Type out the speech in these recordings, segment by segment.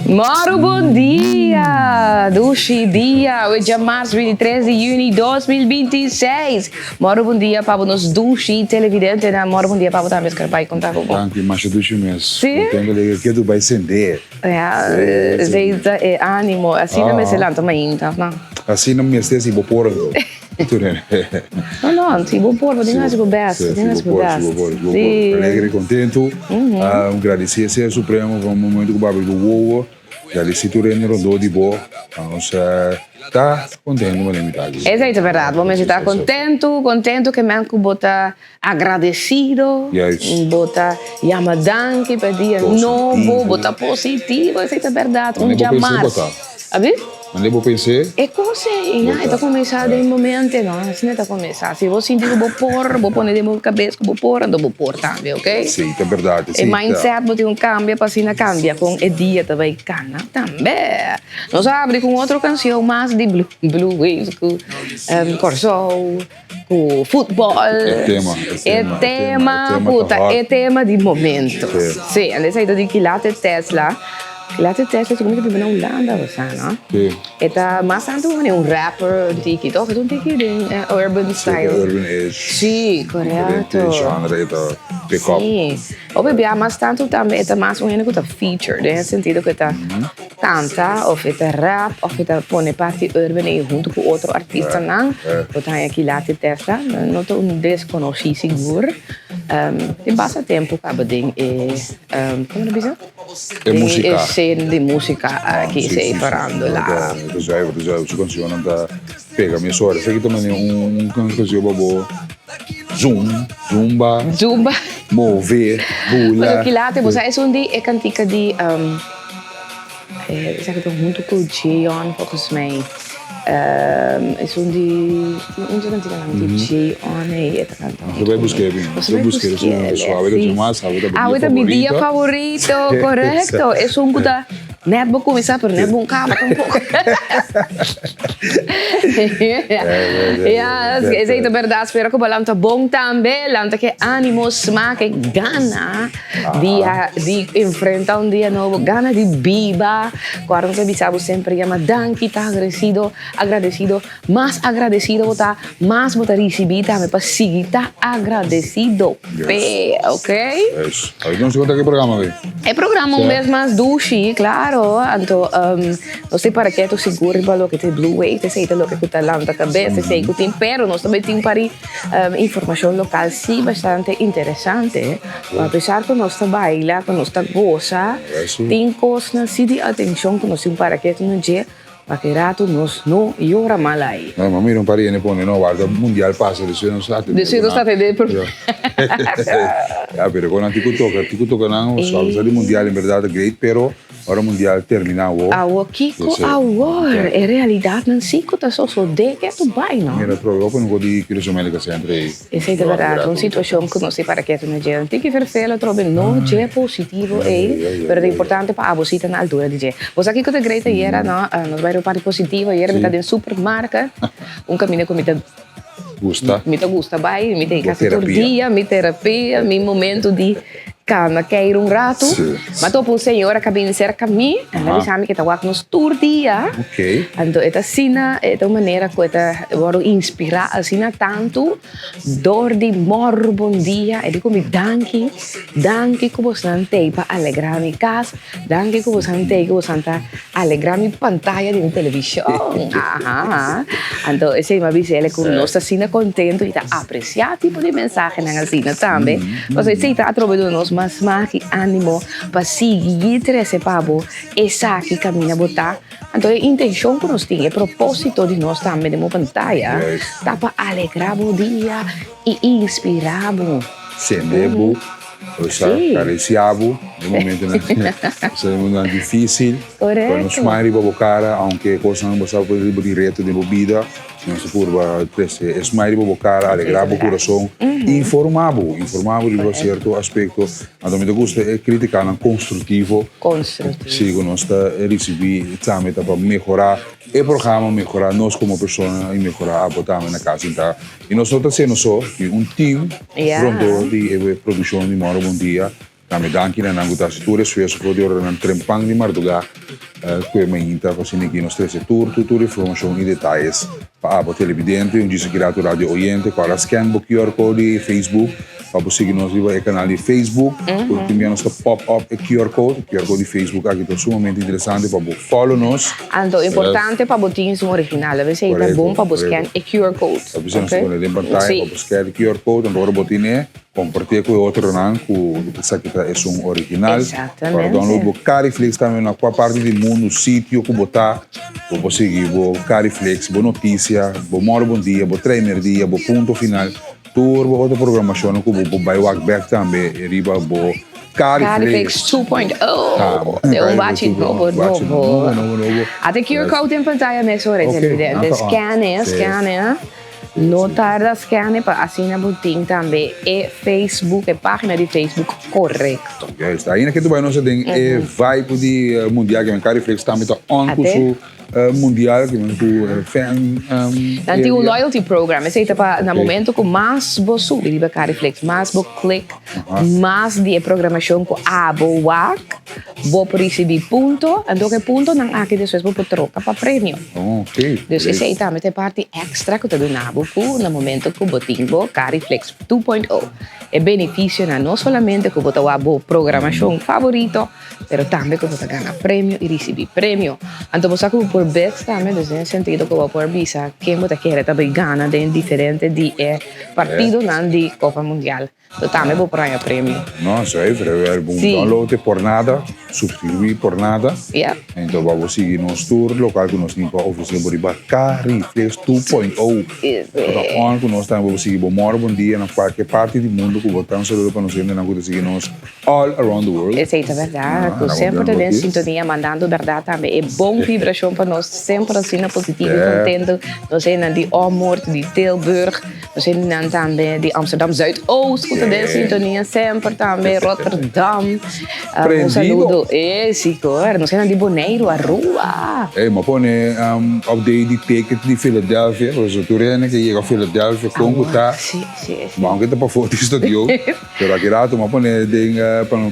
Moro bon dia! Dushi dia! Awe djamars 23 di juni 2026. Moro bon dia pa bo nos dushi televidentenan. Moro bon dia pa bo tambe Scarpay con ta bo bon? Danki, masha dushi mes. Si? Contento alegre ke tu bai sende. Ja, esey ta e animo. Asina mester lanta mainta, no? Asina mester si bo por anto. No, no, si bo por, bo tin hasi bo best, bo tin hasi bo best. Si bo por, si bo por, si bo por. Alegre y contento. Gradeci e Ser Supremo pa un momento cu bo abri bo wowo. Gradeci tur hende rondó di bo. Nos ta contento manera mi ta aki. Esey ta berdad, bo mester ta contento, contento ke men cu bo ta agradecido, bo ta yama danki pa e dia nobo, bo ta positivo, esey ta berdad, un dia mas. Abi? Mane bo pens'é? E kos ei, ya, e ta kuminsá den bo mente, no? Asina e ta kuminsá. Si bo sinti ku bo por, bo pone den bo kabes ku bo por, anto bo por tambe, oke? Sí, ta bèrdat. E mindset bo tin ku kambia pa asina kambia kon e dia ta bai kana tambe. Nos a abri ku un otro kanshon mas di Blue Waves ku Kòrsou, ku futbòl. E tema, e tema, e tema ku ta e tema di momento. Sí, anto esei ta di Kilate Tesla. Kilate Tesla segun mi ta biba na Hulanda o sa, no? Sí. E ta mas tantu manera un rapper un tiki, toch? E ta un tiki den urban style. Sí, urban ish. Sí, korekto. Diferente genre e ta pick up. Sí. Hopi bia mas tantu tambe e ta mas un hende ku ta feature, den e sentido ku e ta kanta of e ta rap of e ta pone parti urban ei huntu ku otro artistanan. Bo ta haña Kilate Tesla, no ta un deskonosí sigur. Tin basta tempu kaba den e, komo ta bisa? E música. E escena di música aki, esei farándula. Ta zuiver, ta zuiver. Su cancionnan ta pega mesora. Esaki ta manera un cancion pa bo zoom, zumba. Zumba. Move, bula. Pasobra Kilate, bo sa esun di e cantica di, esaki ta hunto cu Jeon volgens mij. Esun di, un di e canticanan di Jeon ei e ta canta. Nos ta bai busk'é bin. Nos ta bai busk'é esun su awe ta djamas, awe ta Awe ta mi dia favorito, korekto. Esun ku ta nèt bo kuminsá pero nèt bo kaba tampoko. Ya, esei ta bèrdat. Spero ku bo lanta bon tambe, lanta ku e ánimo, smak, e gana di di enfrentá un dia nobo, gana di biba. Ku ora nos a bisa bo semper yama danki, ta agresido, agradesido. Mas agradesido bo ta, mas bo ta risibí tambe pa sigui ta agradesido p'e, ok? Yes. Awe nos ta konta ki programa be? E programa un bes mas dushi, klaro. Anto nos tin para ketu sigur riba loke ta e Blue Wave, esei ta loke ku ta lanta kabes, esei ku tin, pero nos tambe tin un par di informashon lokal si bastante interesante. Apesar ku nos ta baila, ku nos ta gosa, tin kosnan si di atenshon ku nos tin para ketu na dje. Pa ki ratu nos no yora mal ai. No, ma mira un par di hende pone, no, warda mundial pasa, despues nos ta atende. Despues nos ta atende e problema. Ya, pero kon nan tin ku toka, tin ku toka nan, so apesar di mundial en berdad ta great, pero ora mundial termina awo. Awo, kiko awor? E realidatnan si ku ta sosode ke tu bai, no? Mira, trobe, bo pone un kos di Curaçao Medical Center ei. Esei ta berdad, un situacion cu nos tin para ketu na dje. Tin ki vervela atrobe no dje positivo ei, pero ta importante pa abo si ta na altura di dje. Bo sa kico ta great ayera, no? Nos bai riba parti positivo, ayera mi ta den supermarket, un caminda cu mi ta Gusta. Mi ta gusta bai, mi ta ei casi tur dia, mi terapia, mi momento di cana keir un rato. Mi a topa un señora cu a bini cerca mi, el a bisa mi cu e ta wak nos tur dia. Anto e ta asina, e ta un manera cu e ta worde inspira asina tanto door di mor bon dia. E di cu mi danki, danki cu bosnan t'ei pa alegra mi cas, danki cu bosnan t'ei cu bosnan ta alegra mi pantaya di mi television. Aha. Anto esei mi a bisa el cu nos ta asina contento y ta aprecia tipo di mensahenan asina tambe. Pasobra esei ta atrobe duna nos mas smak y animo pa sigui trece pa bo esaki caminda bo ta. Anto e intencion cu nos tin, e proposito di nos tambe den bo pantaya ta pa alegra bo dia y inspira bo. Sende bo, osea caricia bo den momentonan, osea den momentonan dificil. Pone un smile riba bo cara, aunke cosnan bo sa cu bo tin reto den bo bida, nos ta purba trece e smile riba bo cara, alegra bo curason, informa bo, informa bo riba cierto aspecto. Anto mi ta gusta e criticanan constructivo. Constructivo. Si, cu nos ta ricibi tambe ta pa mehora e programa, mehora nos como persona y mehora abo tambe na cas. Y nos no ta haciendo so, tin un team rondó di e produccion di Moro Bon Dia. Tambe danki na nan ku ta hasi tur esfuerso for di ora nan trempan di mardugá ku e mainta pa asina aki nos trese tur tur tur informashon i detayes pa abo televidente. Un djis aki rato radio oyente ku a scan bo QR code di Facebook pa bo sigui nos riba e kanal di Facebook ku tin bia nos ta pop up e QR code. E QR code di Facebook aki ta sumamente interesante pa bo follow nos. Anto importante pa bo tin esun original. A bes ei ta bon pa bo scan e QR code. A bes nos ta pone den pantaya pa bo scan e QR code anto ora bo tine. Compartié cu e otronan cu esaki ta esun original. Exactamente. Para download bo Cariflix tambe na cua parti di mundo, sitio cu bo ta, bo por sigui bo Cariflix, bo noticia, bo Moro Bon Dia, bo Treimer Dia, bo Punto Final, tur bo otro programacionnan cu bo por bay wak bek tambe riba bo Cariflix Cariflix 2.0. De un bachi nobo, Bachi nobo. nobo, nobo, nobo. Ate QR code den pantaya mesora, Ok, televidente. nan ta on. Scan e, Sí. scan e. No tarda scan'e pa asina bo tin tambe e Facebook, e pagina di Facebook korekto. Juist, ainda ke tu bai nos a den e vibe di mundial ke men Cariflex tambe ta on ku su mundial ke men ku fan Nan tin un loyalty program, esei ta pa na momento ku mas bo subi riba Cariflex, mas bo click, mas di e programashon ku abo wak, bo por risibi punto, anto ku e puntonan aki despues bo por troka pa premio. Ok. Dus esei tambe ta e parti extra ku ta duna bo ku na momento ku bo tin bo Cariflex 2.0. E benefisionan no solamente ku bo ta wak bo programashon favorito, pero tambe ku bo ta gana premio i risibí premio. Anto bo sa ku bo por bet tambe, dus den e sentido ku bo por bisa ken bo ta kere ta bai gana den diferente di e partidonan di Kopa Mundial. So tambe bo por haña premio. No, zuiver. We bo Sí. download e por nada, suscribí por nada. Ja. Enton bo bo sigui nos tur local ku nos tin pa ofresé bo riba Cariflex 2.0. Bo ta on ku nos tambe bo sigui bo mòrdu bon dia na kualke parti di mundu ku bo ta. Un saludo pa nos hendenan ku ta sigui nos all around the world. Esei ta bèrdat, ku semper ta den sintonia mandando bèrdat tambe e bon vibrashon pa nos semper asina positivo i kontentu. Nos hendenan di Ommoord, di Tilburg. Nos hendenan tambe di Amsterdam Zuidoost ku ta den sintonia semper tambe, Rotterdam. Un saludo. Eh, si kor. Nos hendenan di Boneiru, Aruba. Ey, m'a pone update di ticket di Philadelphia, pasobra tur hende ke yega Philadelphia kon ku ta, Si, si, si. aunke ta pafó di stadio, pero aki rato m'a pone den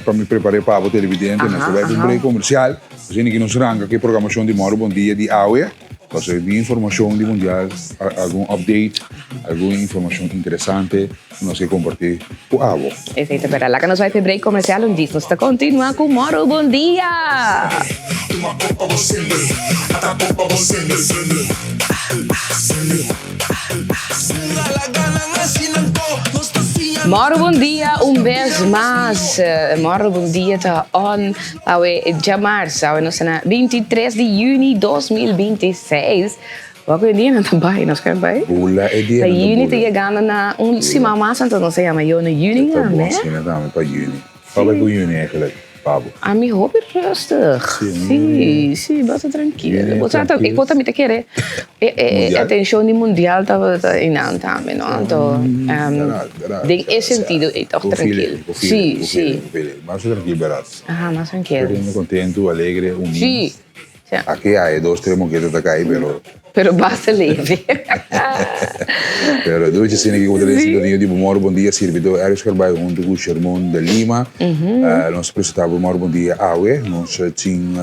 pa mi prepar'é pa abo televidente, nos ta bai pa un break komersial, asina ki nos ranka ku e programashon di Mòru Bon Dia di awe. Pasobra di informacion di mundial, algun update, algun informacion interesante cu nos ke comparti cu abo. Esey ta berdad. Laga nos bai p'e break comercial un djis nos ta continua cu Moro Bon Dia! Moro Bon Dia un bes mas. Moro Bon Dia ta on. Awe djamars, awe nos ta na 23 di juni 2026. Wak e dia nan ta bai, nos kere bai. Bula e dia nan ta bula. Juni ta yegando na un siman mas, anto nos ta yama yo na juni Ta bon tambe. asina tambe pa juni. Pa bai ku juni eigenlijk, Pabo? Ami hopi rustig. Sí, Sí, sí, basta trankil. Juni Bo sa ta, e trankil. kos ta mi ta kere e e Mundial. atencion di mundial tabata einan tambe, no? Anto, Berat, berat, den e berat, sentido ei tòg Bo trankil. feeling, bo Sí, feeling, bo sí. feeling, bo feeling. Basta trankil, berat. Aha, mas tranquilo. Tur hende kontentu, alegre, uní. Sí, sí. Aki hay dos, tres moketa ta kai, pero. Pero basta leve. Pero duchi asina ki ku bo ta den sintonia di Bo Mòru Bon Dia, sirbidó Eric Scarbay huntu ku Shermon de Lima. Nos ta presentá Bo Mòru Bon Dia awe. Nos tin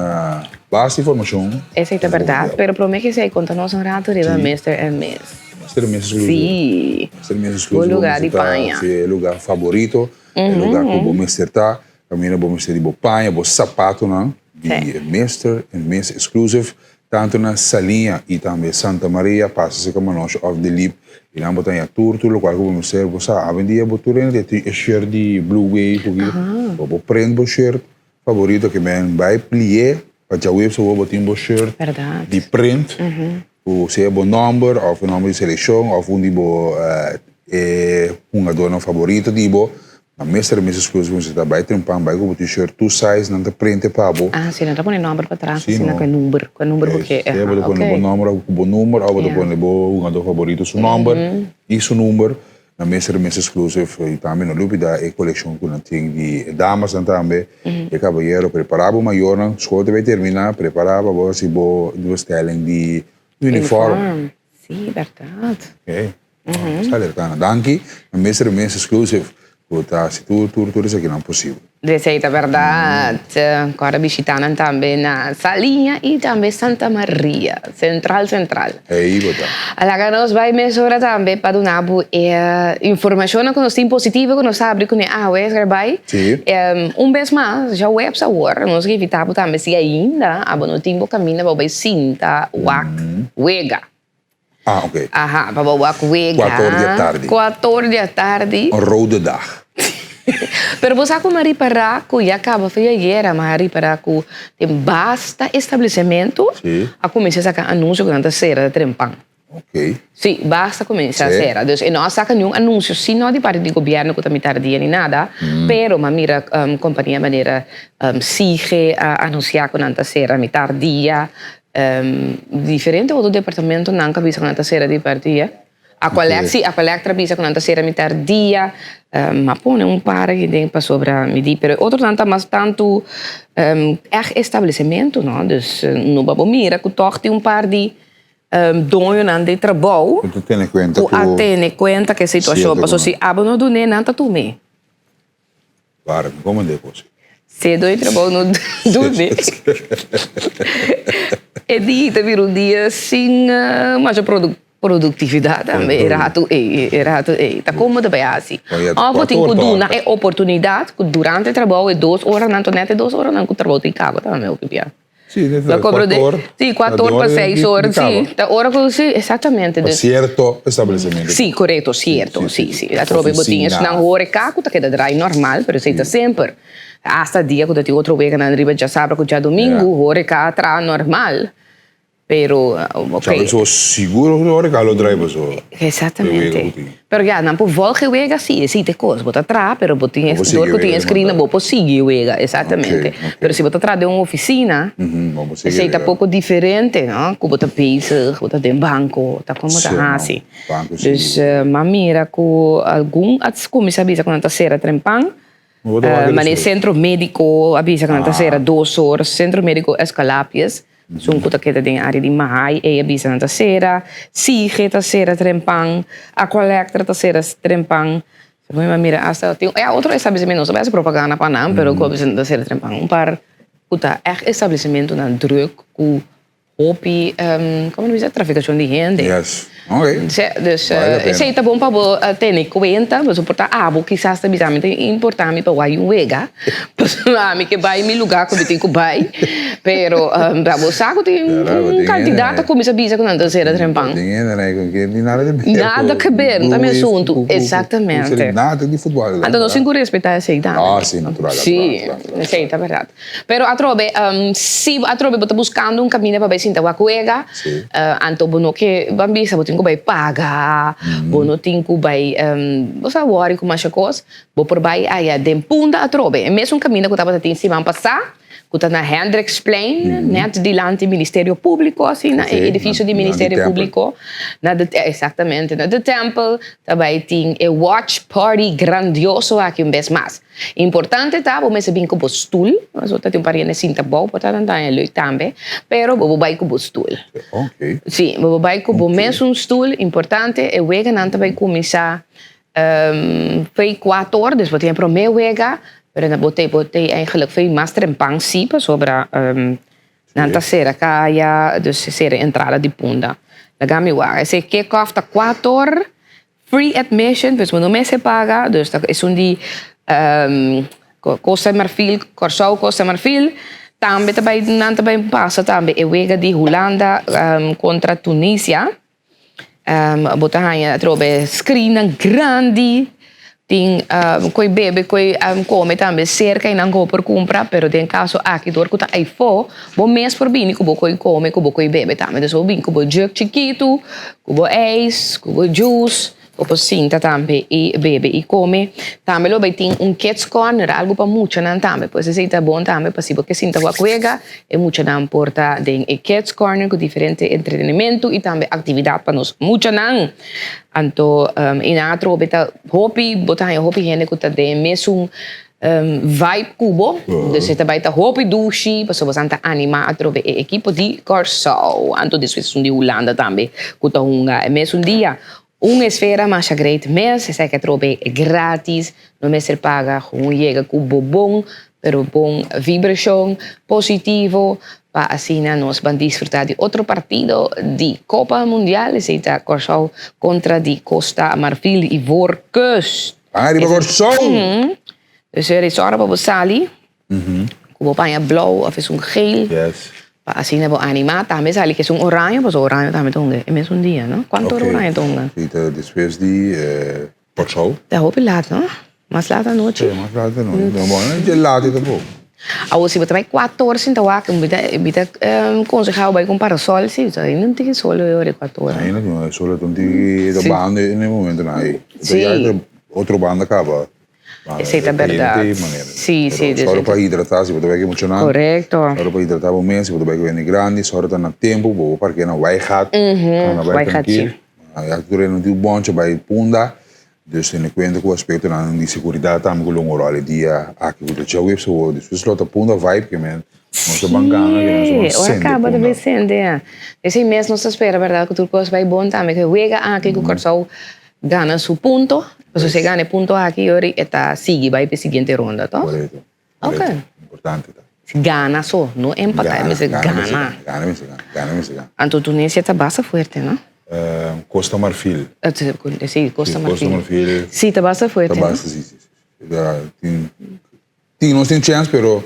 basta informashon. Esei ta bèrdat, pero promé ke esei konta nos un ratu riba Mister en Miss. Mister en Miss exclusivo. Sí. Mister en Miss exclusivo. Bo lugá di paña. Sí, e lugá faborito, e lugá ku bo mester ta. Kaminda bo mester di bo paña, bo sapatonan di Mister and Miss Exclusive, tantu na Saliña i tambe Santa Maria, pasa serka Manosh òf De Liep i nan bo ta haña tur tur lokual ku bo mester. Bo sa, awendia bo tur hende tin e shirt di Blue Wave ku bo por prent bo shirt favorito ke men bai plié pa djaweps awor bo tin bo shirt di prent ku sea bo nòmber òf e nòmber di selekshon òf un di bo e hungadónan favorito di bo. Na mester mes exclusive mester ta bai trempan bai ku bo t-shirt two size nan ta prente pa bo. Ah si nan ta pone nomber pa tras Si asina no. ku e number ku e number bo ke Sea bo ta pone bo nomber of ku bo number of bo ta pone bo hungador favorito su nomber i su number. Na mester mes exclusive i tambe no lubida e kolekshon ku nan tin di e damasnan tambe e kabayero prepara bo mayornan skol ta bai termina prepara pa bo hasi bo bestelling di uniform. Si bèrdat. Ok. Sa Lercana. Danki na Mister and Miss Exclusive ku ta hasi tur tur tur esakinan posibel. Esei ta bèrdat. Kòrda bishitá nan tambe na Saliña i tambe Santa Maria, sentral sentral. Ei bo ta. Laga nos bai mesora tambe pa duna bo e informashonnan ku nos tin positivo ku nos ta habri kuné awe, Sgarbay. Sí. Un bes mas, djaweps awor, nos ke invitá bo tambe si ainda abo no tin bo kaminda pa bo bai sinta wak wega. Ah, oké. Aha, pa bo wak wega. Kuator di atardi. Kuator di atardi. Un rode dag. Pero bo sa ku mi a ripará ku ya kaba for di ayera, mi a ripará ku den basta establesimentu a kuminsá saka anunsio ku nan ta sera ta trempan. Oké. Sí, basta kuminsá sera. Dus e no a saka niun anunsio, sí no di parti di gobièrnu ku ta mitar dia ni nada, pero mi a mira kompania manera Sige a anunsiá ku nan ta sera mitar dia. Diferente otro departamentonan ka bisa ku nan ta sera di par dia. Aqualec si, Aqualectra a bisa ku nan ta sera mitar dia. M'a pone un par aki den pasobra mi di, pero e otronan ta mas tantu ègt establesimentu no. Dus no bo mira ku tòg tin un par di doñonan di trabou Ku ta tene kuenta ku a tene kuenta ku e situashon. Pasobra si abo no dun'é nan ta tum'é. Para, mi como de cos. Se doy trabou no dune. E dia ta bira un dia sin masha productividad tambe e rato ey, e rato ey. Ta como ta bay haci? Of bo tin cu duna e oportunidad cu durante trabou e dos oranan, to net e dos oranan cu trabou tin caba tambe hopi bia. Sí, net la cuatro or. Sí, cuatro or pa seis or, sí. Ta ora cu, sí, exactamente. Pa cierto establecimento. Sí, correcto, cierto, sí, sí. Atrobe bo tin esnan horeca cu ta keda draai normal, pero esey ta semper. Hasta dia cu ta tin otro weganan riba djasabra cu djadomingo, horeca a traha normal. Pero, ok. Sabe so seguro cu horeca lo draai paso. Exactamente. Pero ya, nan por volg e wega si, esey ta e cos. Bo ta traha, pero bo tin e, dor cu tin e screen bo por sigui e wega, exactamente. Pero si bo ta traha den un oficina, esey ta poco diferente, no? Cu bo ta bezig, bo ta den banco, ta como ta haci. Dus, m'a mira cu algun a cuminsa bisa cu nan ta cera trempan. Mane Centro Medico a bisa cu nan ta cera dos or, Centro Medico Escalapias. Esun ku ta keda den área di Mahaai, ei a bisa nan ta sera, Sige ta sera trempan, Aqualectra ta sera trempan. Segun mi a mira asta tin ya otro establesimentu, no ta bai hasi propaganda pa nan, pero ku a bisa nan ta sera trempan. Un par ku ta ègt establesimentunan drùk ku hopi, komo nan bisa, trafikashon di hende. Yes. Ok. Dus esei ta bon pa bo tene kuenta, pasobra por ta abo kisas ta bisa mi ta importa mi pa wak un wega, pasobra ami ke bai mi luga ku mi tin ku bai, pero pa bo sa ku tin un kantidat ta kuminsa bisa ku nan ta sera trempan. Nada ke ber, no ta mi asuntu, exactamente. Anto nos tin ku respeta esei tambe. Si, esei ta bèrdat. Pero atrobe, si atrobe bo ta buskando un kaminda pa bai sinta wak wega, anto bo no ke ban bisa bo tin ku bai paga, bo no tin ku bai, bo sa wòri ku masha kos, bo por bai aya den Punda atrobe, e mesun kaminda ku tabata tin siman pasá, ku ta na Hendriksplein, nèt dilanti Ministerio Públiko, asina, e edifisio di Ministerio Públiko, na de, eksaktamente, na de Tempel, ta bai tin e watch party grandioso aki un bes mas. Importante ta bo mester bin ku bo stul, pasobra ta tin un par hende sinta abou por ta nan daña leuk tambe, pero bo por bai ku bo stul. Sí, bo por bai ku bo mesun stul, importante e weganan ta bai kuminsá fei kuater or, dus bo tin e promé wega, pero bo ta bo ta eigenlijk fei mas trempan sí, pasobra nan ta sera kaya, dus sera entrada di Punda. Laga mi wak, esei kick off ta kuater or. Free admission, pues bo no mester paga, dus ta esun di Costa Marfil, Kòrsou Costa Marfil, tambe ta bai nan ta bai pasa tambe e wega di Hulanda kontra Tunisia, bo ta haña atrobe screennan grandi, tin koe bebe koe kome tambe serka i nan ku bo por kumpra, pero den kaso aki dor ku ta aifó bo mes por bini ku bo koe kome ku bo koe bebe tambe, dus bo bini ku bo jug chikitu. Ku bo ijs, ku bo juice, bo por sinta tambe i bebe i kome. Tambe lo bai tin un kids corner, algu pa muchanan tambe. Pues esei ta bon tambe pa si bo ke sinta wak wega, e muchanan por ta den e kids corner ku diferente entretenimentu i tambe aktividat pa nos muchanan. Anto i nan atrobe ta hopi, bo ta haña hopi hende ku ta den e mesun Vibe ku bo, dus e ta bai ta hopi dushi pasobra boso ta anima atrobe e ekipo di Kòrsou. Anto despues esun di Hulanda tambe ku ta hunga e mesun dia. Un esfera masha great mes, esaki atrobe gratis, no mester paga, gewoon yega ku bo bon, pero bon vibrashon positivo pa asina nos ban disfruta di otro partido di Copa Mundial, esei ta Kòrsou kontra di Costa Marfil i Ivoorkust. Ban ariba Kòrsou! Dus e sòru pa bo sali ku bo paña blou òf esun geel pa asina bo animá. Tambe sali ku esun oraño pasobra oraño tambe ta hunga e mesun dia, no? Kuantu ora oraño ta hunga? Si, ta despues di Kòrsou. Ta hopi lat, no? Mas lat anochi. Si, mas lat anochi. No, bon, no dje lat tampoco. Awor si bo ta bai kuator sinta wak, mi ta mi ta konsehá bo bai ku un parasòl si, pasobra ainda no tin e sol e ora di kuator. Ainda tin e sol ta un tiki ta banda na e momentonan ei. Si. Otro banda kaba. Esei ta berdad. Si, si. Sòru pa hidratá si bo ta bai ku muchanan. Korekto. Sòru pa hidratá bo mes si bo ta bai ku hende grandi. Sòru ta na tempu bo por parkea na Waaigat. Na Waaigat, si. Ya ku tur hende no tin un bòncha bai punda. Dus tene kuenta ku aspektonan di seguridat tambe ku lo un ròl e dia aki ku ta djaweps awor. Despues lo ta punda vibe ke men nos ta ban gana ke nos ta ban Si, ora sende kaba ta punda. bai sende ya. Esei mes nos ta spera berdad ku tur kos bai bon tambe ku e wega aki ku Kòrsou Gana su punto, pasobra si e gana e punto aki yori e ta sigui bai pa e siguiente ronda, toch? Korekto. Ok. Importante ta. Gana so, no empatá, e mester gana. Gana mester gana, gana mester gana. Anto Tunisia ta basta fuerte, no? Costa Marfil. Si, Costa Marfil. Costa Marfil. Si, ta basta fuerte, Ta basta, si, si. Tin, nos tin chèns, pero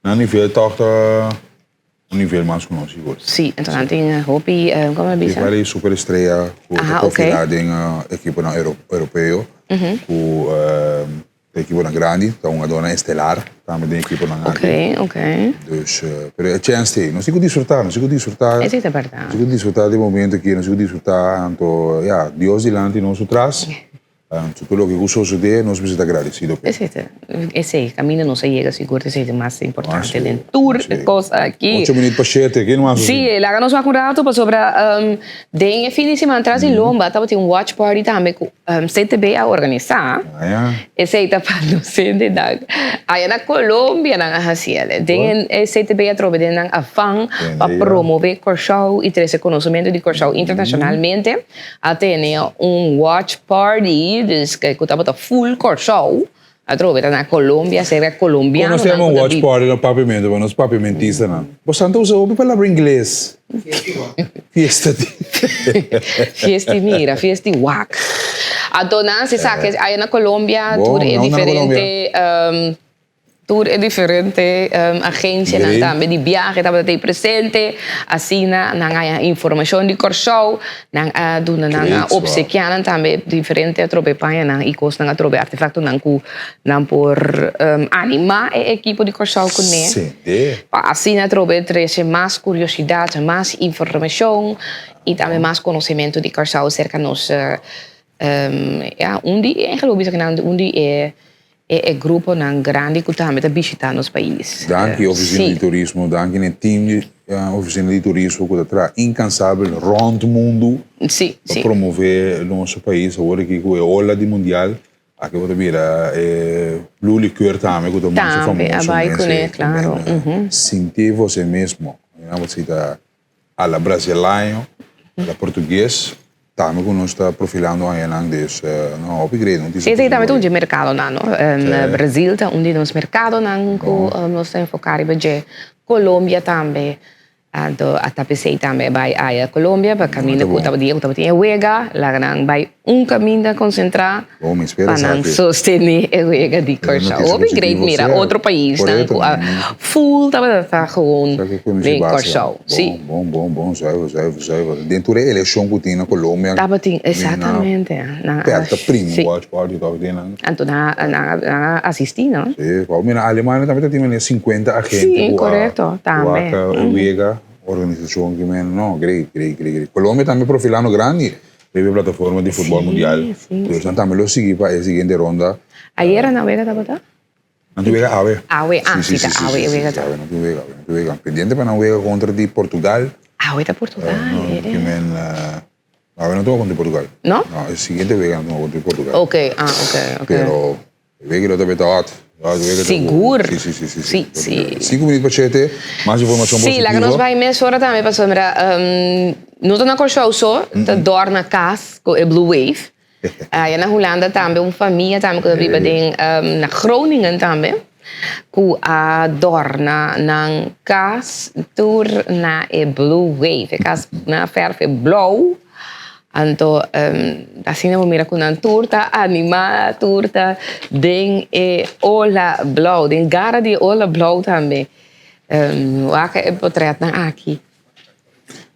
nan nivel tòg ta. Un nivel mas ku nos sigur. Sí, enton nan tin hopi, komo a bisa? Tin varios super estrella ku ta profilá den ekiponan europeo, ku ta ekiponan grandi, ta hungadónan estelar tambe den ekiponan aki. Oké, oké. Dus, pero e chèns t'ei. Nos tin ku disfrutá, nos tin ku disfrutá. Esei ta bèrdat. Nos tin ku disfrutá di e momento aki, nos tin ku disfrutá, anto ya, Dios dilanti, nos su tras. Anto tur loke ku sosodé nos mester ta gradesido p'e. Esei ta, esei kaminda nos a yega sigur ta esei ta mas importante den tur e kos aki. Ocho minüt pa shete, ke no Sí, laga nos wak un ratu pasobra den e fin di siman tras di lomba tabatin un watch party tambe ku CTB a organisá. Esei ta pa nos hendenan aya na Colombia nan a hasi el. Den e CTB atrobe den nan afan pa promove Kòrsou i trese konosementu di Kòrsou internashonalmente. A tene un watch party, dus ku tabata full Kòrsou, atrobe ta na Colombia, serka colombianonan Kon nos ta ku yama un ta watch biba. party na papiamentu, pa nos papiamentistanan? Bosan ta usa hopi palabra ingles. Fiesta di. Fiesta di mira, fiesta di wak. Anto nan si sa ke aya na Colombia Bon, tur e nan na Colombia. diferente Tur e diferente agencianan tambe di biahe tabata tei presente, asina nan a haña informacion di Kòrsou, nan a duna nan a obsekia nan tambe diferente atrobe pañanan i kosnan atrobe artefaktonan ku nan por anima e ekipo di Kòrsou kuné. Pa asina atrobe trese mas kuriosidat, mas informacion i tambe mas konosementu di Kòrsou serka nos ya un di e eigenlijk bo bisa ku nan un di e E e gruponan grandi ku tambe ta bishitá nos pais. Danki Ofisina di Turismo, danki na e team di Ofisina di Turismo ku ta traha inkansabel rònt mundu pa promové nos pais. Awor aki ku e ola di mundial, aki bo ta mira e Blue Liqueur tambe ku ta masha famoso. Tambe a bai kuné, klaro. Sinti vosé mesmo. Nan bo ta A la brasilaño, a la portugues, tambe ku nos ta profilando añanan des no hopi grei no tin. Esei tambe ta un dje merkadonan no. Brazil ta un di nos merkadonan ku nos ta enfoká riba dje. Colombia tambe. Anto a ta p'esei tambe a bai aya Colombia pa kaminda ku tabatin dia ku tabatin e wega laga nan bai un kaminda konsentrá pa nan sostené e wega di Kòrsou. Hopi grei mira otro paisnan ku a full tabata ta gewoon den Kòrsou. Si. Bon, bon, bon, zuiver, zuiver, zuiver. Den tur e elekshon ku tin na Colombia. Tabatin, exactamente. Nan a. Pèrt ta primi watch party tòg den nan. Anto nan a, nan a asistí, no? Si, wou mira Alemania tambe ta tin manera 50 agente ku a. Si, korekto, tambe. Ku a wak e wega, organisashon ki men, no, great, great, great, great. Colombia tambe profilando grandi. Riba e plataforma di futbol mundial. Dus nan tambe lo sigui pa e siguiente ronda. Ayera nan wega tabata? Nan tin wega awe. Awe, ah, si ta awe e wega ta. Awe nan tin wega, awe nan tin wega. Pendiente pa nan wega kontra di Portugal. Awe ta Portugal, ere. Ki men, awe nan tin wega kontra di Portugal. No? No, e siguiente wega nan tin wega kontra di Portugal. Ok, ah, ok, ok. Pero e wega lo ta beta hot. Sigur. Si, si, si, si. Si, si. Sinku minüt pa shete, mas informashon positivo. Si, laga nos bai mesora tambe pasobra. No ta na Kòrsou so, ta dòrna kas ku e Blue Wave. Aya na Hulanda tambe un famia tambe ku ta biba den na Groningen tambe ku a dòrna nan kas tur na e Blue Wave. E kas nan a fèrf e blou, anto asina bo mira ku nan tur ta animá, tur ta den e ola blou, den gara di e ola blou tambe. Wak e potretnan aki.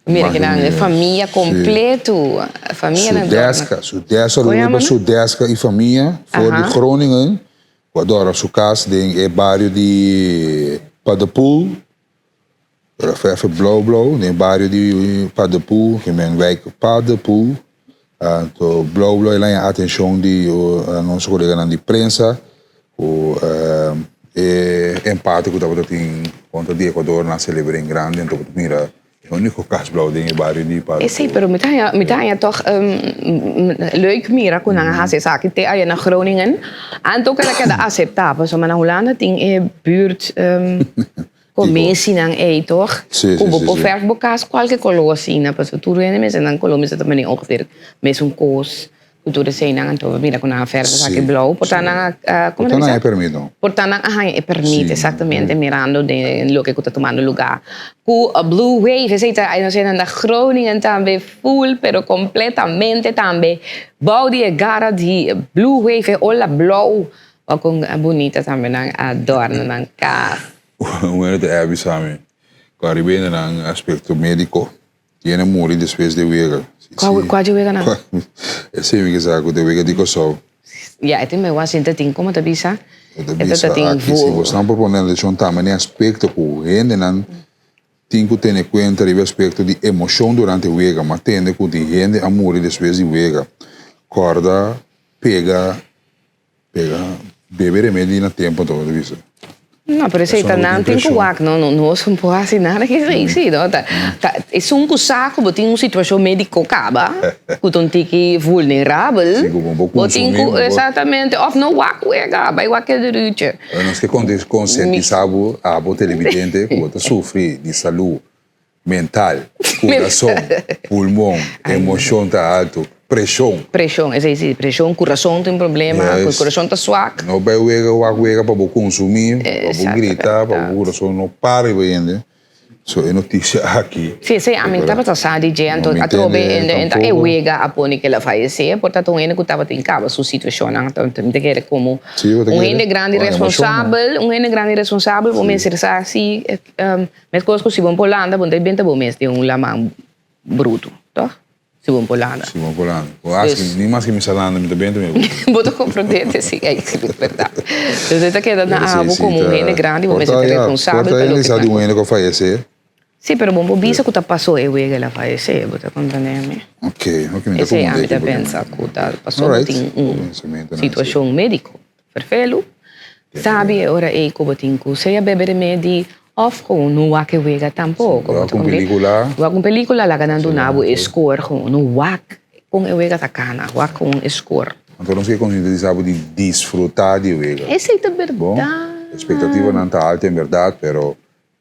Mira que nan famia completo. Famia nan Sudeska, Sudeska, Ruben Sudeska y famia for di Groningen. Cu a dora su cas den e bario di Paddepoel. Even blauw blauw, den e bario di Paddepoel, ke men wijk Paddepoel. Anto blauw blauw el haña atencion di nos coleganan di prensa cu e empate cu tabata tin contra di Ecuador nan celebra en grande. Anto bo ta mira e unico cas blauw den e bario di Paddepoel. Sí, pero mi ta haña, mi ta haña toch leuk mira cu nan a haci esaki te aya na Groningen. Anto cu el a keda acepta pasobra na Hulanda tin e buurt Comesinan ey toch? Sí, Cu sí, bo sí, por sí. verf bo cas cualke color asina, pasobra tur hende mester nan color mester ta mane ongeveer mesun cos cu tur eseynan, anto bo mira cu nan a verf esaki Sí, blauw, por ta sí. nan a, Por como ta ta nan bisa? e permit no. Por ta nan a haña e permit, Sí. exactamente, mirando den loke cu ta tumando lugar cu Blue Wave, esey ta, ay nos hende na Groningen tambe full pero completamente tambe bou di e gara di Blue Wave, e ola blauw. Wak con bunita tambe nan adorna nan cas. Un hende ta avisa mi cu ariba hende nan aspecto medico tiene muri despues de wega. Cua cua dje wega nan? Esey mi ke sa cu ta wega di Corsou. Ya e tin mehor sinta tin como ta bisa. E ta bisa aki si bosnan por pone atencion tambe na e aspecto cu hendenan tin cu tene cuenta riba e aspecto di emocion durante wega ma tende cu tin hende a muri despues di wega corda pega Pega bebe remedi na tempo anto bo ta bisa. No, pero esei ta nan tin ku wak, no, no, nos no por hasi nada ku esei, si, no, ta, ta esun ku sa ku bo tin un situashon mediko kaba, ku ta un tiki vulnerabel, Si, ku bo por bo tin konsumí, ku, bo por. Exactamente, òf no wak wega, bai wak e deruche. Nos ke konsientisá bo, abo televidente, ku bo ta sufri di salú Mental, kurason, pulmon, emoshon ta altu, preshon. Preshon, esei si, preshon, kurason tin problema, ku kurason ta swak. No bai wega wak wega pa bo konsumí, pa bo grita, pa bo kurason no para riba hende. So e notisia aki. Si, esei ami tabata sa di dje, anto atrobe enta e wega a pone ku el a fayesé, por ta ta un hende ku tabatin kaba su situashonnan, anto mi ta kere komo un hende grandi responsabel, un hende grandi responsabel bo mester sa si Meskos ku si bo por landa, bo no ta benta bo mes den un laman brutu, tòg? Si bo por landa. Si bo por landa. Bo haci, Dus, ni maske mi sa landa, mi ta benta mi bo. Bo ta komprondé si, ei, si, bèrdat. Dus e ta keda na Pero si, abo si komo un ta, hende grandi, bo por mester ta, ta ya, por responsabel ta pa hende loke sa ta. di un hende ku a fayesé. Sí, pero bo por bisa ku ta pasó e wega el a fayesé, bo ta komprondé mi? Ok, ok, mi ta Esei komprondé ami ta ki bo ta pensa ku ta pasó bo Alright, tin bo un pensamentonan si. situashon médiko. Ferfelu, sabi e ora ei ku bo tin ku sea bebe remedi òf gewoon no wak e wega tampoko. Wak un pelikula. Wak un pelikula laga nan duna bo e score gewoon no wak kon e wega ta kana, wak gewoon e score. Anto nos ke konsientisá bo di disfrutá di e wega. Esei ta bèrdat. Bon, espektativanan ta alto en bèrdat pero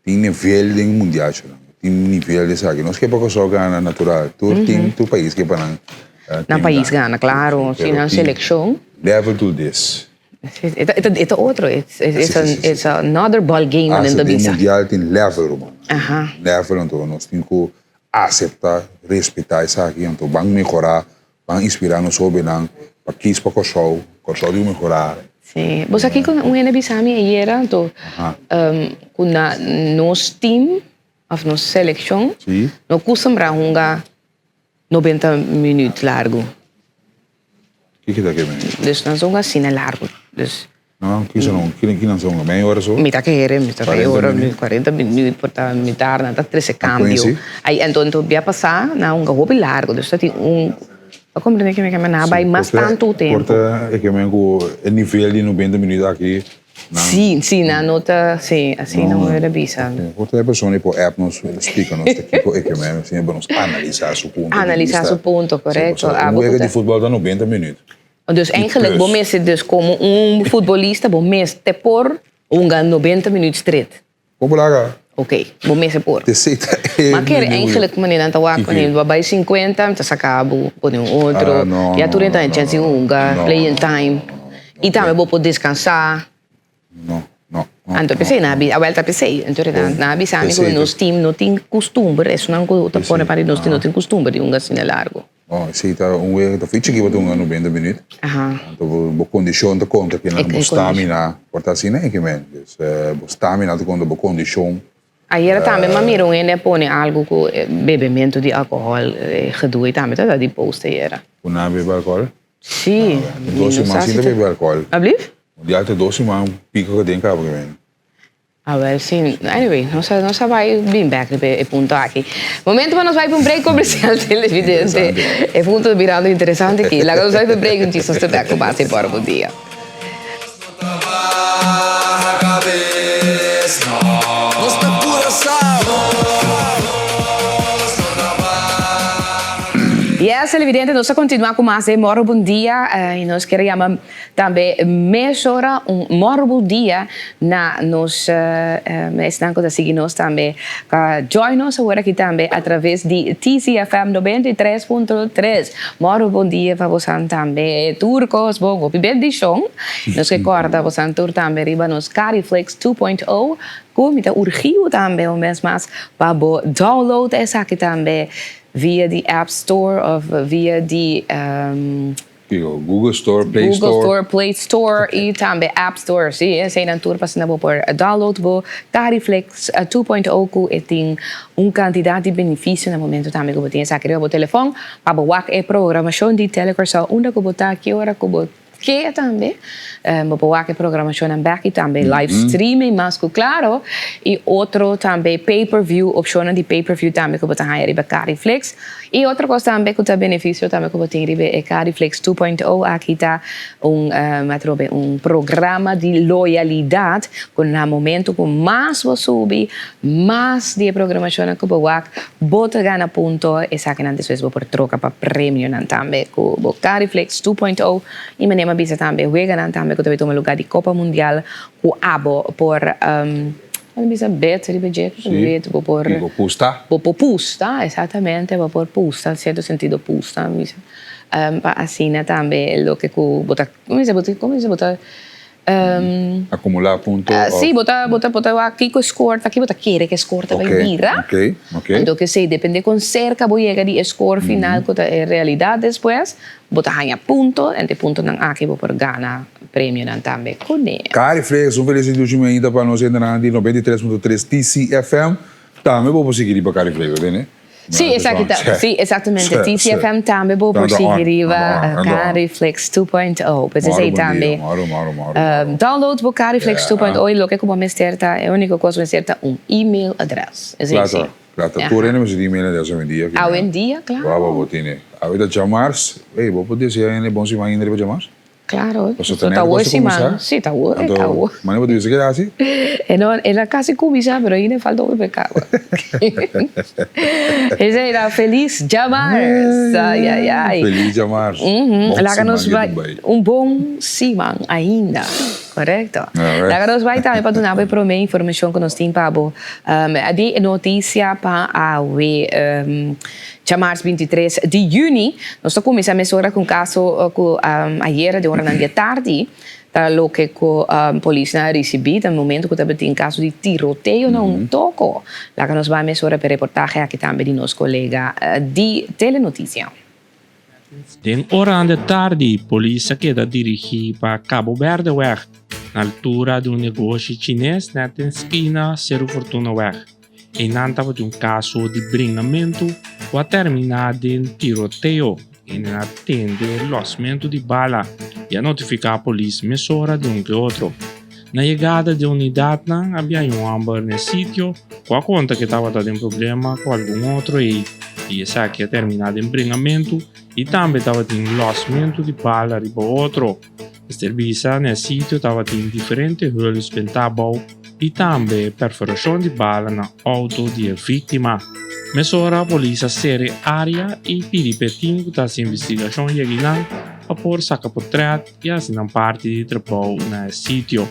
Tin nivel den mundialnan, tin nivel di esaki. Nos ke pa Kòrsou gana natural, tur tin, tur pais ke pa nan Nan pais gana, klaro, si nan selekshon. Level tur des. E ta otro, it's another ball game nan ta bisa. Hasta den mundial tin level ruman. Level anto nos tin ku asepta, respeta esaki anto ban mehora Ban inspirá nos hóbennan pa kis pa Kòrsou. Kòrsou tin ku mehorá. Sí. Bo sa kiko un hende bisa mi ayera anto ku na nos team òf nos selekshon no kustumbrá hunga 90 minüt largu. Kiko ta keme? Dus nan ta hunga asina largu. Dus No, kisa no. Kina kina nan ta hunga? Mei ora so? Mi ta kere, mi ta mei ora, 40 minuut, por ta mitar, nan ta trese cambio. Ai, anto anto bia pasá nan a hunga hopi largo, dus ta tin un, bo comprende ke mi ke men? Nan a bai mas tantu tempu. Por ta e ke men ku e nivel di 90 minuut aki nan. Si, si, nan no ta, si, asina nan a bisa. Por ta e persona ei por app nos, splika nos ta kiko e ke men, asina pa nos analisa su punto di vista. Analisa su punto, korekto. Un wega di futbòl ta 90 minuut. Dus eigenlijk bo mester dus como un futbolista bo mester por hunga 90 minuut stret. Kon por laga? Oké, bo mester por. Ma kere eigenlijk manera nan ta wak wanneer bo a bai 50 mi ta saka bo pone un otro. Ya tur e ta e chance di hunga, playing time. I tambe bo por descansa. Anto p'esei nan a bisa, awel ta p'esei. Anto nan a bisa mi ku nos team no tin kustumber, esunnan ku ta pone parti di nos team no tin kustumber di hunga asina largu. Oh, esei ta un wega ta fichi ki bo ta hunga 90 minuut. Anto bo kondishon ta konta kinan bo stamina por ta asina e kimen. Dus bo stamina ta konta bo kondishon. Ayera tambe m'a mira un hende a pone algu ku bebementu di alkohòl gedoe i tambe ta di post ayera. Ku nan a bebe alkohòl? Si. Dos siman sin ta bebe alkohòl. Ablief? Mundial ta dos siman piko ku den kaba kimen. Awel si, anyway, nos a nos a bai bin bek riba e punto aki. Momento pa nos bai pa un break comercial televidente. E punto ta birando interesante aki. Laga nos bai pa e break un chis nos ta bek cu mas di Bora Bon Dia. Yes, televidente, nos ta continua cu mas di Moro Bon Dia y nos kier yama Tambe mesora un mòrbu dia na nos esnan ku ta sigui nos tambe pa join nos awor aki tambe atraves di TCFM 93.3. Mòrbu bon dia pa bosan tambe tur kos bon hopi bendishon. Nos ke kòrda bosan tur tambe riba nos Cariflix 2.0 ku mi ta urgi bo tambe un bes mas pa bo download esaki tambe via di App Store òf via di. Digo, Google Store, Play Google Store. Store, Play Store y tambe App Store. Sí, eseinan tur pa asina bo por download bo Cariflex 2.0 cu e tin un cantidad di beneficio na momento tambe cu bo tin esaki riba bo telefon pa bo wak e programacion di Telecuraçao unda cu bo ta, ki ora cu bo ke tambe. Bo por wak e programacionnan bek y tambe live streaming mas cu claro y otro tambe pay per view, opcionnan di pay per view tambe cu bo ta haya riba Cariflex. Y otro cos tambe cu ta beneficio tambe cu bo tin riba e Cariflex 2.0 aki ta un atrobe un programa di loyalidad cu na momento cu mas bo subi mas di e programacionnan cu bo wak bo ta gana punto esakinan despues bo por troca pa premionan tambe cu bo Cariflex 2.0 y manera mi a bisa tambe weganan tambe cu ta bay tuma lugar di Copa Mundial cu abo por Bo bisa bet riba dje, Sí, bet bo por y bo pusta. Bo por pusta, exactamente, bo por pusta, en cierto sentido pusta, mi bisa. Pa asina tambe loke cu bo ta, como bisa, bo ta, como bisa, bo ta. Acumula punto of. Sí, bo ta, bo ta, bo ta wak kico e score ta, kico bo ta kere cu e score ta bay bira. Ok, ok. Anto kesey depende con cerca bo yega di e score final cu ta e realidad despues, bo ta haña punto, en e puntonan aki bo por gana premionan tambe kuné. Cariflex, un felis dushi mainta pa nos hendenan di 93.3 TCFM. Tambe bo por sigui riba Cariflex, bo tende? Sí, esaki ta, sí, exactamente. TCFM tambe bo por sigui riba Cariflex 2.0. Pues esei tambe. Moro, moro, moro, moro. Download bo Cariflex 2.0 y loke ku bo mester ta, e úniko kos mester ta un email adres. Esei sí. Klaro, tur hende mester tin email adres awendia. Awendia, klaro. Wou, bo tene. Awe ta djamars. Ey, bo por desea hende bon siman ainda riba djamars? Claro, Pasobra ta ta awor net siman. kuminsa. Sí, ta awor, Anto, ta awor. mane bo ta bisa keda hasi? E no, el a casi cuminsa, pero ainda falta hopi pa e caba. Esei ta felis djamars. Ay, ay, ay. Felis djamars. Bon Laga nos siman bai bai. un bon siman ainda. Correcto. Alright. Laga nos bai tambe pa duna bo e prome informacion cu nos tin pa bo. Di e noticia pa awe. Djamars 23 di yüni nos ta kuminsá mesora ku un kaso ku ayera den oranan di atardi ta loke ku polisnan a risibí ta momento ku tabatin kaso di tiroteo na un toko. Laga nos bai mesora pa e reportahe aki tambe di nos kolega di Telenotisia. Den oranan di atardi polis a keda dirigí pa Cabo Berdeweg na altura di un negoshi chines nèt den skina Seru Fortunaweg. Einan tabatin un kaso di bringamentu ku a terminá den tiroteo. Hende a tende lòsmentu di bala i a notifiká polis mesora di un ke otro. Na yegada di unidatnan a biaña un hòmber na e sitio ku a konta ku e tabata den problema ku algun otro ei i esaki a terminá den bringamentu i tambe tabatin lòsmentu di bala riba otro. Mester bisa na e sitio tabatin diferente huls bentá abou i tambe perforashon di bala na outo di e víktima. Mesora polis a sera e área i pidi p'e tim ku ta hasi investigashon yega einan pa por saka potrèt i hasi nan parti di trabou na e sitio.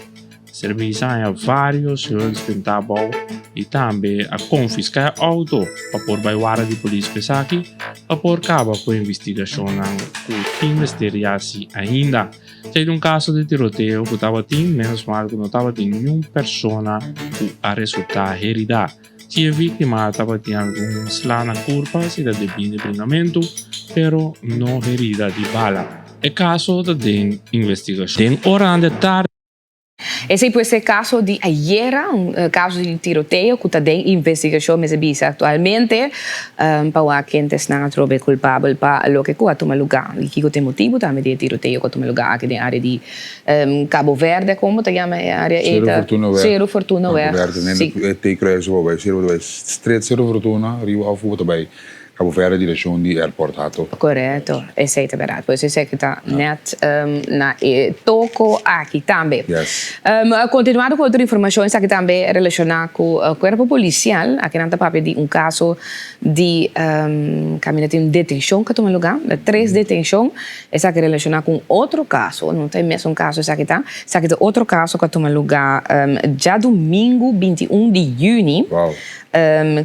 Mester bisa haña vários huls bentá abou. I tambe a konfiská e outo pa por bai warda di polis ku esaki pa por kaba ku e investigashonnan ku tin mester yasi ainda. Esei ta un kaso di tiroteo ku tabatin, menos mal ku no tabatin niun persona ku a resultá heridá. Si e víktima tabatin algun sla na kurpa esei ta debí na e bringamentu, pero no herida di bala. E kaso ta den investigashon. Den oranan di tardi. Esei pues e kaso di ayera, un kaso di tiroteo ku ta den investigashon mester bisa aktualmente pa wak kende esnan atrobe kulpabel pa loke ku a tuma lugá i kiko ta e motibu tambe di e tiroteo ku a tuma lugá aki den área di Cabo Verde, komo ta yama e área ei ta? Seru Fortuna Weg. Cabo Verde, nèt e T-kruis bo bai Seru bo ta bai stret Seru Fortuna riba òf bo ta bai Cabo Verde direccion di airport Hato. Correcto, esey ta berdad. Pues esey cu ta net na e toco aki tambe. Yes. Continuando cu otro informacion, esaki tambe relaciona cu cuerpo policial. Aki nan ta papia di un caso di caminda tin un detencion cu a tuma lugar, tres detencion. Esaki relaciona cu un otro caso, no ta e mesun caso esaki ta. Esaki ta otro caso cu a tuma lugar djadumingu 21 di juni. Wow.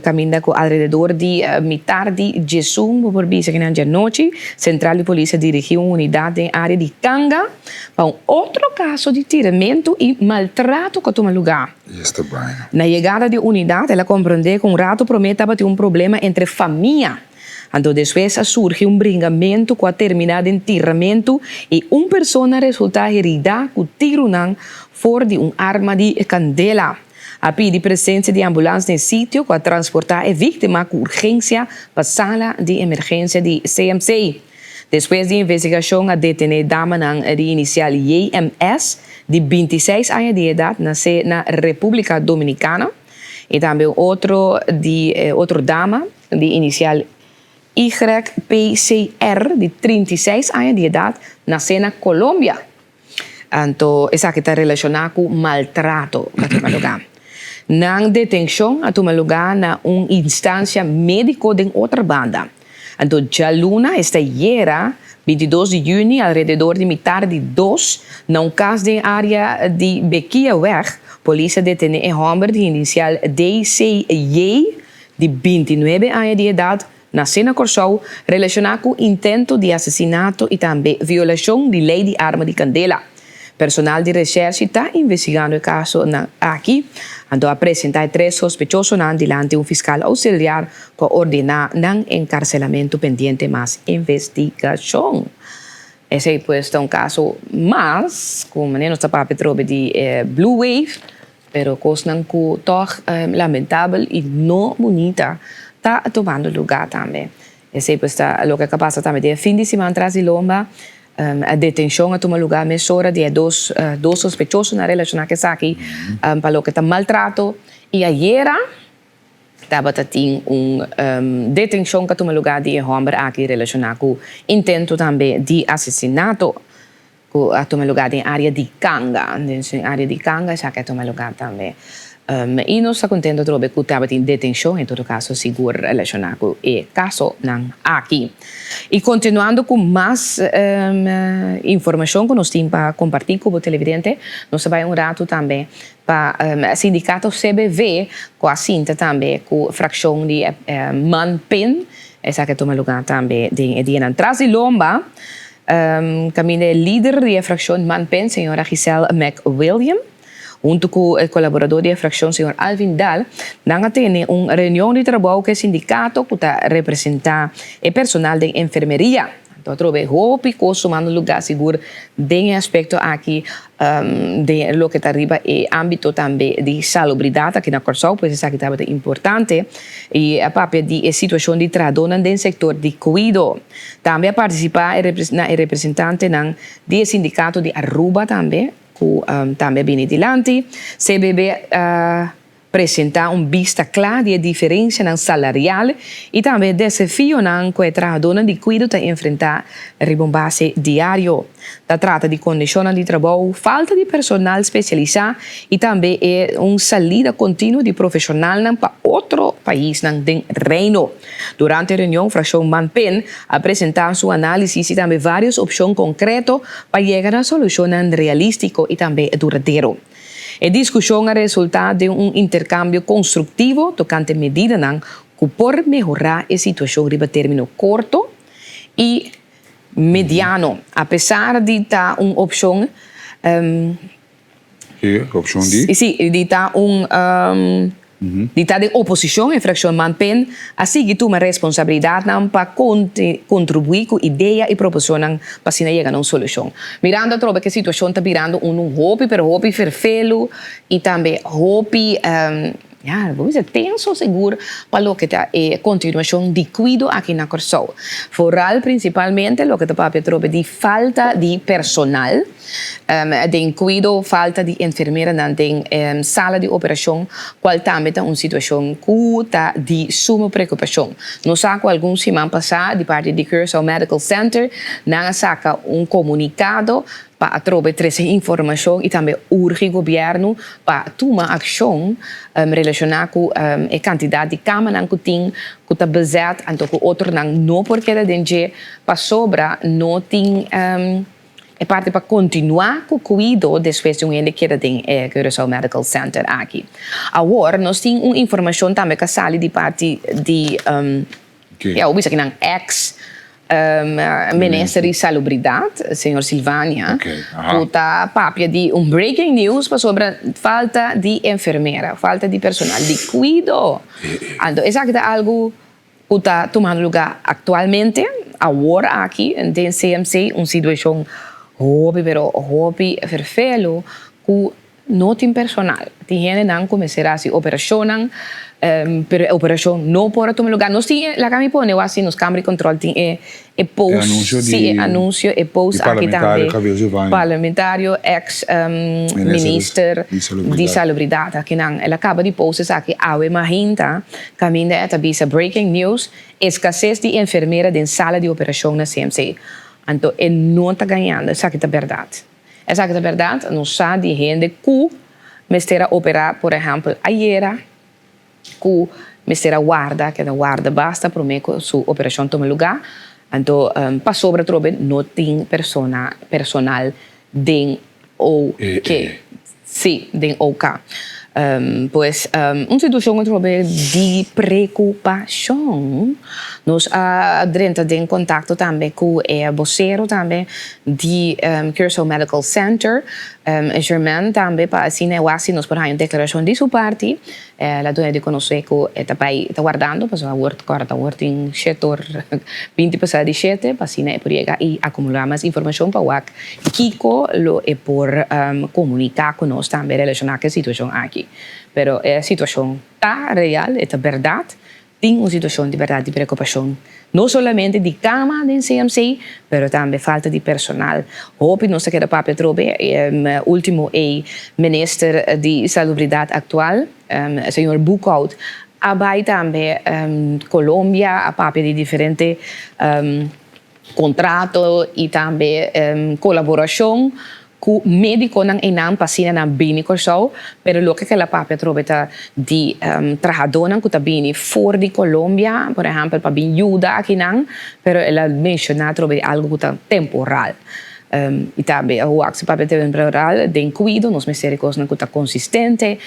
Kaminda ku alrededor di mitar di djesun, bo por bisa kinan djanochi, sentral di polis a dirigí un unidat den área di Kanga pa un otro kaso di tiramentu i maltrato ku a tuma lugá. Na yegada di unidat el a komprondé ku un ratu promé tabatin un problema entre famia. Anto despues a surgi un bringamentu ku a terminá den tiramentu i un persona a resultá heridá ku tirunan for di un arma di kandela. A pidi presensia di ambulans na e sitio ku a transportá e víktima ku urgensia pa sala di emergensia di CMC. Despues di investigashon a detené damanan di inisial JMS di 26 aña di edat nasé na Repúblika Dominikana i tambe un otro di otro dama di inisial YPCR di 36 aña di edat nasé na Colombia. Anto esaki ta relashoná ku maltrato ku a tuma lugá. Nan detenshon a tuma lugá na un instansia médiko den Otrabanda. Anto djaluna, esta ayera, 22 di yüni, alrededor di mitar di dos, na un kas den área di Bekiaweg, polis a detené e hòmber di inisial DCJ, di 29 aña di edat, Nasé na Kòrsou, relashoná ku intento di asesinato i tambe violashon di lei di arma di kandela. Personal di reshèrshi ta investigando e kasonan aki. Anto a presentá e tres sospechosonan dilanti un fiskal ousiliar ku a ordená nan enkarselamentu pendiente mas investigashon. Esei pues ta un kaso mas ku manera nos ta papia atrobe di e Blue Wave. Pero kosnan ku tòg lamentabel i no bunita ta tumando lugá tambe. Esei pues ta loke a pasa tambe den e fin di siman tras di lomba. E detenshon a tuma lugá mesora di e dos dos sospechosonan relashoná ku esaki pa loke ta maltrato. I ayera tabata tin un detenshon ku a tuma lugá di e hòmber aki relashoná ku intento tambe di asesinato. Ku a tuma lugá den área di Kanga. Den su área di Kanga esaki a tuma lugá tambe. I nos ta kontento atrobe ku tabatin detenshon, en todo kaso sigur relashoná ku e kasonan aki. I kontinuando ku mas informashon ku nos tin pa kompartí ku bo televidente, nos ta bai un ratu tambe pa sindikato CBV ku a sinta tambe ku frakshon di Manpin. Esaki a tuma lugá tambe den e dianan tras di lomba. Kaminda e lider di e frakshon Manpen, señora Giselle McWilliam, huntu ku e kolaborador di e frakshon, señor Alvin Daal, nan a tene un reunion di trabou ku e sindikato ku ta representá e personal den enfermeria. Anto atrobe hopi kos tumando lugá sigur den e aspekto aki den loke ta riba e ámbito tambe di salubridat aki na Kòrsou, pues esaki tabata importante i a papia di e situashon di trahadónan den sektor di kuido. Tambe a partisipá e na e representantenan di e sindikato di Aruba tambe ku tambe a bini dilanti. CBB a presentá un bista kla di e diferensianan salarial i tambe e desafionan ku e trahadónan di kuido ta enfrentá riba un base diario. Ta trata di kondishonnan di trabou, falta di personal spesialisá i tambe e un salida kontinuo di profeshonalnan pa otro paisnan den Reino. Durante e reunion frakshon Manpen a presentá su análisis i tambe vários opshon konkreto pa yega na solushonnan realístiko i tambe duradero. E diskushon a resultá den un interkambio konstruktivo tokante medidanan ku por mehorá e situashon riba término korto i mediano. Apesar di ta un opshon, Sí, opshon di? Sí, di ta un di ta den oposishon, e frakshon Man-PEN a sigui tuma responsabilidatnan pa kontribuí ku idea i proposishonnan pa asina yega na un solushon. Mirando atrobe ku e situashon ta birando unu hopi pero hopi ferfelu i tambe hopi Ya, bo bisa tenso sigur pa loke ta e kontinuashon di kuido aki na Kòrsou. Foral prinsipalmente loke ta papia atrobe di falta di personal den kuido, falta di enfermeranan den sala di operashon, kual tambe ta un situashon ku ta di sumo preokupashon. Nos sa ku algun siman pasá di parti di Curaçao Medical Center nan a saka un komunikado pa atrobe trese informashon i tambe urgi gobièrnu pa tuma akshon relashoná ku e kantidat di kamanan ku tin ku ta bezet anto ku otronan no por keda den dje pasobra no tin e parti pa kontinuá ku kuido despues di un hende keda den e Curaçao Medical Center aki. Awor nos tin un informashon tambe ku a sali di parti di. Ya bo bisa ki nan ex minister di salubridat, señor Silvania, ku ta papia di un breaking news pasobra falta di enfermera, falta di personal di kuido. Anto esaki ta algu ku ta tumando luga aktualmente, awor aki den CMC, un situashon hopi pero hopi ferfelu ku No tin personal. Tin hendenan ku mester hasi operashonnan, pero e operashon no por a tuma lugá. Nos tin e, laga mi pone wak si nos kamber di kontrol tin e e post, si e anunsio, e post aki tambe. Parlamentario ex minister di salubridat akinan. El a kaba di post esaki awe mahinta kaminda e ta bisa breaking news, eskases di enfermera den sala di operashon na CMC. Anto e no ta gañando, esaki ta bèrdat. Esaki ta bèrdat, nos sa di hende ku mester a operá, por ehèmpel, ayera, ku mester a warda, keda warda basta promé ku su operashon tuma lugá. Anto pasobra atrobe no tin persona, personal den OK. Sí, den OK. Pues, un situashon atrobe di prekupashon. Nos a drenta den kontakto tambe ku e bosero tambe di Curaçao Medical Center, Germain tambe, pa asina e wak si nos por haña un deklarashon di su parti. El a duna di konosé ku e ta bai, e ta wardando, pasobra awor kòrda awor tin shete or binti pasá di shete, pa asina e por yega i akumulá mas informashon pa wak Kiko lo e por komuniká ku nos tambe relashoná ku e situashon aki? Pero e situashon ta real, e ta bèrdat, tin un situashon di bèrdat di preokupashon, no solamente di kama den CMC, pero tambe falta di personal. Hopi nos ta keda papia atrobe, e último e minister di Salubridat aktual, señor Boekhout, a bai tambe Colombia, a papia di diferente Kontrato i tambe kolaborashon ku medikonan einan pa asina nan bini Kòrsou, pero loke ku el a papia atrobe ta di trahadónan ku ta bini for di Colombia, por ehèmpel pa bin yuda akinan, pero el a menshoná atrobe di algu ku ta temporal. I tambe a wak si papia temporal den kuido nos mester di kosnan ku ta konsistente,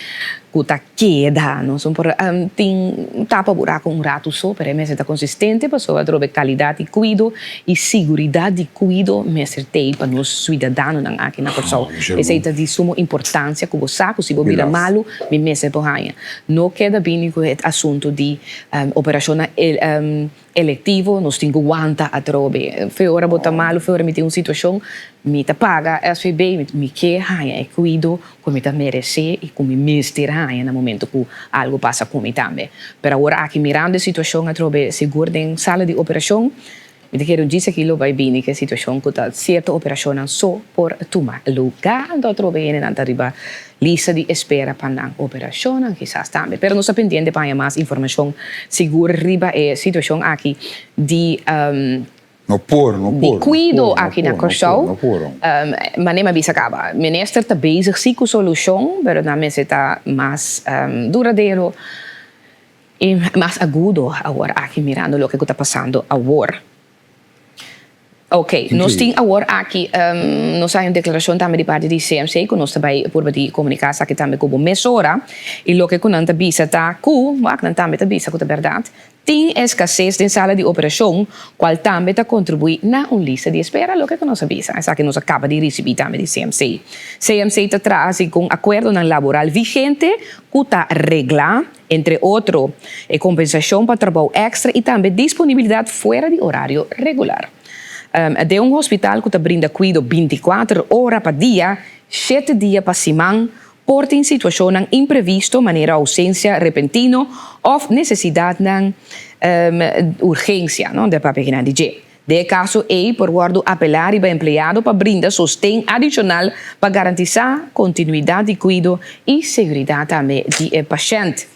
ku ta keda. Nos no por tin tapa buraku un ratu so, pero e mester ta konsistente pasobra atrobe kalidat di kuido i siguridat di kuido mester t'ei pa nos suidadanonan aki na Kòrsou. Esei ta di sumo importansia ku bo sa ku si bo bira malu mi mester por haña. No keda bini ku e asuntu di operashonnan Electivo, nos tin cu wanta atrobe. Fe ora bo ta malo, fe ora mi tin un situacion, mi ta paga SVB, mi ke haña e cuido cu mi ta merece y cu mi mester haña na momento cu algo pasa cu mi tambe. Pero awor aki mirando e situacion atrobe, sigur den sala di operacion, mi ta kere un djis aki lo bay bini cu e situacion cu ta cierto operacionnan so por tuma luga, anto atrobe hendenan ta riba Lista di espera pa nan operashonnan kisas tambe. Pero nos ta pendiente pa haña mas informashon sigur riba e situashon aki di No por, no di por, no kuido por, no aki na por, no por, Kòrsou. no por. Manera mi a bisa kaba, minister ta bezig si ku solushon, pero nan mester ta mas duradero i mas agudo awor aki mirando loke ku ta pasando awor. Ok, nos tin awor aki, nos a haña un deklarashon tambe di parti di CMC ku nos ta bai purba di komuniká esaki tambe ku bo mesora. I loke ku nan ta bisa ta ku, wak, nan tambe ta bisa ku ta bèrdat, tin eskases den sala di operashon, kual tambe ta kontribuí na un lista di espera, loke ku nos a bisa. Esaki nos a kaba di risibí tambe di CMC. CMC ta traha segun akuerdonan laboral vigente ku ta reglá, Entre otro, e kompensashon pa trabou èkstra i tambe disponibilidat fuera di orario regular. Den un hospital ku ta brinda kuido bintikuater ora pa dia, shete dia pa siman, por tin situashonnan imprevisto manera ousensia repentino òf nesesidatnan urgensia, de papia kinan di dje. Den e kaso ei por wòrdu apelá riba empleado pa brinda sosten adishonal pa garantisá kontinuidat di kuido i seguridat tambe di e pashènt.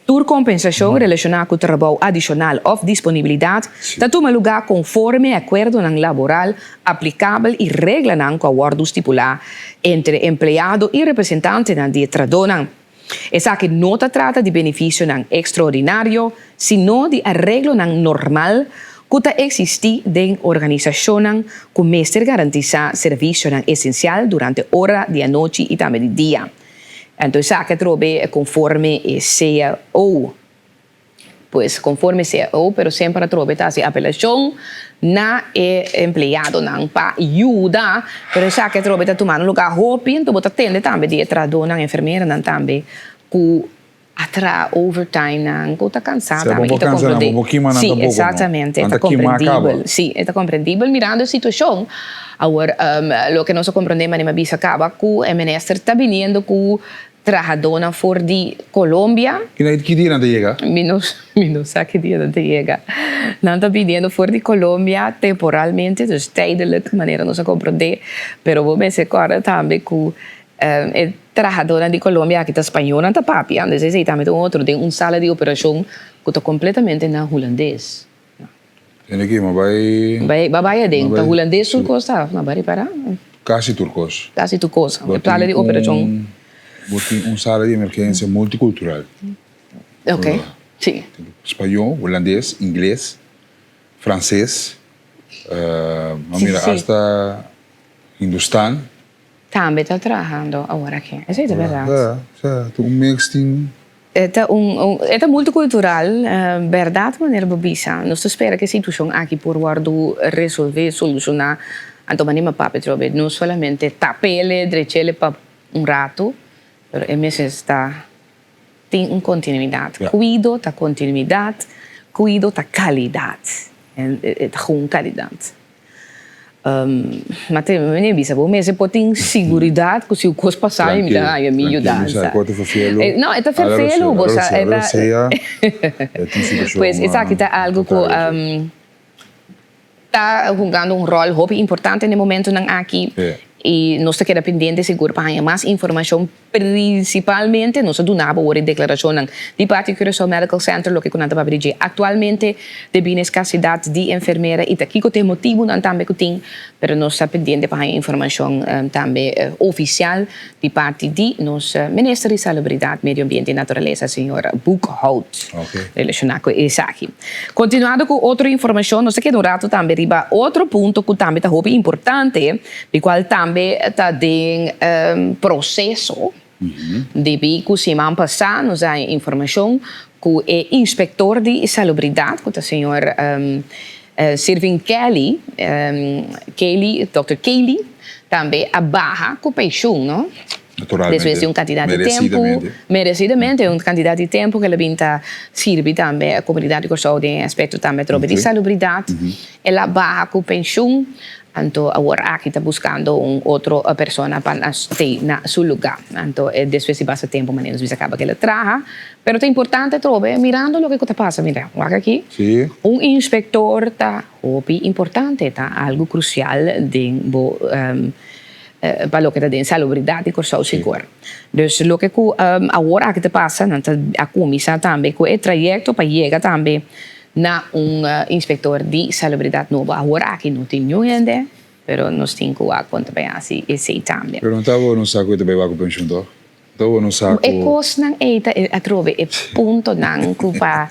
Tur kompensashon relashoná ku trabou adishonal òf disponibilidat ta tuma lugá konforme akuerdonan laboral aplikabel i reglanan ku a wòrdu stipulá entre empleado i representantenan di e tradónan. Esaki no ta trata di benefisionan ekstraordinario, sino di areglonan normal ku ta eksistí den organisashonnan ku mester garantisá servisionan esensial durante ora di anochi i tambe di dia. Anto esaki atrobe konforme e cao. Pues conforme cao, pero semper atrobe ta haci apelacion na e empleadonan pa yuda, pero esaki atrobe ta tumando lugar hopi, enton bo ta tende tambe di e trahadornan, enfermeranan tambe cu a traha overtime nan, cu ta cansa tambe y ta comprende. Si, exactamente, e ta comprendibel, si, e ta comprendibel mirando e situacion. Awor, loke nos a comprende manera mi a bisa caba cu e minister ta biniendo cu Trahadónan for di Colombia. Ki dia nan ta yega? Mi no mi no sa ki dia nan ta yega. Nan ta biniendo for di Colombia temporalmente, dus tijdelijk, manera nos a komprondé. Pero bo mester kòrda tambe ku e trahadónan di Colombia aki ta spañó nan ta papia, dus esei tambe ta un otro den un sala di operashon ku ta kompletamente na hulandes. Tende ki, ma bai. Bai, ba bai aden. Ta hulandes tur kos ta, ma bai ripará. Kasi tur kos. Kasi tur kos. E sala di operashon. Bo tin un sala di emergensia multikultural. Ok, si. Spañó, hulandes, ingles, franses, ma mira asta hindustan. Tambe ta trahando awor aki. Esei ta bèrdat. Ya, ya, ta un mix tin. E ta un, e ta multikultural, bèrdat manera bo bisa. Nos ta spera ku e situashon aki por wòrdu resolvé, solushoná. Anto manera mi papia trobe, no solamente tap'ele, drech'ele pa un ratu, pero e mester ta tin un kontinuidat. Kuido ta kontinuidat, kuido ta kalidat. E ta gewoon kalidat. Ma te mi bisa bo mester por tin siguridad cu si un cos pasa mi ta haya mi yudansa. No, e ta ferfelu bo sa e ta Pues esaki ta algo cu ta hungando un rol hopi importante na e momentonan aki y nos ta keda pendiente sigur pa haya mas informacion. Prinsipalmente nos a duna bo awor e deklarashonnan di parti Curaçao Medical Center loke ku nan ta papia di dje aktualmente debí na e skasidat di enfermera i ta kiko ta e motibunan tambe ku tin, pero nos ta pendiente pa haña informashon tambe ofisial di parti di nos Minister di Salubridat, Medio Ambiente i Naturalesa señor Boekhout relashoná ku esaki. Kontinuando ku otro informashon nos ta keda un ratu tambe riba otro punto ku tambe ta hopi importante. Di cual tambe ta den proceso. Debí cu siman pasá nos a haña informacion cu e inspector di salubridad, cu ta señor Sirvin Kelly, Kelly, Doctor Kelly, tambe a baha cu pensioen, no? Naturalmente. Despues di un cantidad di tempo, merecidamente un cantidad di tempo cu el a bin ta sirbi tambe e comunidad di Corsou den e aspecto tambe atrobe di salubridad, el a baha cu pensioen. Anto awor aki ta buscando un otro persona pa stay na su luga. Anto e despues di basta tempo manera nos bisa caba kila traha. Pero ta importante atrobe mirando loke cu ta pasa. Mira, wak aki. Un inspector ta hopi importante, ta algo crucial den bo pa loke ta den salubridad di Corsou sigur. Dus loke cu awor aki ta pasa, nan ta a cuminsa tambe cu e trayecto pa yega tambe Na un inspector di salubridad nobo. Awor aki no tin niun hende, pero nos tin cu wak con ta bay haci esey tambe. Pero no ta awor nos sa cu e ta bay wak cu pensioen toch? No ta awor nos sa cu. E cosnan ey ta atrobe e puntonan cu pa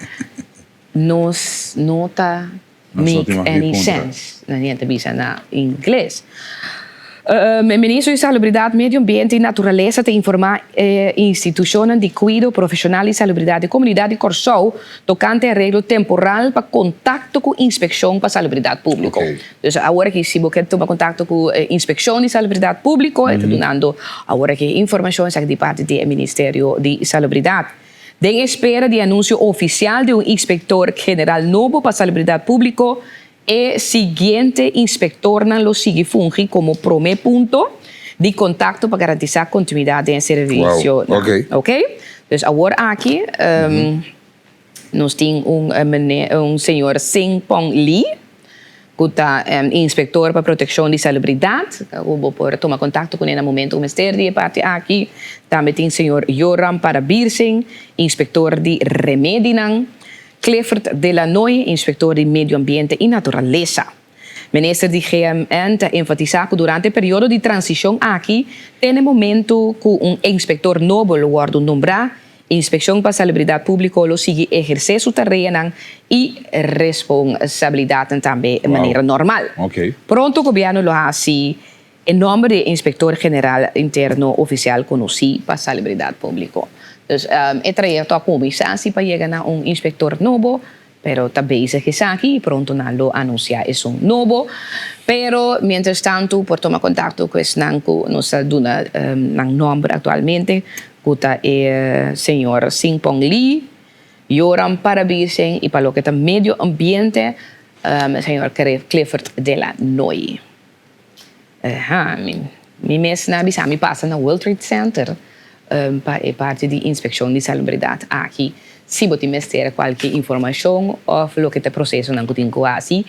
nos no ta. make any sense, nan hende ta bisa na ingles. E Ministro di Salubridat, Medio Ambiente i Naturalesa ta informá e institushonnan di kuido profeshonal di salubridat di komunidat di Kòrsou tokante areglo temporal pa kontakto ku Inspekshon pa Salubridat Públiko. Dus awor aki si bo ke tuma kontakto ku Inspekshon di Salubridat Públiko e ta dunando awor aki informashon esaki di parti di e Ministerio di Salubridat. Den espera di anunsio ofisial di un Inspektor General nobo pa Salubridat Públiko, E siguiente inspektornan lo sigui fungi komo promé punto di kontakto pa garantisá kontinuidat den e servisionan. Wow, oké. Oké? Dus awor aki nos tin un meneer, un señor Sing Pong Lee, ku ta inspektor pa protekshon di salubridat, ku bo por tuma kontakto kuné na momento ku mester di e parti aki. Tambe tin señor Joram Parabirsing, inspektor di remedinan. Clifford de la Noy, inspektor di Medio Ambiente i Naturalesa. Minister di GMN ta enfatisá ku durante e periodo di transishon aki, te na e momentu ku un inspektor nobo lo wòrdu nombrá, Inspekshon pa Salubridat Públiko lo sigui ehersé su tareanan i responsabilidatnan tambe manera normal. Pronto gobièrnu lo hasi E nomber di e Inspector General Interno Oficial conoci pa Salubridad Publico. Dus e trayecto a cuminsa si pa yega na un inspector nobo, pero ta bezig esaki y pronto nan lo anuncia esun nobo. Pero mientras tanto por tuma contacto cu esnan cu nos ta duna nan nomber actualmente, cu ta e señor Sing Pong Lee, Joram Parabisen y pa loke ta medio ambiente, señor Clifford de la Noy. Aha, mi mi mes na bisa mi pasa na World Trade Center pa e parti di inspekshon di salubridat aki. Si bo tin mester kualke informashon òf loke ta e prosesonan ku tin ku hasi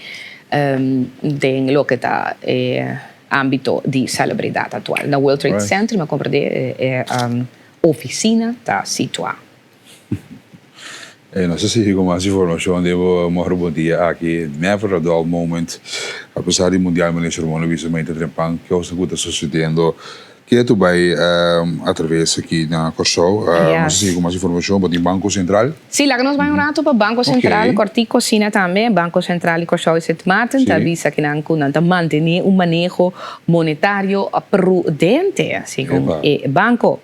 den loke ta e ámbito di salubridat aktual. Na World Trade Center mi a komprendé e ofisina ta situá. E nos ta sigui ku mas informashon den bo Morgen Bon Dia aki. Never a dull moment. Apesar di Mundial Minister Ramon a bisa mente trempan kos ku ta sucediendo ketu bai atraves aki na Kòrsou. Nos ta sigui ku mas informashon bo tin Banko Sentral. Si, laga nos bai un ratu pa Banko Sentral, kòrtiko asina tambe. Banko Sentral di Kòrsou i Sint Maarten ta bisa kinan ku nan ta mantené un maneho monetario prudente, segun e banko.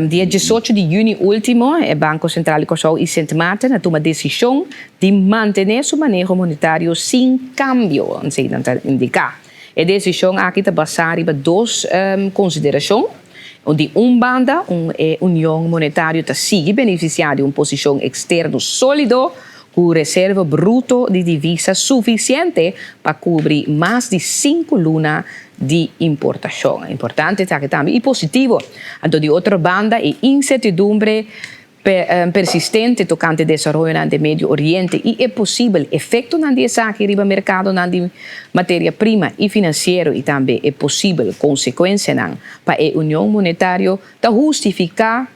Dia diesocho di yüni último, e Banko Sentral di Kòrsou i Sint Maarten a tuma desishon di mantené su maneho monetario sin kambio, esei nan ta indiká. E desishon aki ta basá riba dos konsiderashon. Di un banda, e union monetario ta sigui benefisiá di un posishon eksterno sólido ku reserva bruto di divisa sufisiente pa kubri mas di sinku luna di importashon. Importante esaki tambe i positivo. Anto di otro banda e insertidumbre persistente tokante desaroyonan den Medio Oriente i e posibel efektonan di esaki riba merkadonan di materia prima i finansiero i tambe e posibel konsekuensianan pa e union monetario ta hustifiká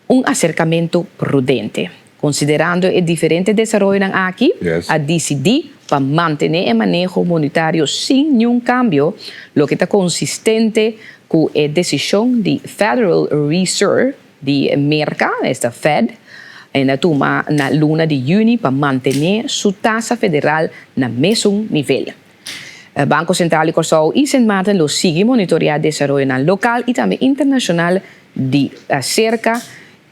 un aserkamentu prudente. Konsiderando e diferente desaroyonan aki, a disidí pa mantené e maneho monetario sin niun kambio, loke ta konsistente ku e desishon di Federal Reserve di Merka, esta Fed, a tuma na luna di yüni pa mantené su tasa federal na mesun nivel. Banko Sentral di Kòrsou i Sint Maarten lo sigui monitoreá desaroyonan lokal i tambe internashonal di serka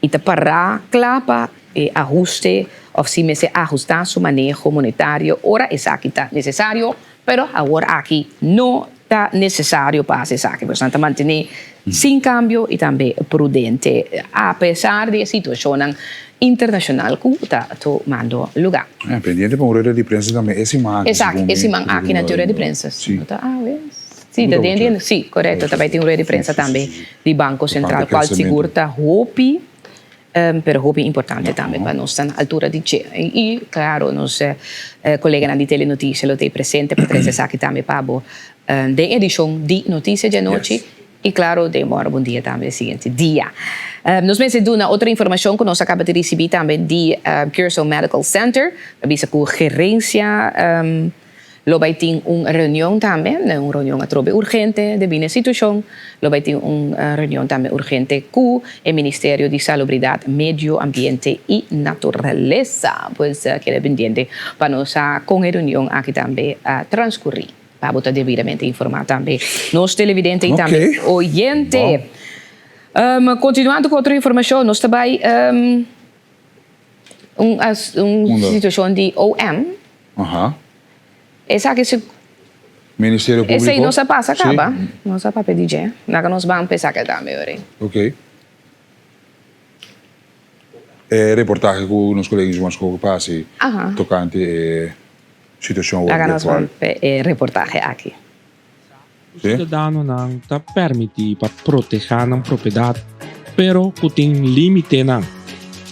i ta pará kla pa e ahuste òf si mester ahustá su maneho monetario ora esaki ta nesesario, pero awor aki no ta nesesario pa hasi esaki. Pues nan ta mantené sin kambio i tambe prudente apesar di e situashonnan internashonal ku ta tumando lugá. Pendiente pa un rueda di prensa tambe e siman aki. Esaki, e siman aki nan tin rueda di prensa. Si. No ta awe? Si, ta den di, si, korekto, ta bai tin un rueda di prensa tambe di Banko Sentral, kual sigur ta hopi, pero hopi importante tambe pa nos ta na altura di dje. I klaro nos koleganan di Telenotisia lo ta ei presente pa trese esaki tambe pa bo den edishon di Notisia djanochi. I klaro den mora bon dia tambe e siguiente dia. Nos mester duna otro informashon ku nos a kaba di risibí tambe di Curaçao Medical Center. Ta bisa ku gerensia. Lo bai tin un reunion tambe, un reunion atrobe urgente debí na e situashon. Lo bai tin un reunion tambe urgente ku e Ministerio di Salubridat, Medio Ambiente i Naturalesa. Pues keda pendiente pa nos sa kon e reunion aki tambe a transkurí. Pa bo ta debidamente informá tambe nos televidente i tambe oyente. Kontinuando ku otro informashon, nos ta bai un situashon di OM. Esaki si. Ministerio Públiko. Esei nos a pasa kaba. Nos a papia di dje. Laga nos ban pa esaki tambe ora. Ok. E reportahe ku nos kolega Juan Schoke pa hasi tokante e situashon Laga nos ban pa e reportahe aki. Ku siudadanonan ta permití pa protehá nan propiedat, pero ku tin límitenan.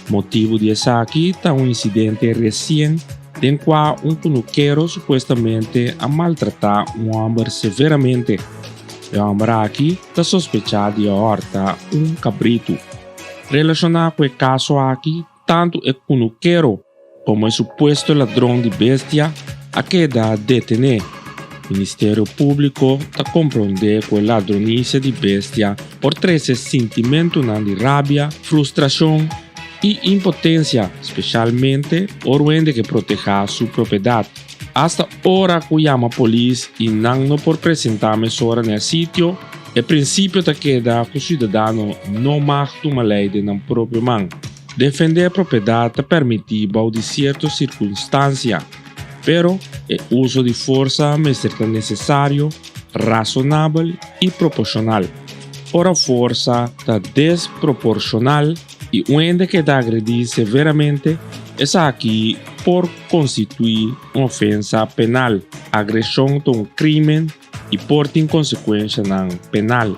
Motibu di esaki ta un insidente resien den kua un kunukero supuestamente a maltratá un hòmber severamente. E hòmber aki ta sospechá di a hòrta un kabritu. Relashoná ku e kaso aki, Tantu e kunukero komo e supuesto ladron di bestia a keda detené. Ministerio Públiko ta komprondé ku e ladronisia di bestia por trese sintimentunan di rabia, frustrashon i impotensia, speshalmente ora un hende ke protehá su propiedat. Asta ora ku yama polis i nan no por presentá mesora na e sitio, e prinsipio ta keda ku siudadano no mag tuma lei den nan propio man. Defendé propiedat ta permití bou di sierto sirkunstansia, pero e uso di forsa mester ta nesesario, rasonabel i proporshonal. Ora forsa ta desproporshonal i un hende keda agredí severamente, esaki por konstituí un ofensa penal. Agreshon ta un krímen i por tin konsekuenshanan penal.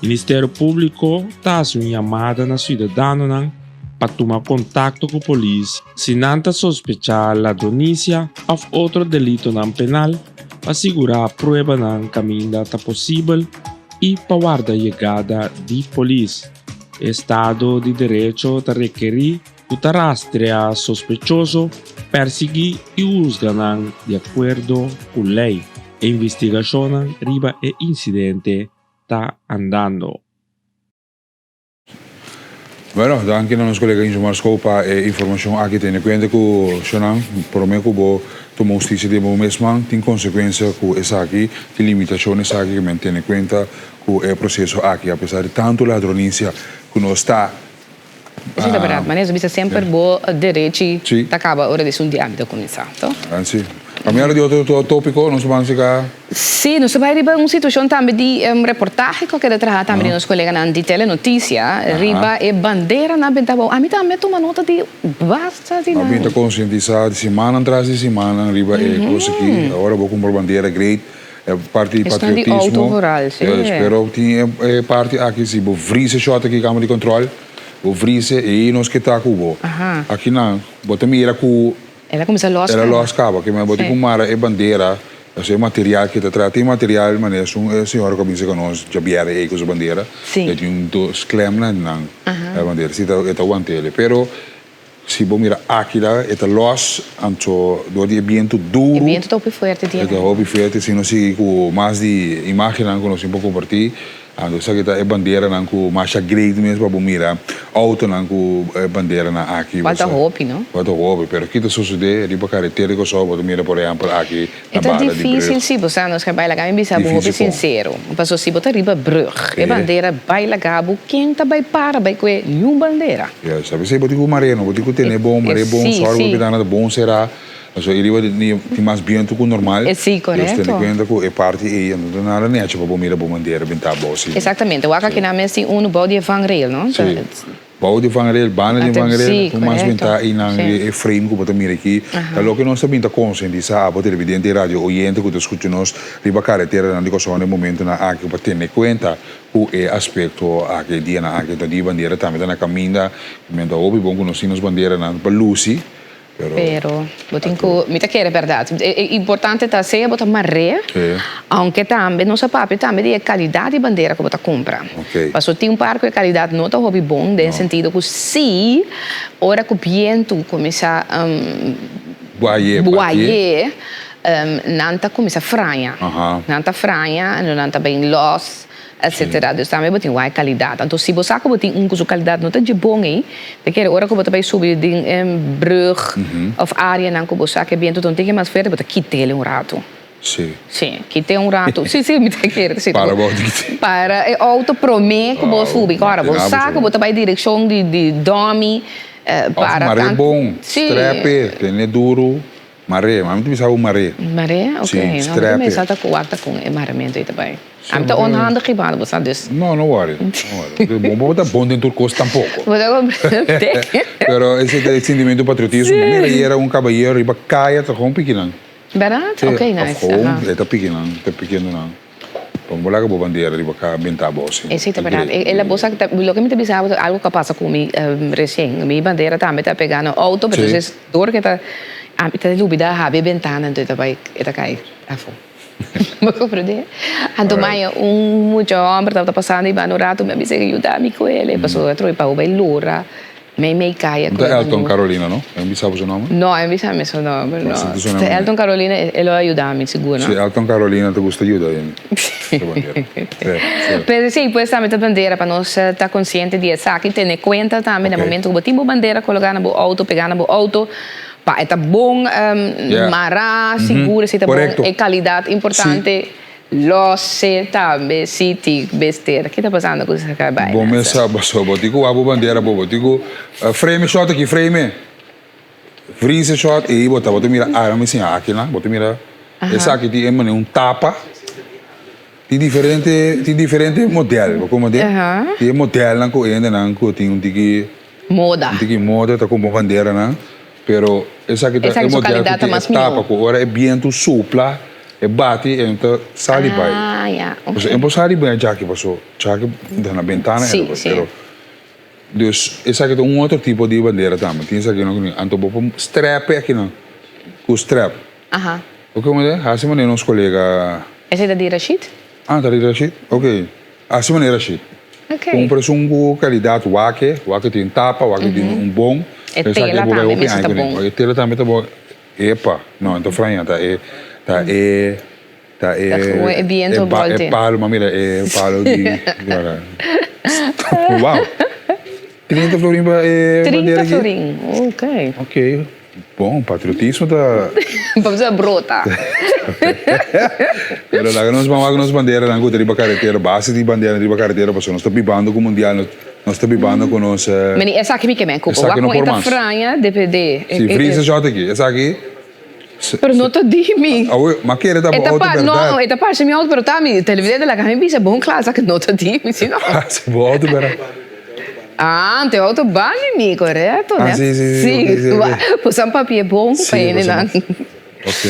Ministerio Públiko ta hasi un yamada na siudadanonan pa tuma kontakto ku polis si nan ta sospechá ladronisia òf otro delitonan penal pa sigurá pruebanan kaminda ta posibel i pa warda yegada di polis. Estado di derecho ta rekerí ku ta rastrea sospechoso, persiguí i husga nan di akuerdo ku lei. E investigashonnan riba e insidente ta andando. Bueno, danki na nos kolega Injo Marskou pa e informashon aki. Tene kuenta ku shonnan, promé ku bo tuma hustisia den bo mes man, tin konsekuensia ku esaki, tin limitashon esaki, ke men tene kuenta ku e proseso aki, apesar di tantu ladronisia ku nos ta. Esei ta berdad, manera su bisa semper bo derechi ta caba ora di esun di ami ta cuminsa, to? Si. Pa mi ora di otro topico nos ban siga. Si, nos ta bai riba un situacion tambe di reportahe cu a keda traha tambe di nos coleganan di Telenoticia riba e banderanan benta abao. Ami tambe a tuma nota di basta di nan. A bin ta concientisa di simannan tras di simannan riba e cos aki. Ora bo cumpra bandera great. E parti di Esnan di patriotismo. auto vooral, si. Yes, pero tin e parti aki si bo vrise shot aki kama di control, bo vrise ei nos ke ta ku bo. Aha. Aki nan, bo ta mira ku El a kuminsá los el a kaba. los kaba, ke men bo tin Si. ku mara e bandera, pasobra e material ke ta traha, tin material manera esun e señora ku a binse ku nos djabièrnè ei ku su bandera, Si. e tin un dos klemnan nan Aha. e bandera, si ta e ta want'el. Pero Si bo mira akila e ta los, anto dor di e bientu duru. E bientu ta hopi fuerte E ta hopi fuerte, si nos sigui ku mas di imagennan ku nos tin por kompartí, anto esaki ta e banderanan ku masha great mes pa bo mira outonan ku e banderanan aki. Falta hopi, no? Falta hopi, pero ki ta sosodé riba karetera di Kòrsou bo ta mira por ehèmpel aki E ta difícil si bo sa nos ke bai laga mi bisa bo hopi sincero paso si bo ta riba brug e bandera bai laga bo ken ta bai para bai kue niun bandera. Yes a pesey bo tin ku mare no bo tin ku tene bon mare bon sòrg bo bentana ta bon será paso e riba tin mas bientu ku normal dus tene kuenta ku e parti ei no ta nada nechi pa bo mira bo bandera bintá abou si. Exactamente wak aki nan mes tin unu bou di e vangrail no. Bou di vangrail, banda di vangrail, ku mas benta i nan e frame ku bo ta mira aki, ta loke nos ta bin ta konsientisá abo televidente i radio oyente ku ta skucha nos riba kareteranan di Kòrsou na e momentunan aki pa tene kuenta ku e aspekto aki, e dianan aki. Ta di bandera tambe ta na kaminda, men ta hopi bon ku nos tin nos banderanan pa lusi. Pero bo tin ku, mi ta kere bèrdat. E importante ta sea bo ta mar'é, aunke tambe nos a papia tambe di e kalidat di bandera ku bo ta kumpra. Pasobra tin un par ku e kalidat no ta hopi bon den sentido ku si ora ku bientu kuminsá buayé. Nan ta cuminsa fraña. Nan ta fraña, anto nan ta bin los, etcetera. Dus tambe bo tin wak e calidad. Anto si bo sa cu bo tin un cu su calidad no ta dje bon ey, ta kere ora cu bo ta bay subi den e brug of areanan cu bo sa cu e biento ta un tiki mas fuerte, bo ta kit'el un rato. Sí. Sí, kit'e un rato. Sí, sí, mi ta kere. Sí, Para bo auto kit'e. Para e auto prome cu bo subi. Ora bo sa cu bo ta bay direccion di Domi, para. Of mare bon, strepe, tene duro. Maré, ma mi ta bisa bo maré. Maré? Ok. Sí, No, mi ta strepe. mesa ta ku wak ta kon e marementu ei ta bai. Sí, Ami ta maré. onhandig hibando bo sa, dus. No, no worry, no worry. Bo bo ta bon den tur kos tampoko. Bo ta komprende. Pero ese ta e sentimentu patriotismo. Sí. Mira ayera un kabayero riba kaya ta gewoon piki nan. Bèrdat? Sí, Ok, of nice. gewoon Aha. e ta piki nan, ta pikiendo nan. Bo no por laga bo bandera riba ka benta bo si. Esei ta berdad. E la bosa ta loke mi ta bisa bo ta algo ku a pasa ku mi resien. Mi bandera tambe ta pega na outo pero entonces dor ke ta ami ta lubida habri e bentana entonces e ta bai e ta kai afo. Bo comprende? Anto maya un mucha homber tabata pasando ei banda un rato mi a bisa yuda mi ku el pasobra atrobe pa bo bai lora. Mei mei kaya No ku ta e Elton manera. Carolina no? E bisa bo su nomber? No, e bisa mi su nomber no. Su Ta Elton Carolina e lo a yuda mi sigur no. Si Elton Carolina ta gusta yuda hende. Ta bandera. Si, si. Pero si, pues tambe ta bandera pa nos ta konsiente di esaki, tene kuenta tambe na momento ku bo tin bo bandera koloká na bo outo, pegá na bo outo, pa e ta bon mará, sigur si ta bon, e kalidat importante. Lose tambe si tin mester. Ki ta pasando ku sa bai Bo mes sa paso bo tin ku wak bo bandera bo bo tin ku frame e shot aki frame freeze e shot ei bo ta bo ta mira ara mi siña aki nan bo ta mira esaki tin e manera un tapa tin diferente tin diferente model bo komprende tin e modelnan ku hendenan ku tin un tiki Moda. Un tiki moda ta como bandera nan, pero esaki ta e model cu tin e tapa cu ora e bientu supla e bati e ta sali bay. Ah, ya, ok. Pasobra e no por sali bay djaki paso djaki ta na bentana Sí, sí. pero dus esaki ta un otro tipo di bandera tambe tin esaki no anto bo por strap e akinan cu strap. Aha. Oke manera hasi manera nos colega. Esei ta di Rashid? Ah ta di Rashid? Ok. Hasi manera ashi. Kumpra esun ku kalidat wak-e, wak-e tin tapa, wak-e tin un bon. E tela tambe mester ta bon. E tela tambe ta bon. Epa, no, e ta fraña, ta e, ta e, ta e. Ta gewoon e biento bolte. E palo, ma mira e palo di, Wow! 30 florin pa e bandera 30 aki? florin, ok. Ok. Bon, patriotismo ta. Vamos a brota. Pero laga nos ban wak nos banderanan ku ta riba karetera, base di banderanan riba karetera pasobra nos ta bibando ku mundial, nos ta bibando ku nos. Meni esaki mi ke men kupa. Esaki Wak no kon por e ta mas. fraña depende. Si, freeze shot aki. Esaki. Pero no ta di mi. Awe, ma kere ta bo auto berdad. No, e ta parse mi auto, pero ta mi televidente laga mi bisa bon kla esaki no ta di mi, si no? Parse bo auto berdad. Ah, te auto ban di mi, korekto. Ah, si, si, si. Si, bo sa papia bon pa hendenan. Ok.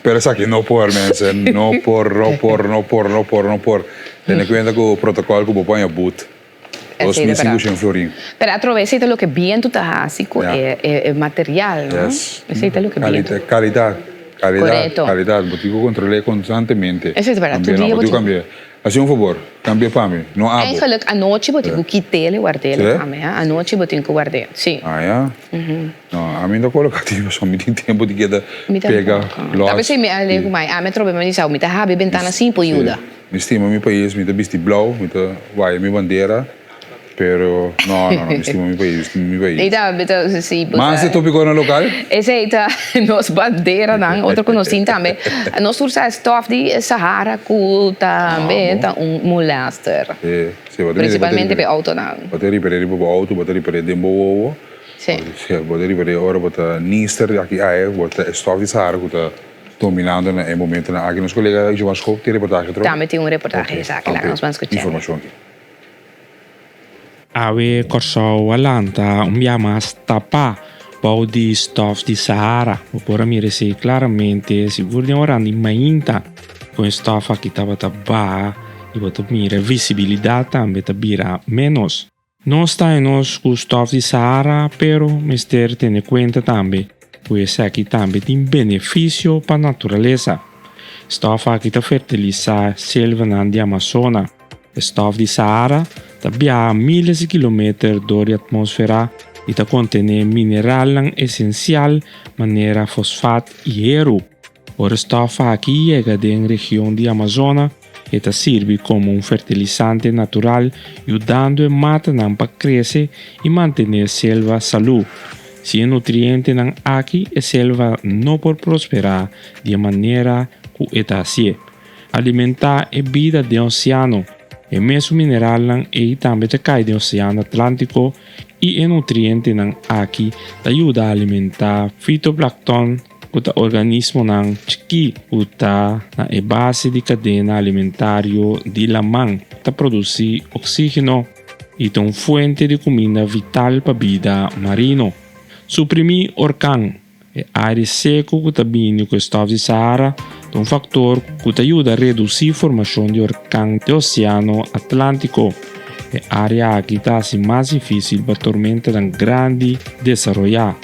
Pero esaki no por, mensen. No por, no por, no por, no por, no por. Tene kuenta ku protokòl ku bo paña but. 2500 florin. Pero atrobe esei ta loke bientu ta hasi ku e material, no? Yes. Esei ta loke bientu. Kalidat, kalidat, Korekto. kalidat. Bo tin ku kontrol'é konstantemente. Esei ta bèrdat. Tur dia bo tin ku tin. kambi'é. Hasi un fabor, kambi'é pa mi, no abo. Eigenlijk anochi bo tin ku kit'é i ward'é tambe, ha? Anochi bo tin ku ward'é, si. Ah ya? No, ami no ta koloká tin pasobra mi tin tempu di keda pega lòs. Ta p'esei mi a lei ku mai, ami atrobe mi di mi ta habri bentana sin por yuda. Mi stima mi pais, mi ta bisti blou, mi ta waya mi bandera, pero no, no, no, mi stima mi pais, mi stima mi pais. I ta, mi ta, si, bo Mas sa. e topikonan lokal? Esei ta nos banderanan, otro ku nos tin tambe. Nos tur sa e stof di Sahara ku tambe ta un molester. Si, si, bo ta Principalmente p'e autonan. Bo ta ripar'é riba bo auto, bo ta ripar'é den bo wowo. Si. Bo ta ripar'é ora bo ta nister aki ae, bo ta e stof di Sahara ku ta Dominando na e momentonan aki. Nos kolega Joan Schoop tin reportahe tro. Tambe tin un reportahe esaki, laga nos ban skucha. Informashon aki. Awe Kòrsou a lanta un bia mas tapá bou di stòf di Sahara. Bo por a mira esei klaramente sigur den oran di mainta kon e stòf aki tabata baha i bo ta mira e visibilidat tambe ta bira ménos. Nos ta e nos ku stòf di Sahara pero mester tene kuenta tambe ku esaki tambe tin benefisio pa naturalesa. Stòf aki ta fertilisá selvanan di Amazona. E stòf di Sahara ta biaha miles di kilometer dor di atmósfera. i ta kontené mineralnan esensial manera fosfat i heru. Ora e stòf aki yega den region di Amazona, e ta sirbi komo un fertilisante natural yudando e matanan pa krese i mantené e selva salú. Sin e nutrientenan aki e selva no por prosperá di e manera ku e ta hasié. Alimentá e bida den oseano. E mesun mineralnan ei tambe ta kai den Oseano Atlántiko i e nutrientenan aki ta yuda alimentá fitoplankton ku ta organismonan chikí ku ta na e base di kadena alimentario di laman, ta produsí oksígeno i ta un fuente di kuminda vital pa bida marino. Suprimí orkan. E aire seku ku ta bini ku e stòf di Sahara ta un faktor ku ta yuda redusí formashon di orkan den Oseano Atlántiko. E área aki ta hasi mas difísil pa tormentanan grandi desaroyá,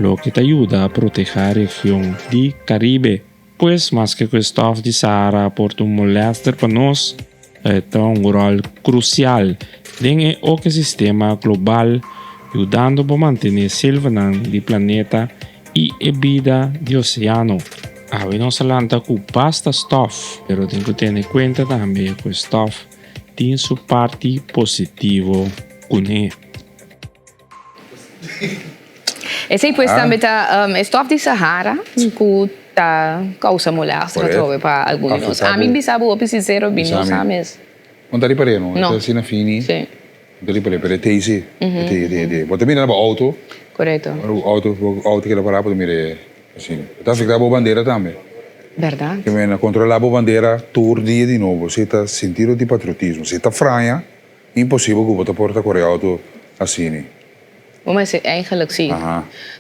loke ta yuda protehá region di Karibe. Pues, maske ku e stòf di Sahara por ta un molèster pa nos, e ta un ròl krusial den e okesistema global, yudando pa mantené selvanan di planeta i e bida di oseano. Awe nos a lanta ku basta stòf, pero tin ku tene kuenta tambe ku e stòf tin su parti positivo kuné. Esei pues tambe ta e stof di Sahara ku ta kousa molèster atrobe pa algun di nos. Ami bisa bo hopi sinsero mi no sa mes. No ta ripar'é no, e ta asina fini. No ta ripar'é pero e tei si, e tei e tei e tei. Bo ta mira na bo outo. Korekto. Ora bo outo bo outo keda pará bo ta mira e asina. E ta afektá bo bandera tambe. Bèrdat. Ke mena kontrolá bo bandera tur dia di nobo si ta sentido di patriotismo. Si ta fraña. Imposibel ku bo ta por ta kore outo asini. Bo mester eigenlijk si.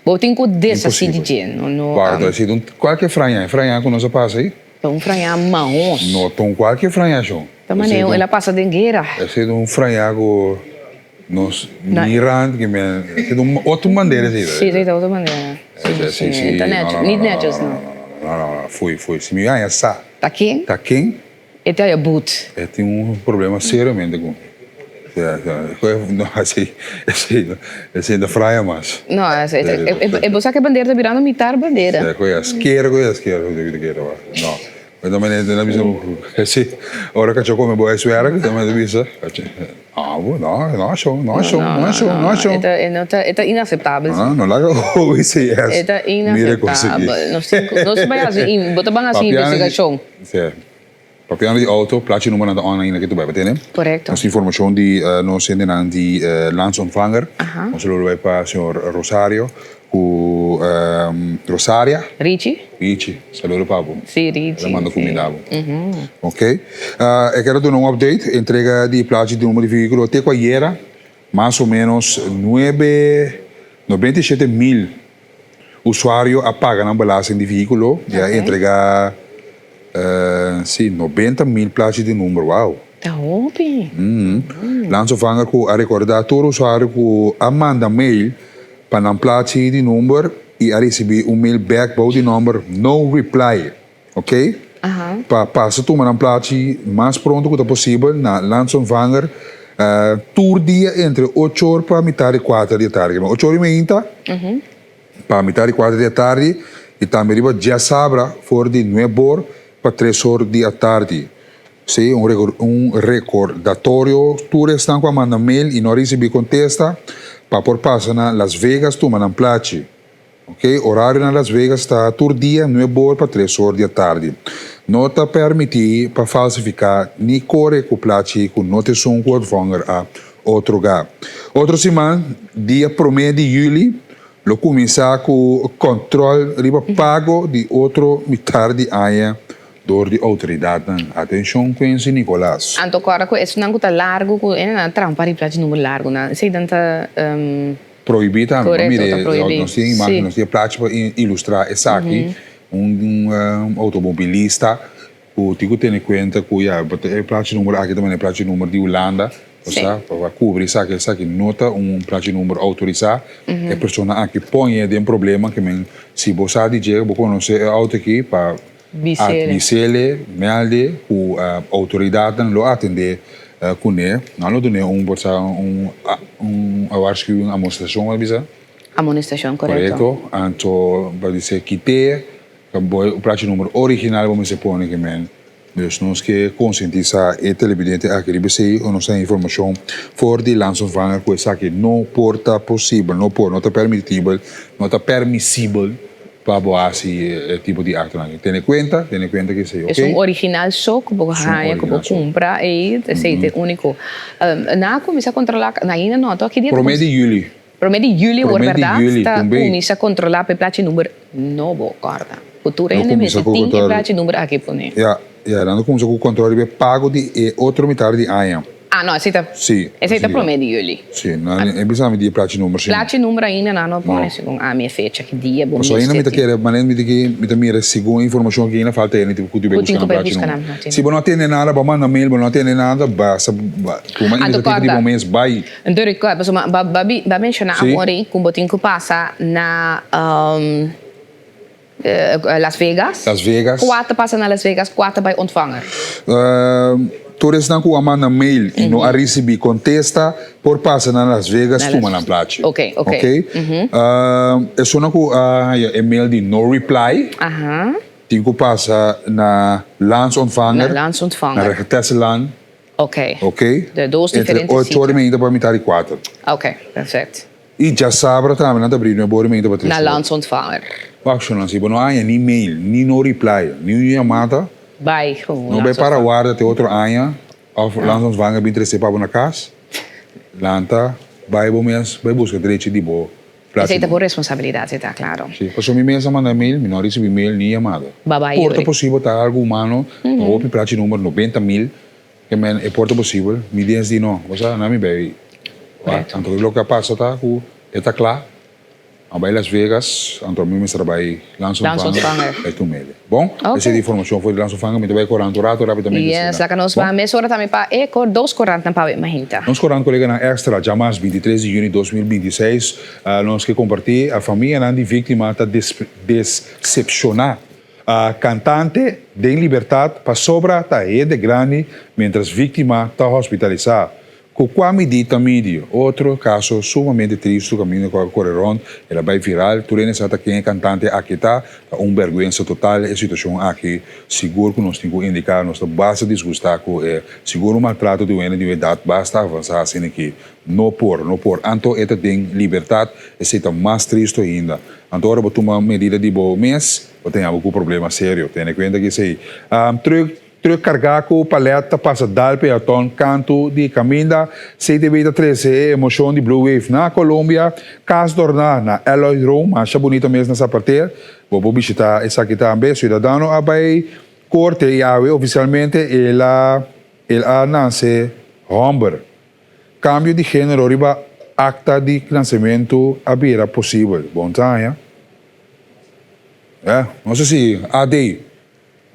Bo tin ku deshasí di dje. No, no. Wak, ta si un kualke fraña. E fraña ku nos a pasa ei. Ta un fraña mahos. No ta un kualke fraña shon. Ta manera el a pasa den guera. E sido un fraña ku nos ni rand ki men. E sido un otro bandera esei. Si, esei ta otro bandera. Si, si, si. Ta nètjes. Nit nètjes no. No, no, no. Fui, fui. Si mi haña sa. Ta ken? Ta ken? E ta ya but. E tin un problema seriamente cu mi. No, esey, esey, esey no fraya mas. No, esey, e bo sa cu e bandera ta birando mitar bandera. Esey cu e askero cu e askero cu e kere wak. No, e ta manera ta bisa, esey, ora cacho come bo ijswerk, ta manera ta bisa, abo, no, no shon, no shon, no shon, no shon. E ta, e no ta, e ta inaceptabel. No, no laga OECS E ta inaceptabel. Nos tin cu, nos bay haci, bo ta ban haci investigacion. Sí. Papiando di auto, plachi numbernan ta on ainda ke tu bai pa tene. Korekto. Nos tin informashon di nos hendenan di Landsontvanger. Nos lo bai pa señor Rosario ku Rosaria. Richi. Richi, saludo pa bo. Sí, Richi. El a manda kumida bo. Ok. E kere duna un update, entrega di plachi di number di vehíkulo te ku ayera mas o menos nuebe, 97 mil usuario a paga nan belasting di vehíkulo i a entregá sí 90 mil plachi di number. Wow! Ta hopi. Landsontvanger ku a rekordá tur usuario ku a manda mail pa nan plachi di number i a risibí un mail bèk bou di nòmber no reply. Ok? Pa pasa tuma nan plachi mas pronto ku ta posibel na Landsontvanger tur dia entre ocho or pa mitar di kuater di atardi. Ocho or i meinta pa mitar di kuater di atardi i tambe riba djasabra for di nuebe or pa tres or di atardi. Sí, un rekordatorio tur esnan ku a manda mail i no a risibí kontesta pa por pasa na Las Vegas tuma nan plachi. Ok, orario na Las Vegas ta tur dia nuebe or pa tres or di atardi. No ta permiti pa falsifica ni core cu plachi cu no ta esun cu ontvanger a otorga. Otro siman, dia prome di juli, lo cuminsa cu control riba pago di otro mitar di aña dor di autoridadnan. Atencion Quincy Nicolaas. Anto corda cu esunnan cu ta largo cu e nan trampa riba plachi number largo nan esey ta. Prohibí tambe. Bo mira, nos tin imágen, nos tin e plachi pa ilustrá esaki. Un outomobilista ku tin ku tene kuenta ku ya, e plachi number aki ta manera e plachi number di Hulanda, osea, pa kubri esaki, esaki no ta un plachi number outorisá. E persona aki pon e den problema ke men si bo sa di dje, bo konosé e outo aki pa Bisele, melde ku outoridatnan lo atendé kuné. Nan lo dun'é un por sa un un. un a waarschuwing, amonestacion a bisa. Amonestacion, corecto. Corecto. Anto pa dice kite, ta bo e plachi number original bo mester pone ke men. Dus nos ke konsientisá e televidente aki riba esei o nos ta informashon for di landsontvanger ku esaki no por ta posibel, no por, no ta permitibel, no ta permisibel pa bo hasi e tipo di aktonan aki. Tene kuenta, tene kuenta ku esei, Es oke? un original so ku bo haña, ku bo kumpra ei, esei ta e úniko. Nan a kuminsá kontrolá, ainda no, to aki dia ta Promé di yüli. Promé di juli awor Promé di bèrdat juli, ta kumbe. kuminsá kontrolá pa e plachi number nobo, kòrda. Ku tur No hende kuminsá mester ku tin e kontrol. plachi number aki pone. Ya, ya, nan ta kuminsá ku kontrol riba e pago di e otro mitar di aña. Ah, no, esei ta, Sí, esei ta sí. promé di juli. Sí, nan e bisa mi di e plachi number sí. Plachi number ainda nan no pone No. segun ami e fecha, ki dia bo Pasobra ainda mester mi ta tin. kere, manera mi ta ki, mi ta mira segun e informashon aki ainda falta hende ku tin ku Ku bai tin buska ku nan bai plachi buska number. nan plachi Si bo no a tende nada, bo a manda mail, bo no a tende nada, basta tuma Anto inisiativa di kòrda. bo mes bai. Anto record, pasobra ba ba bi ba menciona Sí. awor ei cu bo tin cu pasa na Las Vegas. Las Vegas. Cua ta pasa na Las Vegas, cua ta bay ontvanger? Tur esnan cu a manda mail y no a ricibi contesta por pasa na Las Vegas Na tuma Las nan plachi. Ok, ok. Ok? Esunnan cu a haya e mail di no reply tin cu pasa na Landsontvanger, Na Landsontvanger. na Regetesselaan. Ok. Ok. De dos Entre diferente ocho sitio. ora y media pa mitad di cuater. Ok, perfect. Y djasabra tambe nan ta abri nuebe ora y media pa tres Na ora. Landsontvanger. Wak shon si bo no haña ni mail, ni no reply, ni un yamada, Bai gewoon no bai para Landsontvanger. warda te otro aña of Landsontvanger bin trese pa bo na cas. Lanta, bai bo mes, bai busca drechi di bo plachi Esey ta bo number. responsabilidad, esey ta claro. Si, pasobra mi mes a manda mail, mi no a ricibi mail ni yamada. Ba bai Por ta Yuri. posibel ta algo humano, ta hopi plachi number 90 mil. Ke men e por ta posibel? Mi diens di no. Bo sa, na mi bay. Correcto. Anto loke a pasa ta ku e ta kla. A bay Las Vegas, anto mi mester a bay Lansontvanger. Lansontvanger. Bay tumele. Bon, Ok. esei di informacion for di Lansontvanger. Mi ta bay korant un rato rapidamente. Yes, asina. laga nos Bon. ba mesora tambe pa e kor dos korantnan pa awe mainta. Nos korant koleganan Extra, djamas 23 di juni 2026, nos ke kompartí a famianan di víktima ta desepshoná. Cantante den libertad pasobra ta hende grandi mientras victima ta hospitaliza. Cu cua midi ta midi? Otro caso sumamente tristo caminda cu a core rond, el a bay viral, tur hende sa ta ken e cantante aki ta, ta un berguensa total e situacion aki, sigur cu nos tin cu indica nos ta basta disgusta cu e sigur un maltrato di un hende di un edad basta avansa asina aki no por, no por, anto e ta den libertad, esey ta mas tristo ainda. Anto ora bo tuma medida di bo mes, bo ta yama ku problema serio. Tene kuenta ku esei. Truk, truk kargá ku palèt ta pasa dal peaton kantu di kaminda. CTB ta trese e emoshon di Blue Wave na Colombia. Kas dorná na Eloy Room, masha bunita mes na Saparter. Bo por bishitá esaki tambe. Siudadano a bai korte i awe ofisialmente el a el a nase hòmber. Cambio di genero riba acta di nacementu a bira posibel. Bon ta haña. Eh, nos a sigui. AD.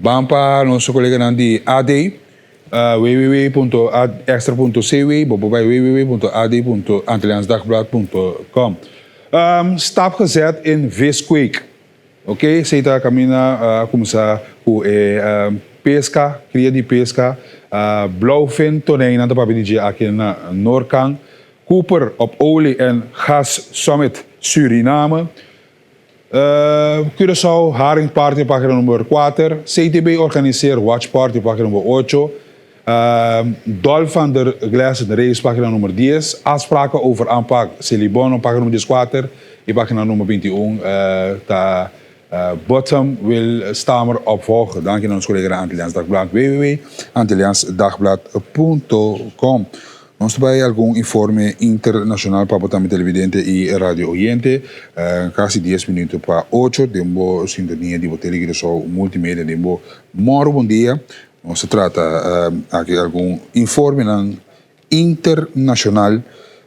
Ban pa nos coleganan di AD. www.extra.cw Bo por bai www.ad.antilliaansdagblad.com Stap gezet in viskweek. Ok, esei ta kaminda a kuminsá ku e peska, kria di peska, blauwvin tonijn nan ta papia di dje aki na Noordkant, Cooper op olie en gas summit Suriname, Curaçao haring party pagina number kuater, CTB organiseer watch party pagina number ocho, Dolf van der Glessen race pagina number dies, Afspraken over aanpak Selibon pagina number dieskuater y pagina number 21 ta Bottom wil Stamer opvolgen. Danki na nos colega na Antilliaans Dagblad www.antilliaansdagblad.com. Nos ta bay algun informe internacional pa bo tambe televidente y radio oyente. Casi dies minuto pa ocho den bo sintonia di bo Tele Curaçao Multimedia den bo Moro Bon Dia. Nos ta trata aki algun informenan internashonal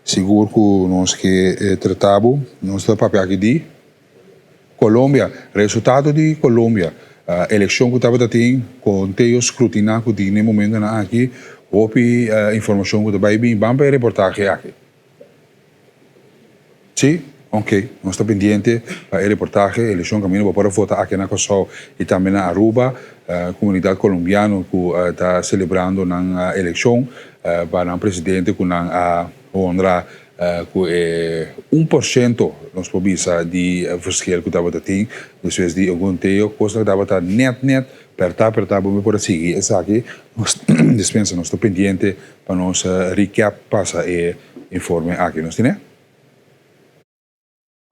sigur ku nos ke trata bo. Nos ta papia aki di Colombia. Resultado di Colombia, elekshon ku tabata tin, konteo skrutina ku tin na e momentonan aki, hopi informashon ku ta bai bin. Ban pa e reportahe aki. Sí? Ok, nos ta pendiente pa e reportahe, elekshon kaminda bo por a vota aki na Kòrsou i tambe na Aruba. Komunidat kolombiano ku ta selebrando nan elekshon pa nan presidente ku nan a honra. Ku e un por shento nos por bisa di verschil ku tabata tin despues di e konteo, kosnan ku tabata nèt nèt pèrtá pèrtá bo por a sigui esaki. Nos dispensa, nos ta pendiente pa nos recap pasa e informe aki. Nos tine?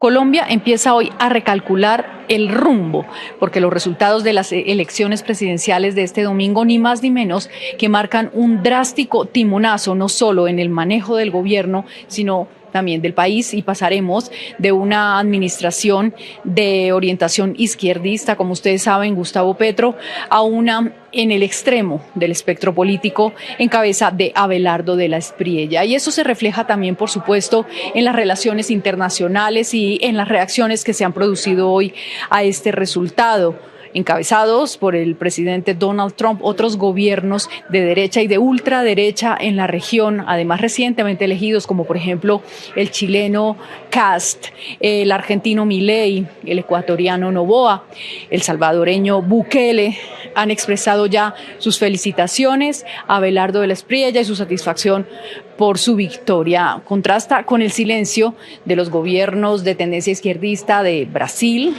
Colombia empieza hoy a recalcular el rumbo, porque los resultados de las elecciones presidenciales de este domingo, ni más ni menos, que marcan un drástico timonazo, no solo en el manejo del gobierno, sino también del país y pasaremos de una administración de orientación izquierdista, como ustedes saben, Gustavo Petro, a una en el extremo del espectro político en cabeza de Abelardo de la Espriella. Y eso se refleja también, por supuesto, en las relaciones internacionales y en las reacciones que se han producido hoy a este resultado encabezados por el presidente Donald Trump, otros gobiernos de derecha y de ultraderecha en la región, además recientemente elegidos, como por ejemplo el chileno Kast, el argentino Milei, el ecuatoriano Noboa, el salvadoreño Bukele, han expresado ya sus felicitaciones a Abelardo de la Espriella y su satisfacción por su victoria. Contrasta con el silencio de los gobiernos de tendencia izquierdista de Brasil,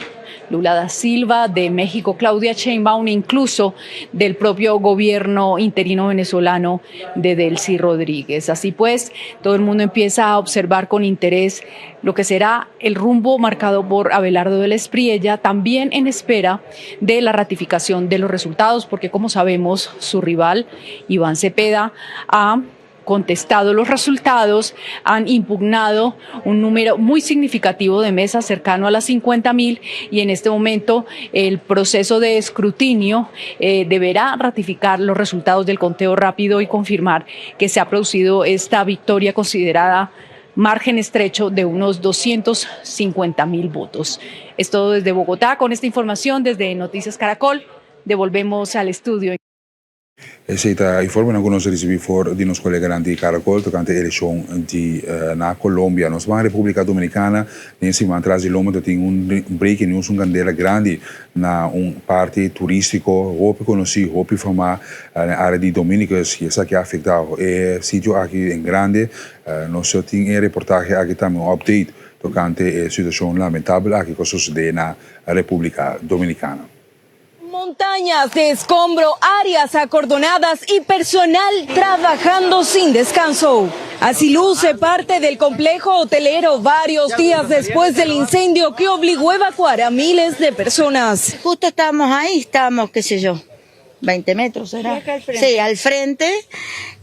Lula da Silva, de México, Claudia Sheinbaum, incluso del propio gobierno interino venezolano de Delcy Rodríguez. Así pues, todo el mundo empieza a observar con interés lo que será el rumbo marcado por Abelardo de la Espriella, también en espera de la ratificación de los resultados, porque como sabemos, su rival, Iván Cepeda, ha contestado los resultados, han impugnado un número muy significativo de mesas, cercano a las 50.000, y en este momento el proceso de escrutinio eh, deberá ratificar los resultados del conteo rápido y confirmar que se ha producido esta victoria considerada margen estrecho de unos 250.000 votos. Es todo desde Bogotá. Con esta información desde Noticias Caracol, devolvemos al estudio. Esei ta informenan ku nos a risibí for di nos koleganan di Caracol tokante e elekshon di na Colombia. Nos ban Republika Dominikana den siman tras di lomba ta tin un breaking news, un kandela grandi na un parti turístiko hopi konosí, hopi famá na e área di Dominicus i esaki a afektá e sitio aki en grande. Nos tin e reportahe aki tambe, un update tokante e situashon lamentabel aki ku a sosodé na Republika Dominikana. Montañas de escombro, áreas acordonadas y personal trabajando sin descanso. Así luce parte del complejo hotelero varios días después del incendio que obligó a evacuar a miles de personas. Justo estábamos ahí, estábamos, qué sé yo, 20 metros, ¿será? Sí, al frente.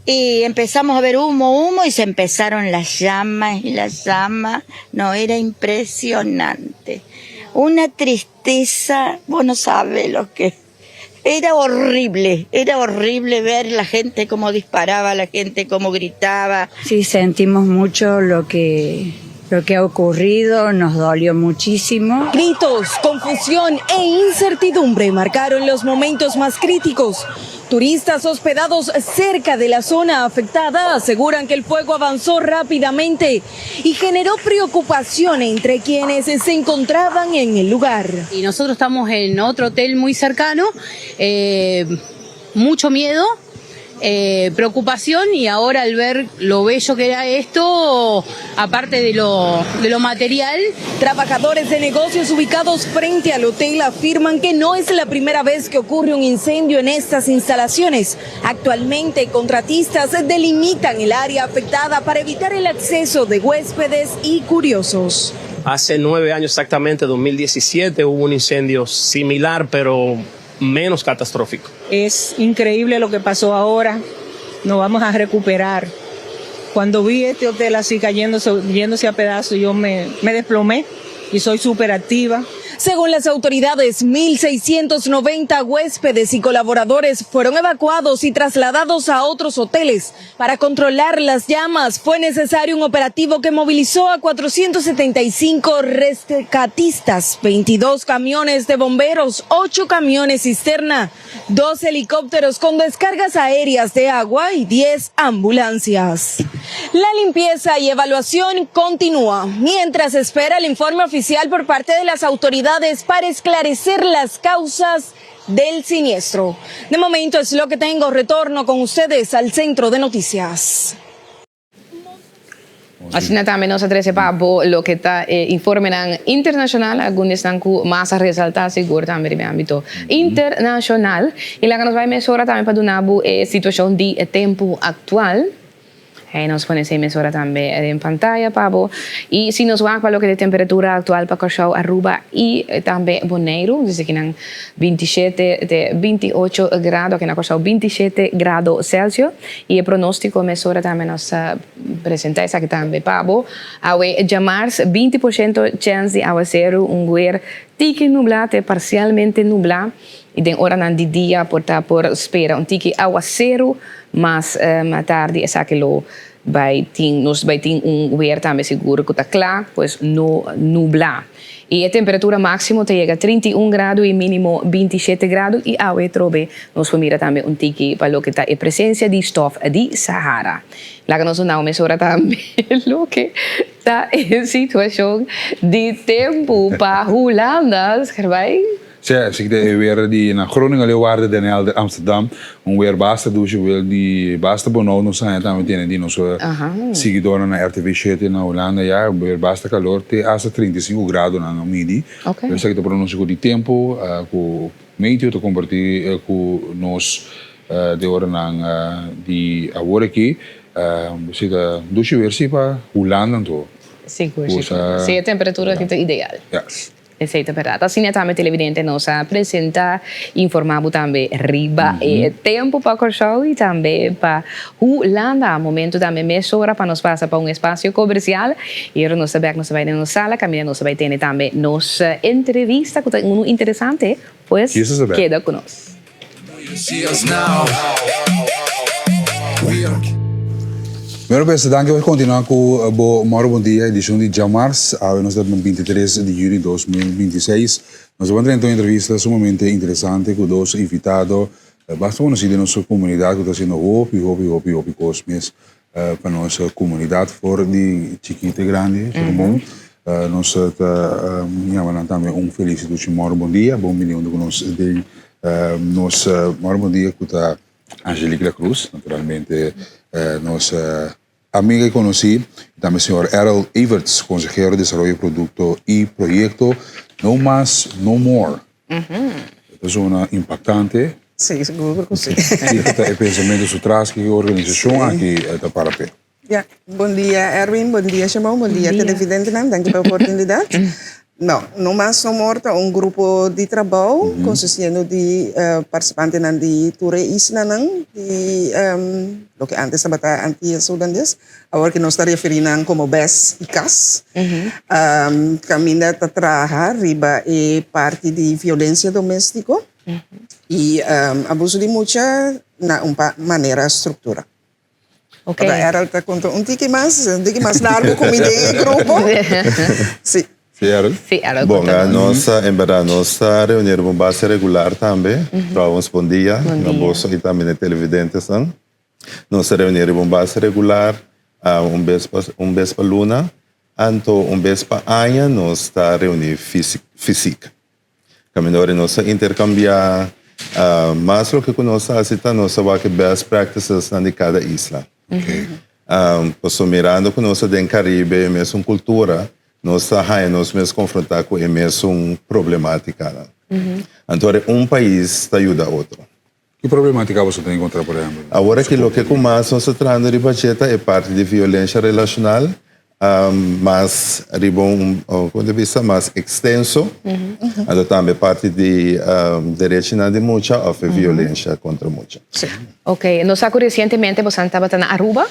Y empezamos a ver humo, humo, y se empezaron las llamas y las llamas. No, era impresionante. Una tristeza, vos no sabes lo que... Era horrible, era horrible ver la gente cómo disparaba, la gente cómo gritaba. Sí, sentimos mucho lo que lo que ha ocurrido, nos dolió muchísimo. Gritos, confusión e incertidumbre marcaron los momentos más críticos. Turistas hospedados cerca de la zona afectada aseguran que el fuego avanzó rápidamente y generó preocupación entre quienes se encontraban en el lugar. Y nosotros estamos en otro hotel muy cercano, eh, mucho miedo, eh, preocupación y ahora al ver lo bello que era esto, aparte de lo, de lo material. Trabajadores de negocios ubicados frente al hotel afirman que no es la primera vez que ocurre un incendio en estas instalaciones. Actualmente, contratistas delimitan el área afectada para evitar el acceso de huéspedes y curiosos. Hace nueve años exactamente, 2017, hubo un incendio similar, pero menos catastrófico. Es increíble lo que pasó ahora. Nos vamos a recuperar. Cuando vi este hotel así cayéndose, yéndose a pedazos, yo me, me desplomé y soy súper activa. Según las autoridades, 1.690 huéspedes y colaboradores fueron evacuados y trasladados a otros hoteles. Para controlar las llamas fue necesario un operativo que movilizó a 475 rescatistas, 22 camiones de bomberos, 8 camiones cisterna, 2 helicópteros con descargas aéreas de agua y 10 ambulancias. La limpieza y evaluación continúa mientras espera el informe oficial por parte de las autoridades para esclarecer las causas del siniestro. De momento es lo que tengo. Retorno con ustedes al centro de noticias. Asina tambe nos a trece pa bo loke ta e informenan internacional, algun di esnan cu mas a resalta sigur tambe riba e ambito internacional. Y laga nos bay mesora tambe pa duna bo e situacion di e tempo actual. Hey, nos pone esey mesora tambe den pantaya pa bo. Y si nos wak pa loke ta e temperatura actual pa Kòrsou, Aruba y tambe Boneiru, desde kinan 27 te 28 grado, aki na Kòrsou 27 grado Celsius. Y e pronóstiko mesora tambe nos ta presenta esaki tambe pa bo. Awe djamars 20% chèns di awaseru, un weer tiki nublá te parsialmente nublá. Y den oranan di dia por ta por spera un tiki awaseru, mas tardi esaki lo bay tin, nos bay tin un weer tambe sigur cu ta cla, pues no nubla. Y e temperatura maximo ta yega 31 grado y minimo 27 grado y awe trobe nos por mira tambe un tiki pa loke ta e presencia di stof di Sahara. Laga nos duna un mesora tambe loke ta e situacion di tempo pa Hulanda, Scherbai. Sí, así ta e weer di na Groningen, Leeuwarden, Den Helder, Amsterdam. Un weer basta dushi, wel di basta bonou nos haña tambe tene di nos siguidornan na RTV shete na Hulanda ya. Un weer basta kalor te hasta 35 gradonan a midi. Pero esaki ta pronóstiko di tempu ku Meteo ta kompartí ku nos den oranan di awor aki. Esei ta dushi weer sí pa Hulanda anto. Sigur, sigur. Sí, e temperatura aki ta ideal. Yes. Esei ta berdad. Asina tambe televidente nos a presenta y informa bo tambe riba e tempo pa Kòrsou y tambe pa Hulanda. Momento tambe mesora pa nos pasa pa un espacio comercial y ora nos ta bek nos ta bay den nos sala caminda nos ta bay tene tambe nos entrevista cu ta uno interesante pues keda cu nos. Bueno bes, danki pa kontinuá ku bo Mòru Bon Dia edishon di djamars. Awe nos ta na 23 di yüni 2026. Nos a ban drenta un entrevista sumamente interesante ku dos invitado basta konosí den nos komunidat ku ta hasiendo hopi, hopi, hopi, hopi kos mes pa nos komunidat for di chikito te grandi. Nos ta yama nan tambe un felis dushi Mòru Bon Dia. Bon bini huntu ku nos den Nos mor bon dia cu ta Angelique La Cruz, naturalmente nos amiga y conoci, y tambe señor Errol Everts, consehero desaroyo producto y proyecto No Mas No More. E ta zona impactante. Sí, seguro cu sí. Kico ta e pensamento su tras, kico e organisacion aki ta para p'e? Ya, bon dia Erwin, bon dia Shemon, bon dia televidentenan, danki pa e oportunidat. No, No Mas No More ta un grupo di trabou konsistiendo di partisipantenan di tur e islanan di loke antes tabata Antillas Hulandes, awor ke nos ta referí nan komo bes i kas, kaminda ta traha riba e parti di violensia doméstiko i abuso di mucha na un manera struktura. Ok. Ora Errol ta konta un tiki mas, un tiki mas largu ku mi den e grupo. Sí. Sí, Errol? Sí, Errol Bon, konta nos. nos ta, en berdad, nos ta reuni riba un base regular tambe. Trouwens, bon dia Bon na dia. boso i tambe na e televidentesnan. Nos ta reuni riba un base regular, un bes pa, un bes pa luna. Anto un bes pa aña nos ta reuni fisi, fisik. Caminda ora nos ta intercambia mas loke cu nos ta haci ta nos ta wak e best practices nan di cada isla. Pasobra mirando cu nos ta den Caribe e mesun cultura nos ta haya nos mes confronta cu e mesun problematicanan. Anto ora un pais ta yuda otro. Ki problematica boso ta encontra por ehempel? Awor aki loke cu mas nos ta trahando riba dje ta e parti di violencia relacional mas riba un como ta bisa mas extenso anto tambe parti di derechinan di mucha of e violencia contra mucha. Ok, nos sa cu recientemente bosan tabata na Aruba?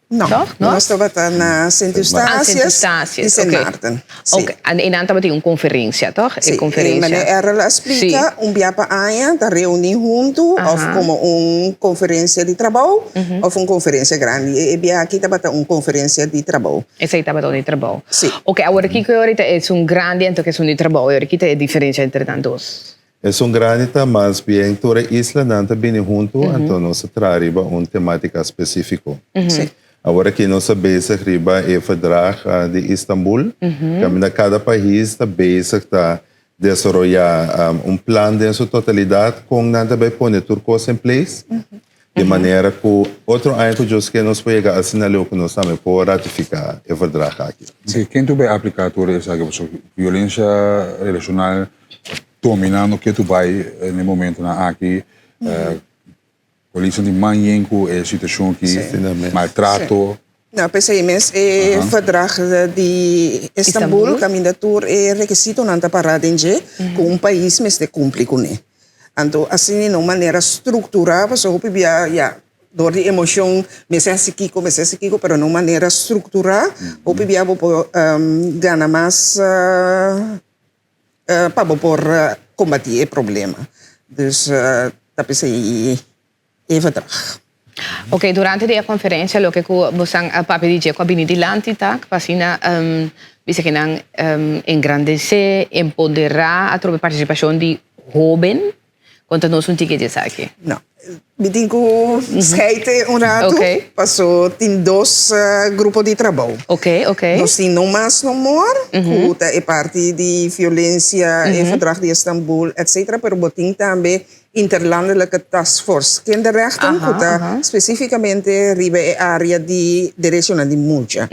No, Toch? No? nos tabata na Sint Ah, Sint Eustatius Eustatius, y Sint oké. Maarten. Sí. Oké, en einan tabatin un conferencia, toch? E Sí, conferencia. meneer Errol a splica, Sí. un bia pa aña ta reuni huntu of como un conferencia di trabou of un conferencia grandi. E bia aki tabata un conferencia di trabou. Esei tabata un di trabou. Sí. Oké, awor kiko e ora ta esun grandi anto ku esun di trabou? E ora ki ta e diferencia entre nan dos? Esun grandi ta mas bien tur e islanan ta bini huntu, anto nos ta traha riba un tematica specifico. Awor aki nos ta bezig riba e Verdrag di Istanbul, caminda cada pais ta bezig ta desaroya un plan den su totalidad con nan ta bay pone tur cos in place. Di manera ku otro aña ku Dios ke nos por yega asina leu ku nos tambe por ratifiká e verdrag aki. Si, ken tur bai apliká tur esaki? Pasobra violensia relashonal ta dominando ketu bai na e momentonan aki. Polisnan tin man yen ku e situashon aki, maltrato. No, p'esei mes e verdrag di Istanbul kaminda tur e rekisitonan ta pará den dje ku un pais mester kumpli kuné. Anto asina na un manera strukturá, pasobra hopi bia ya dor di emoshon mester hasi kiko, mester hasi kiko, pero na un manera strukturá hopi bia bo por gana mas pa bo por kombatí e problema. Dus ta p'esei e verdrag. Ok, durante di e conferencia loke cu bosan a papia di dje cu a bini dilanti ta pa asina bisa cu nan engrandece, empodera atrobe participacion di hoben. Conta nos un tiki di esaki. No, mi tin cu scheite un rato paso tin dos grupo di trabou. Ok, ok. Nos tin No Mas No More cu ta e parti di violencia, e verdrag di Istanbul, etcetera, pero bo tin tambe Interlandelijke Taskforce Kinderrechten ku ta spesífikamente riba e área di derechonan di mucha.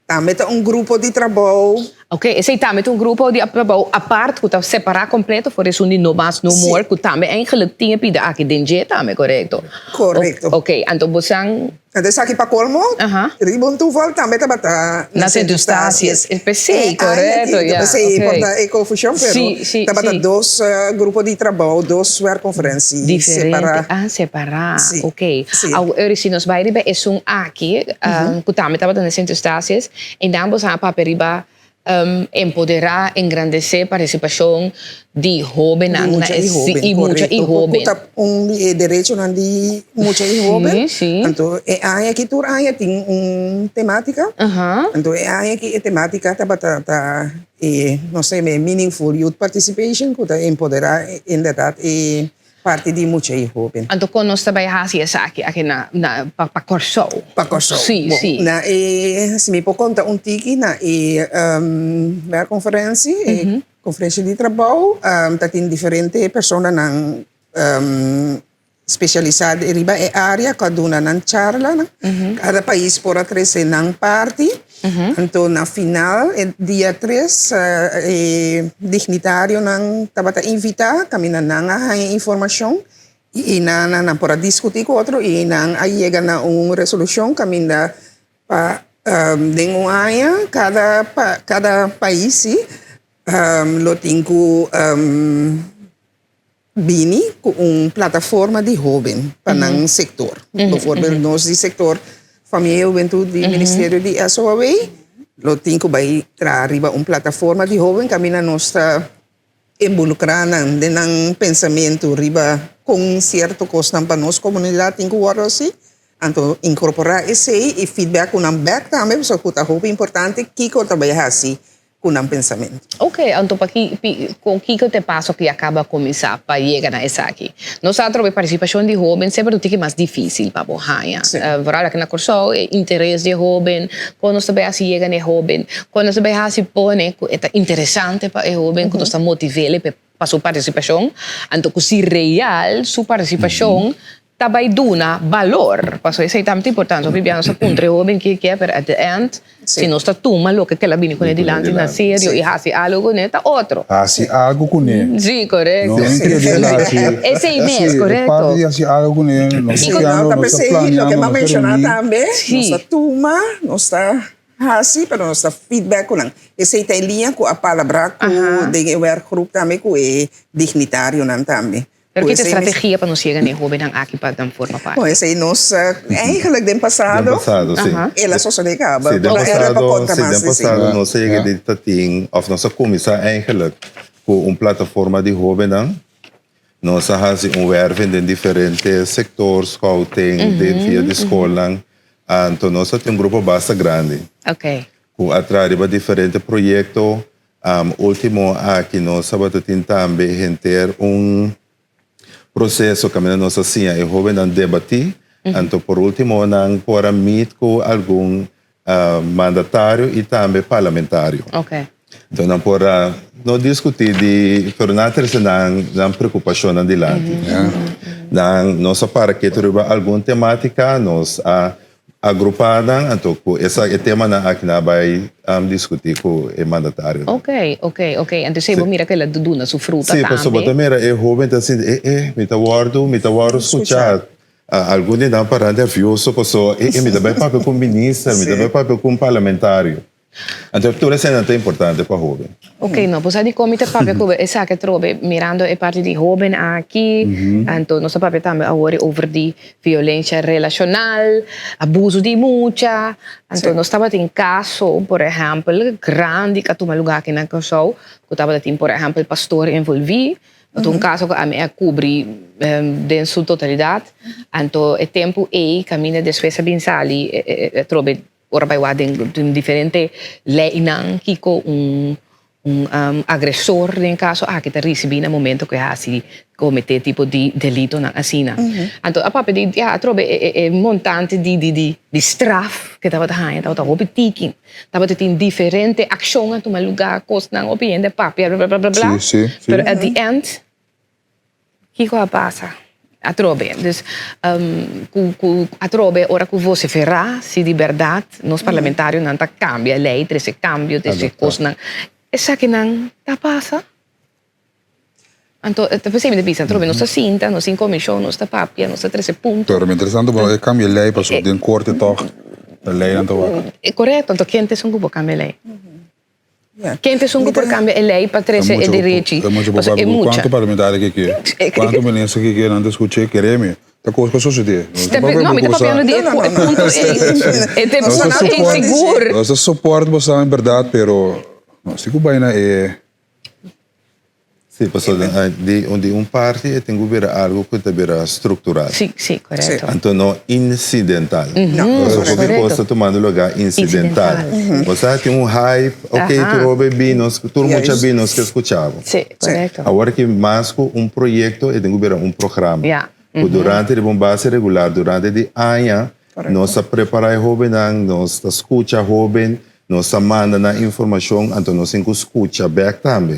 Tambe ta un grupo di trabou. Oké, esei tambe ta un grupo di trabou apart ku ta separá kompleto for esun di No Mas No More ku tambe eigenlijk tin e pida aki den dje tambe, korekto? Korekto. Oké, anto bosan. Anto esaki pa kolmo, riba un toeval tambe tabata na Sint Eustatius. P'esei, korekto, ya. P'esei por ta e konfushon, pero tabata dos grupo di trabou, dos werkkonferensi separá. Ah, separá, ok. Awor, si nos bai riba esun aki, ku tambe tabata na Sint Eustatius, einan boso a papia riba Empoderá, engrandesé partisipashon di hóbennan na e si i mucha i hóben. Ku ta un di e derechonan di mucha i hóben. Anto e aña aki tur aña tin un temátika. Anto e aña aki e temátika tabata ta e nos ta yama e meaningful youth participation ku ta empoderá inderdat e Parti di mucha i hoben. Anto kon nos ta bai hasi esaki aki na na pa pa Kòrsou? Pa Kòrsou. Sí, Bon, sí. na e, si mi por konta un tiki, na e werkkonferentie, e konferensia di trabou, ta tin diferente personanan spesialisá riba e área ku a duna nan charlanan. Kada pais por a trese nan parti. Anto na final e dia tres e dignitarionan tabata invitá kaminda nan a haña informashon i nan nan por a diskutí ku otro i nan a yega na un resolushon kaminda pa den un aña kada kada pais si lo tin ku Bini ku un plataforma di hóben pa nan sektor. Bivoorbeeld nos di sektor Famia i Hubentut di Ministerio di SOAW lo tin ku bai traha riba un plataforma di hóben kaminda nos ta involukrá nan den nan pensamentu riba kon sierto kosnan pa nos komunidat tin ku wòrdu hasi. Anto inkorporá esei i feedback ku nan bèk tambe pasobra ku ta hopi importante kiko ta bai hasi ku nan pensamentu. Ok, anto pa ki, pi, kon kiko ta e paso ku ya kaba kuminsá pa yega na esaki? Nos sa atrobe partisipashon di hóben semper ta un tiki mas difísil pa bo haña. Sí. Vooral aki na Kòrsou, e interes di e hóben, kon nos ta bai hasi yega na e hóben, kon nos ta bai hasi pone ku e ta interesante pa e hóben, ku nos ta motiv'é pa e pa su partisipashon, anto ku si real su partisipashon ta bai duna balor, pasobra esei tambe ta importante, hopi bia nos ta puntra e hoben ke ke, pero at the end si nos ta tuma loke kel a bini kuné dilanti na serio i hasi algu kuné ta otro. Hasi algu kuné. Si, korekto. No entiende el hasi. Esei mes, korekto. E parti di hasi algu kuné, nos ta piando, nos ta planeando, Loke nos m'a ta menshoná reuní. tambe, nos ta tuma, nos ta hasi, pero nos ta feedback ku nan. Esei ta e liña ku a palabrá ku den e werkgroep tambe ku e dignitarionan tambe. Pero ki ta e strategia pa nos yega na e hobennan aki pa nan forma parti? Bon, esei nos eigenlijk den pasado, Den pasado, si. El a sosode kaba. Si, den Por era pa pasado, konta si, mas den di esei. pasado nos a yega di ta tin, of nos a kuminsá eigenlijk ku un plataforma di hobennan. Nos a hasi un werving den diferente sektor, scouting, den via di skolnan. Anto nos a tin un grupo basta grandi. Ku a traha riba diferente proyekto. Ultimo aki nos tabata tin tambe henter un proseso kaminda nos a siña e hobennan debatí. Anto por ultimo nan por a meet ku algun mandatario i tambe parlamentario. Anto nan por a no diskutí di pero nan a trese nan nan preokupashonnan dilanti. Nan nos a para ketu riba algun tematica, nos a agrupa nan, anto cu esa e temanan aki nan a bay discuti cu e mandatarionan. Ok, ok, ok. Anto esey bo mira cu el a duna su fruta Sí, tambe. pasobra bo ta mira e hoben ta sinti, eh, eh, mi ta wordo, mi ta wordo scucha. Algun di nan para nervioso pasobra, eh, eh, mi ta bay papia cu un minister, mi ta bay papia cu un parlamentario. Anto tur eseinan ta importante pa hoben. Ok, no, bo sa dikon mi ta papia ku esaki atrobe mirando e parti di hoben aki, anto nos ta papia tambe awor over di violencia relashonal, abuso di mucha, anto nos tabatin kaso por ehèmpel grandi ku a tuma lugá aki na Kòrsou ku tabatin por ehèmpel pastor envolví, ta un kaso ku ami a kubri den su totalidat, anto e tempu ei kaminda despues a bin sali atrobe. Ora bai wak den diferente leinan kiko un un agresor den e kaso aki ta risibí na momento ku e hasi kometé tipo di delitonan asina. Anto a papia di ya atrobe e e montante di di di di straf ku e tabata haña tabata hopi tiki. Tabata tin diferente akshon a tuma lugá kosnan hopi hende a papia blablabla pero at the end Kiko a pasa? Atrobe. Dus ku ku atrobe ora ku vosiferá si di bèrdat nos parlamentarionan ta kambia lei, trese kambio, trese kosnan, esakinan ta pasa? Anto ta p'esei mi ta bisa atrobe nos ta sinta, nos tin komishon, nos ta papia, nos ta trese punto. Pero mientrastanto bo e kambia lei pasobra den korte tòg e leinan ta wak. Korekto, anto ken ta esun ku bo kambia lei? Ken ta esun ku por kambia e lei pa trese e derechi? Pasobra e mucha. Kuantu parlamentario ke ke? Kuantu minister ke ke? Nan ta skuch'é, kere mi. Ta kos ku a sosodé. No, mi ta papiando di e punto ei. E te punto ei sigur. Nos ta support boso en bèrdat, pero nos tin ku bai na e. Sí, pasobra di di un parti e tin ku bira algu ku ta bira struktural. Sí, sí, korekto. Anto no insidental. No. Pasobra hopi kos ta tumando lugá insidental. Bo sa tin un hype, ok, tur hopi bin, nos tur mucha bin, nos ke skucha bo. Sí, korekto. Awor ki mas ku un proyekto e tin ku bira un programa. Ya. Ku durante riba un base regular, durante di aña, nos ta prepará e hóbennan, nos ta skucha hóben, Nos ta manda nan informashon, anto nos tin ku skucha bèk tambe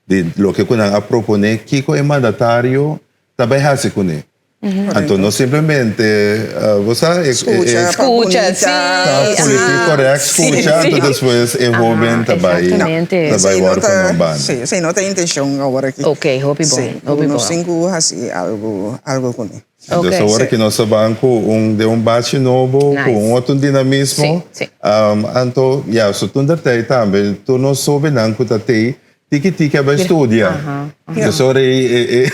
di loke ku nan a proponé, kiko e mandatario ta bai hasi kuné. Anto no simplemente, bo sa, e Skucha pa Skucha, sí. bunita. Ta politik korèkt, skucha, anto despues e hóben ta bai ta bai wòrdu pone un banda. Sí, esei no ta intenshon awor aki. Ok, hopi bon, hopi bon. Nos tin ku hasi algu algu kuné. Entonces awor aki nos ta ban cu un den un bachi nobo, cu un otro dinamismo. Anto ya, so toen der tijd tambe, tur nos hobennan cu ta tey, tiki tiki a bay studia. Entonces ora ey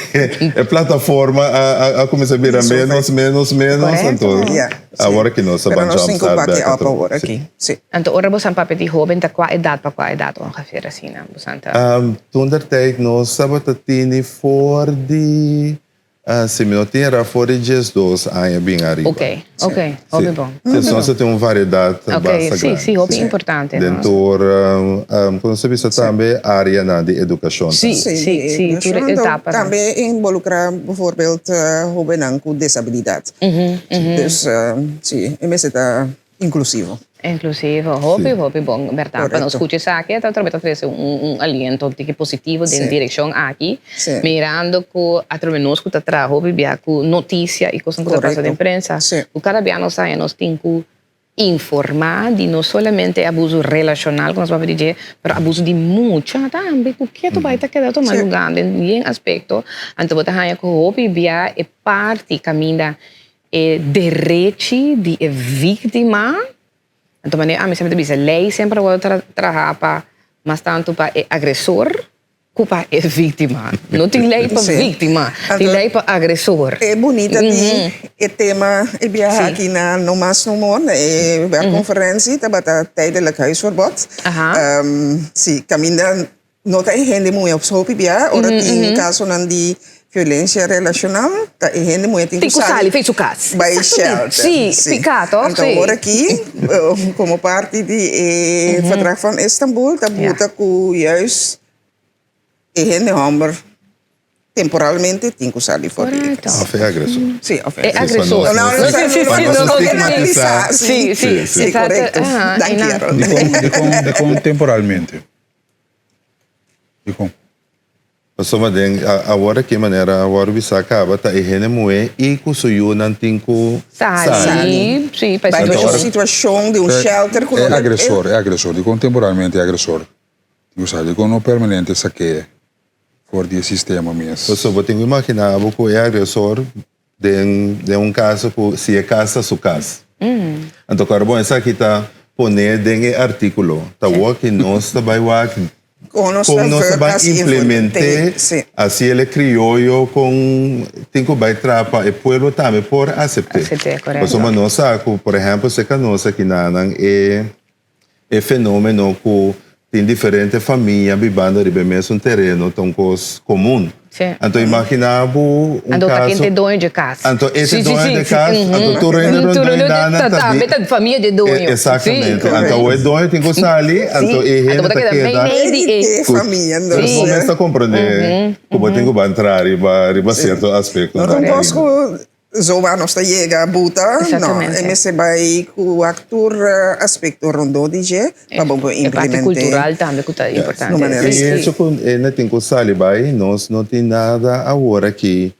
e plataforma a cuminsa bira menos, menos, menos, anto awor aki nos ta ban jump start back atro. Anto ora bosan papia di hoben ta cua edad pa cua edad ongeveer asina bosan ta? Toen der tijd nos tabata tini for di Si mi no tin era for di diesdos aña bin ariba. Ok, ok, hopi bon. Si, nos ta tin un variedad basta grandi. Ok, si, si, hopi importante. Den tur, como nos ta bisa tambe, areanan di educacion. Si, si, si, tur e etapanan. Tambe involucra bijvoorbeeld hobennan cu desabilidad. Dus, si, e mester ta Inklusivo. Inklusivo. Hopi, hopi bon, bèrdat. Pa nos skucha esaki ta atrobe ta trese un aliento tiki positivo den direkshon aki. Mirando ku atrobe nos ku ta traha hopi bia ku notisia i kosnan ku ta pasa den prensa, ku kada bia nos haña nos tin ku informá di no solamente e abuso relashonal ku nos papia di dje, pero abuso di mucha tambe ku ketu bai ta keda tuma lugá den yen aspekto. Anto bo ta haña ku hopi bia e parti kaminda E derechi di e víktima, anto manera ami semper ta bisa, lei semper a wòrdu traha pa mas tantu pa e agresor ku pa e víktima. No tin lei pa víktima, tin lei pa agresor. E bunita di e tema e biaha aki na No Mas No More, na e werkconferentie tabata tijdelijk huisverbod. Si, kaminda No ta e hende muhé op hopi bia ora tin kasonan di violensia relashonal ta e hende muhé tin ku sali fei su kas bai shelter. Sí, piká tòg? Anto ora aki komo parti di e Verdrag van Istanbul ta buta ku juist e hende hòmber Temporalmente tin ku sali for di e kas. Of e agresor. Sí, of e agresor. No, no, Sí, sí, pa sí, no no, stigmatisá. Sí, sí, Sí, korekto. Danki, Harold. Dikon, dikon, dikon temporalmente? Dikon? Pasobra den awor aki manera a wòrdu bisá kaba ta e hende muhé i ku su yunan tin ku sali. Sí, pa e situashon di un shelter ku E agresor, e agresor, dikon temporalmente e agresor tin ku sali? Dikon no permanente sak'é for di e sistema mes? Pasobra bo tin ku imaginá bo ku e agresor Den den un kaso ku si e kas ta su kas. Anto kòrda bon esaki ta poné den e artíkulo. Ta wòk nos ta bai wak Kon nos kon nos ta bai implement'é hasi el e krioyo kon tin ku bai traha pa e pueblo tambe por asept'é. Pasobra nos sa ku por ehèmpel serka nos akinanan e E fenomeno ku tin diferente famia bibando riba e mesun tereno ta un kos komun. Anto imaginá bo un Anto ta kaso. ken ta e doño dje kas. Anto e ta e doño dje kas, anto tur hende rondó e dana ta bi. Ta famia dje doño. Exactamente. Anto awor e doño tin ku sali, anto e hende ta keda. Meimei di e. Famia. Bo mes ta komprondé ku bo tin ku ban traha riba sierto aspekto. No ta un kos ku Zomaar nos ta yega buta, no, e mester bai ku wak tur aspekto rondó di dje pa bo por E parti implement'é. kultural tambe ku ta importante. E hecho ku e na tin ku sali bai, nos no tin nada awor aki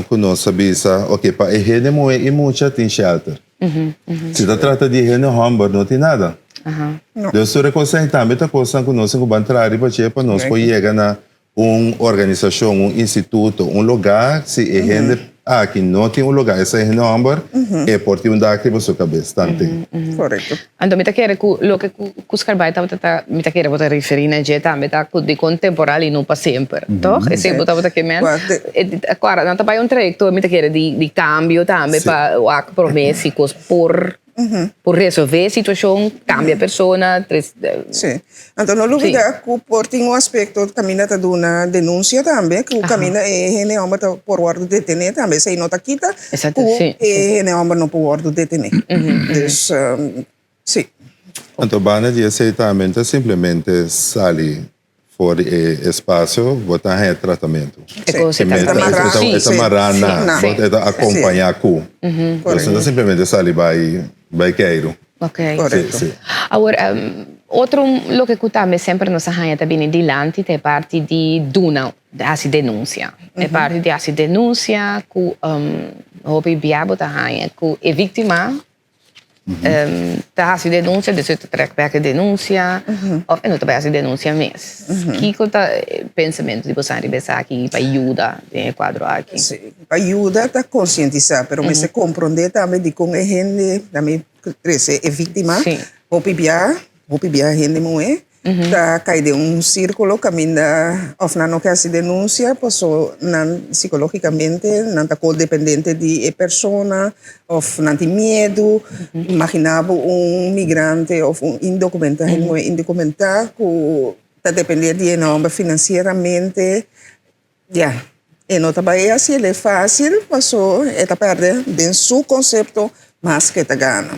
ku nos a bisa, oke, pa e hende muhé i mucha tin shelter. Si ta trata di hende hòmber no tin nada. Dus tur e kosnan ei tambe ta kosnan ku nos tin ku ban traha riba dje pa nos por yega na Un organisashon, un instituto, un lugá, si e hende aki no tin un lugá, esei hende hòmber, e por tin un dak riba su kabes, tanten. Korekto. Anto mi ta kere ku loke ku Scarbay tabata ta, mi ta kere bo ta referí na dje tambe ta ku dikon temporal i no pa semper, tòg? Esei bo tabata ke men. Kòrda, nan ta bai un trayekto, mi ta kere di kambio tambe pa wak promé si kos por. Por resolve e situacion, cambia persona, tres. Sí. Anto no lubida cu por tin un aspecto caminda ta duna denuncia tambe, cu caminda e hende homber ta por wordo detene tambe. Esey no ta kita cu e hende homber no por wordo detene. Dus, sí. Anto banda di esey tambe ta simplemente sali For di e espacio bo ta haña tratamentu. E cosa ta mará. E ta mará na, e ta acompañá cu. Entonces no simplemente sali bai bai keiru. Ok. Awor, otro loke cu tambe semper nos a haña ta bini dilanti ta e parti di duna, haci denuncia. E parti di haci denuncia cu hopi bia bo ta haña cu e victima Ta hasi denuncia, despues ta trek bek e denuncia, of e no ta bai hasi denuncia mes. Kiko ta e pensamentu di boso riba esaki pa yuda den e kuadro aki? Si, pa yuda ta konsientisá, pero mester komprondé tambe dikon e hende, tambe trese e víktima, hopi bia, hopi bia hende muhé Ta kai den un sírkulo kaminda òf nan no ke hasi denunsia paso nan sikológikamente nan ta kodependente di e persona òf nan tin miedu. Imaginá bo un migrante òf un indokumentá, hende muhé indokumentá ku ta dependé di e hòmber finansieramente. Ya, e no ta bai hasi el e fácil paso e ta pèrdè den su konsepto mas ke ta gana.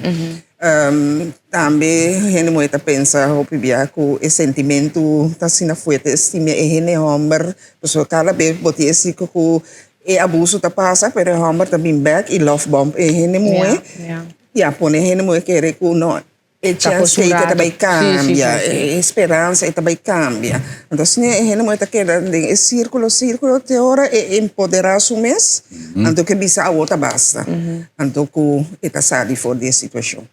Tambe hende muhé ta pensa hopi bia ku e sentimentu ta asina fuerte, e stimia e hende hòmber, pasobra kada bes bo tin e siklo ku e abuso ta pasa pero e hòmber ta bin bèk i love bomb e hende muhé, ya pone e hende muhé kere ku no. E chèns ei ta bai kambia, e speransa ei ta bai kambia. Anto asina e hende muhé ta keda den e sírkulo, sírkulo te ora e empoderá su mes, anto ke bisa awor ta basta, anto ku e ta sali for di e situashon.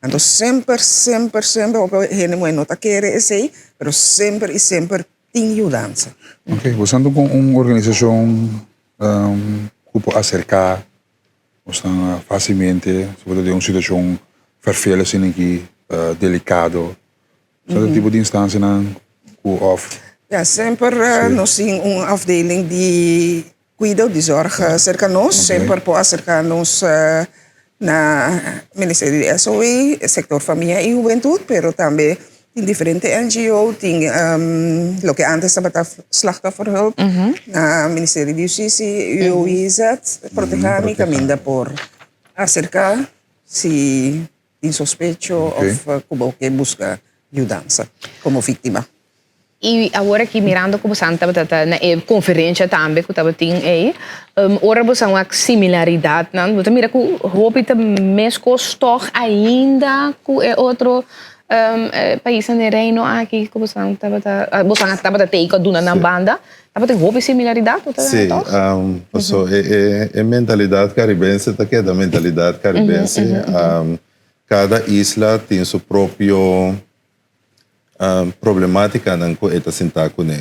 Anto semper, semper, semper, hopi hende muhé no ta kere esei, pero semper i semper tin yudansa. Ok, bo anto kon un organisashon ku por aserká Nos ta fácilmente, sobre todo den un situacion vervel asina aki, delicado. Cierto tipo di instancianan cu of. Ja, semper nos tin un afdeling di cuido, di zorg cerca nos. Semper por acerca nos na Ministerio di SOE, sector Famia y Hubentud, pero tambe Tin diferente NGO, tin loke antes tabata Slachtofferhulp, na Ministerio di Hustisia, UOIZ, Proteha Mi kaminda por aserká si tin sospecho òf ku bo ke buska yudansa komo víktima. I awor aki mirando ku bosan tabata ta na e konferensha tambe ku tabatin ei, ora bosan wak similaridatnan, bo ta mira ku hopi ta meskos tòg ainda ku e otro. Paisnan den Reino aki ku boso tabata boso tabata tei ku a duna nan banda tabatin hopi similaridat bo ta Sí, tòg? paso e mentalidat karibense ta keda mentalidat karibense. Kada isla tin su propio problemátikanan ku e ta sintá kuné.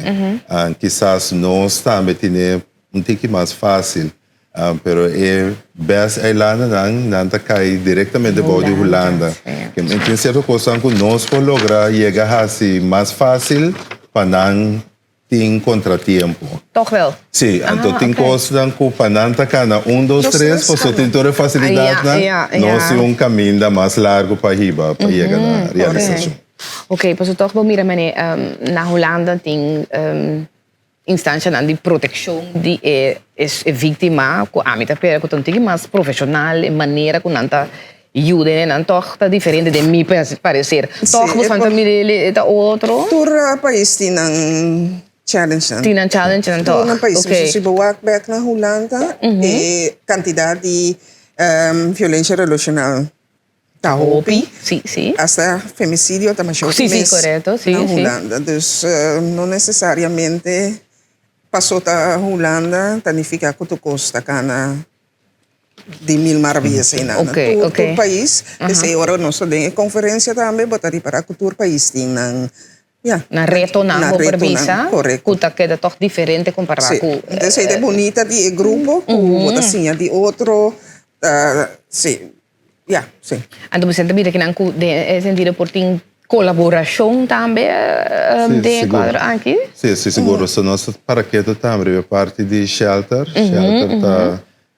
Kisas nos tambe tine un tiki mas fásil, pero e bes eilandennan nan ta kai direktamente bou di Hulanda. Tin sierto kosnan ku nos por logra yega hasi mas fásil pa nan tin kontratiempo. Tòg wèl? Sí, anto tin kosnan ku pa nan ta kana un, dos, tres, pasobra tin tur e fasilidatnan, nos tin un kaminda mas largu pa hiba pa yega na realisashon. Oké, pasobra tòg bo mira manera na Hulanda tin instanshanan di protekshon di e víktima ku ami ta pera ku ta un tiki mas profeshonal e manera ku nan ta yuda e nan tòg ta diferente den mi pareser. Tòg boso ta mira e ta otro? Tur pais tin nan challengenan. Tin nan challengenan tòg. Tur nan pais. Si bo wak bèk na Hulanda e kantidat di violensia relashonal Ta hopi. Sí, sí. Hasta femicidio ta masha hopi mes. Sí, sí, correcto. Sí, na Hulanda. Dus no necesariamente paso ta Hulanda ta nifica cu tur cos ta cana di mil maravillas eynan. Ok, ok. Tur pais, esey ora nos ta den e conferencia tambe bo ta ripara cu tur pais tin nan, ya. Nan retonan Nan bo por retonan, bisa correcto. cu ta keda toch diferente compara Sí. cu. Entonces esey ta e bunita di e grupo cu bo ta siña di otro, sí. Ya, sí. Anto bo ta mira kinan ku den e sentido por tin kolaborashon tambe den e kuadro aki? Sí, sí, sigur. So nos ta para ketu tambe riba e parti di shelter. Shelter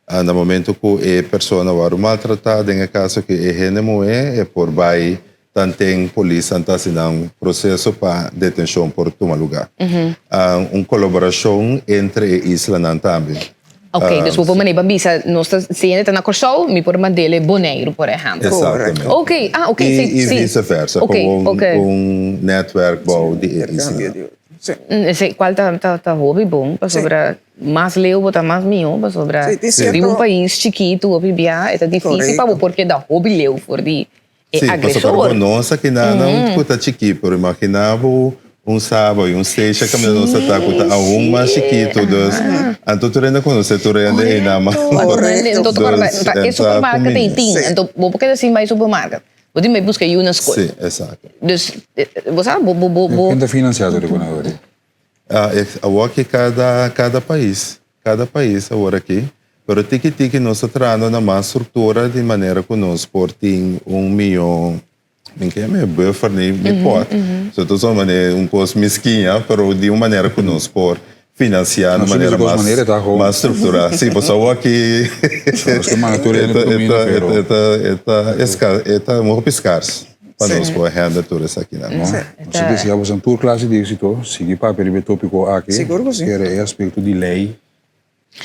ta na momento ku e persona wòrdu maltratá, den e kaso ku e hende muhé, e por bai tanten polisnan ta hasi nan proseso pa detenshon por tuma lugá. Un kolaborashon entre e islanan tambe. Ok, dus bo por manera pa bisa nos ta si hende ta na Kòrsou, mi por mand'el Boneiru por ehèmpel. Eksaktamente. Ok, ah ok, si, I si. vice versa, Ok, komo ok. un nètwèrk bou di e islanan. Esei kual ta ta ta hopi bon pasobra mas leu bo ta mas mihó pasobra riba un pais chikitu hopi bia e ta difísil pa bo por keda hopi leu for di e Sí, agresor. pasobra bo nos aki nan nan ku ta chikí, pero imaginá bo un Saba i un Stacia kaminda nos ta ta ku ta aun mas chikitu, dus anto tur hende konosé tur hende einan mas. Correcto. Dus Pa e e ta supermarket ei kumbiní. tin, anto bo por keda sin bai supermarket. Bo tin bai buska yu na skol. Sí, esakto. Dus bo sa bo bo bo bo. Ken ta finansiá tur e konador ei? Awor aki kada kada pais, kada pais awor aki, pero tiki tiki nos ta trahando na mas struktura di manera ku nos por tin un mihó, mi ke yama e buffer ni mi pot, so ta son manera un kos miskiña, pero di un manera ku nos por finansiá na manera mas mas strukturá. Si, pasobra awor aki e ta e ta e ta un hopi skars. Pa nos por hende tur esakinan. No, nos ta desea boso tur clase di exito. Sigui papia riba e topico aki. Sigur cu si. Kere e aspecto di ley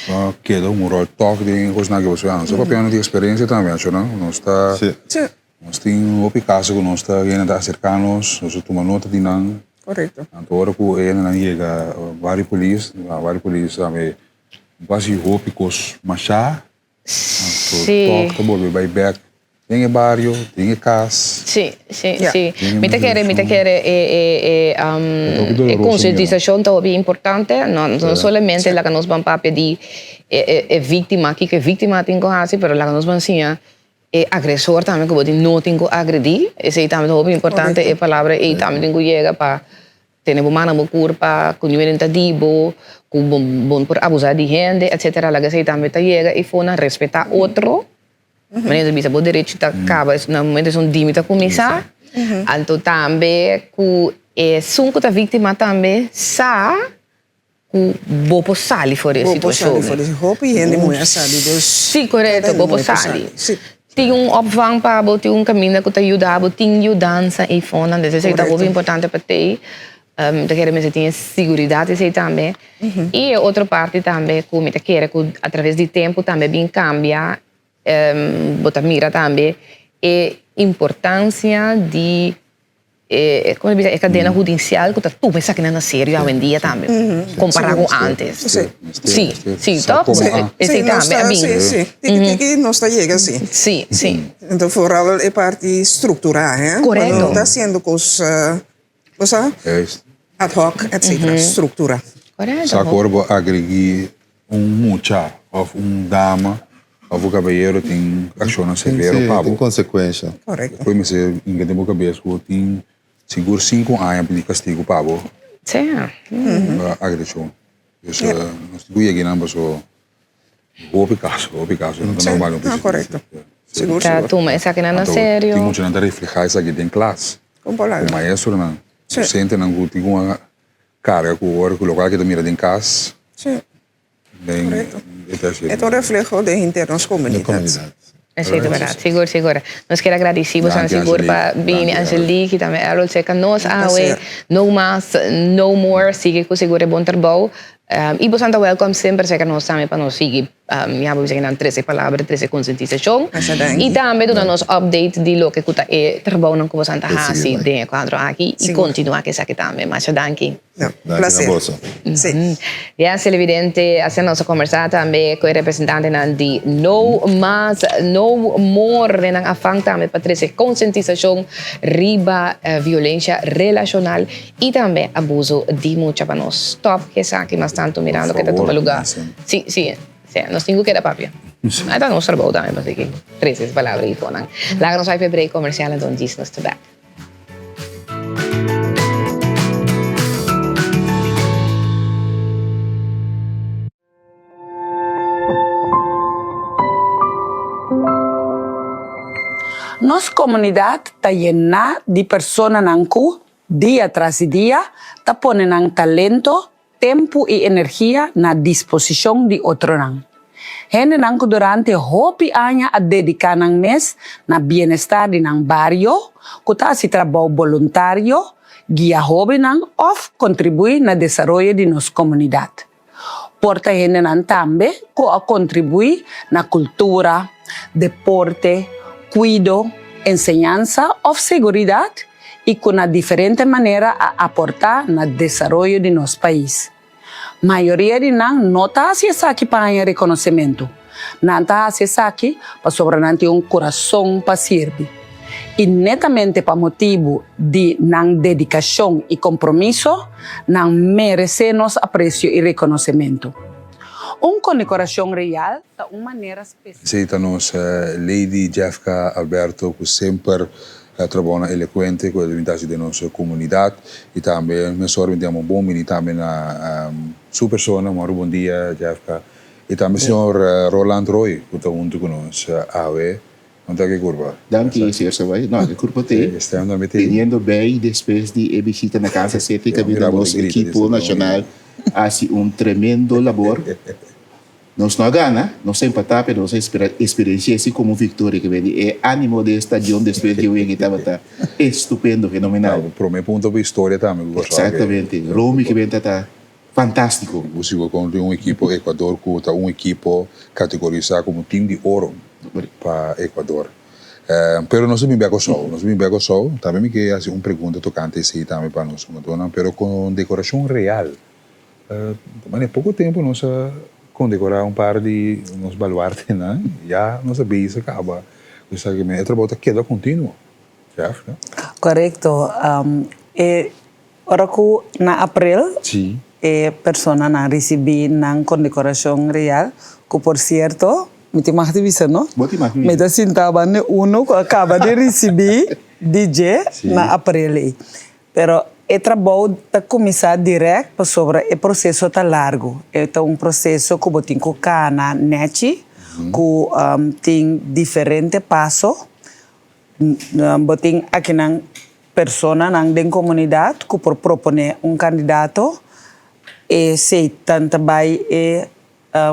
ta keda un rol toch den e cosnan aki pasobra nos ta papiando di experiencia tambe acho no. Nos ta nos tin hopi caso cu nos ta hende ta acerca nos, nos ta tuma nota di nan. Correcto. Anto ora cu e hendenan yega bario polis, bario polis tambe basi hopi cos masha. Anto tòg ta bolbe bai bèk den e bario, den e kas. Sí, sí, sí. Mi ta kere, mi ta kere e e e e konsientisashon ta hopi importante. No, no solamente laga nos ban papia di e e e víktima, kiko e víktima tin ku hasi, pero laga nos ban siña e agresor tambe ku bo tin no tin ku agredí. Esei tambe ta hopi importante, e palabra ei tambe tin ku yega pa Tene bo man na bo kurpa, ku niun hende ta di bo, ku bo bo no por abusá di hende, etcetera. Laga esei tambe ta yega i fonan respetá otro. Manera ta bisa bo derecho ta kaba na momento esun dimi ta kuminsá. Anto tambe ku esun ku ta víktima tambe sa ku bo por sali for di e Bo por situashon. sali for di hopi hende muhé a sali dus. Sí, korekto, bo por sali. Tin un opvang pa bo, tin un kaminda ku ta yuda bo, tin yudansa ei fonan. Dus esei ta hopi importante pa tei. Mi ta kere mester tin e siguridat esei tambe. I e otro parti tambe ku mi ta kere ku atraves di tempu tambe bin kambia, bo ta mira tambe e importansia di. E como bisa e cadena hudicial cu ta tuma esakinan na serio awendia tambe compara cu antes. Si. Si, si, toch? Esey tambe a bin. Si, si. Tiki tiki nos ta yega si. Si, si. Enton vooral e parti structura, he. Correcto. No ta haciendo cos, bo sa? Ad hoc, etcetera. Structura. Correcto. Sa cu ora bo agregi Un mucha of un dama of un cabayero tin accionnan severo pa bo. Tin consecuencia. Correcto. Despues mester hinca den bo cabes cu tin sigur cinco aña di castigo pa bo. Sí. Pa agresion. Dus nos tin cu yega einan paso hopi caso, hopi caso. No ta normal. Sí, correcto. Sigur, Ta sigur. tuma esakinan na serio. Tin muchanan ta refleha esaki den klas. Con por laga. Cu maestronan, docentenan cu tin cu Carga cu ora cu locual ke ta mira den cas. Sí. Den, Correcto. e ta así. E ta un refleho den henter nos comunidad. Comunidad. Esei ta berdad. Sigur, sigur. Nos kier a gradici boso Danki, sigur pa Angelique. bini, Danki, Angelique y tambe Errol cerca nos Un awe. placer. No mas, no more. Sigui cu sigur e bon trabou. Y boso ta welcome semper cerca nos tambe pa nos sigui Ya bo bisa ki nan trese palabra, trese konsientisashon. I tambe duna nos update di loke ku ta e trabounan ku boso ta hasi den e kuadro aki i kontinuá ku esaki tambe. Masha danki. Danki na boso. Yes, televidente, asina nos a kombersá tambe ku e representantenan di No Mas No More den nan afan tambe pa trese konsientisashon riba violensha relashonal i tambe abuso di mucha pa nos stòp ku esaki mas tantu mirando ke ta tuma lugá. Sí, sí, sí, nos tin ku keda papia. Ai ta nos trabou tambe pa sigui trese es palabra i fonan. Laga nos bai pa e break komersial anto djis nos ta bek. Nos komunidat ta yená di personanan ku, dia tras di dia, ta pone nan talento, tempu i energia na disposishon di otronan. Hendenan ku durante hopi aña a dediká nan mes na bienestar di nan bario, ku ta hasi trabou boluntario, guia hóbennan òf kontribuí na desaroyo di nos komunidat. Por ta hendenan tambe ku a kontribuí na kultura, deporte, kuido, enseñansa òf seguridat i ku na diferente manera a aportá na desaroyo di nos pais. Mayoria di nan no ta hasi esaki pa haña rekonosementu. Nan ta hasi esaki pasobra nan tin un kurason pa sirbi. I netamente pa motibu di nan dedikashon i kompromiso, nan meresé nos apresio i rekonosementu. Un kondekorashon real ta un manera spesial. Esei ta nos Lady Jefka Alberto ku semper trabounan elokuente ku e ta hasi den nos komunidat i tambe mesora mi ta yama un bon bini tambe na su persona. Mòru bon dia Jefka i tambe señor Roland Roy ku ta huntu ku nos awe. No ta ke kurpa. Danki señor Savoy. No, e kurpa t'e. Teniendo bay despues di e bishita na Casa City kaminda nos ekipo nashonal a hasi un tremendo labor. Nos no a gana, nos a empatá, pero nos a experiencia esi como un victoria ke bini. E animo den e stadion despues di e wega tabata estupendo, fenomenal. Prome punto pa historia tambe ku Kòrsou a kere. Exactamente. Romy ke bini ta fantástico. Bo sigur kon tin un ekipo Ecuador ku ta un ekipo kategorisá komo tim di oro pa Ecuador. Pero nos a bin bek Kòrsou, nos a bin bek Kòrsou. Tambe mi ke hasi un pregunta tokante esei tambe pa nos hungadónan, pero kondekorashon real. Mane poko tempu nos a kondekorá un par di nos baluartenan, ya nos a bezig kaba ku esaki. E trabou ta keda kontinuo, Jeff, no? Korekto. E ora ku na aprel e personanan risibí nan kondekorashon real, ku por sierto, mi tin mag di bisa, no? Bo tin mag di bisa. Mi ta sinta banda uno ku a kaba di risibí di dje na aprel ei. Pero e trabou ta kuminsá dirèkt pasobra e proseso ta largu. E ta un proseso ku bo tin ku kana nèchi, ku tin diferente paso. Bo tin akinan personanan den komunidat ku por proponé un kandidato. Esei tan ta bai e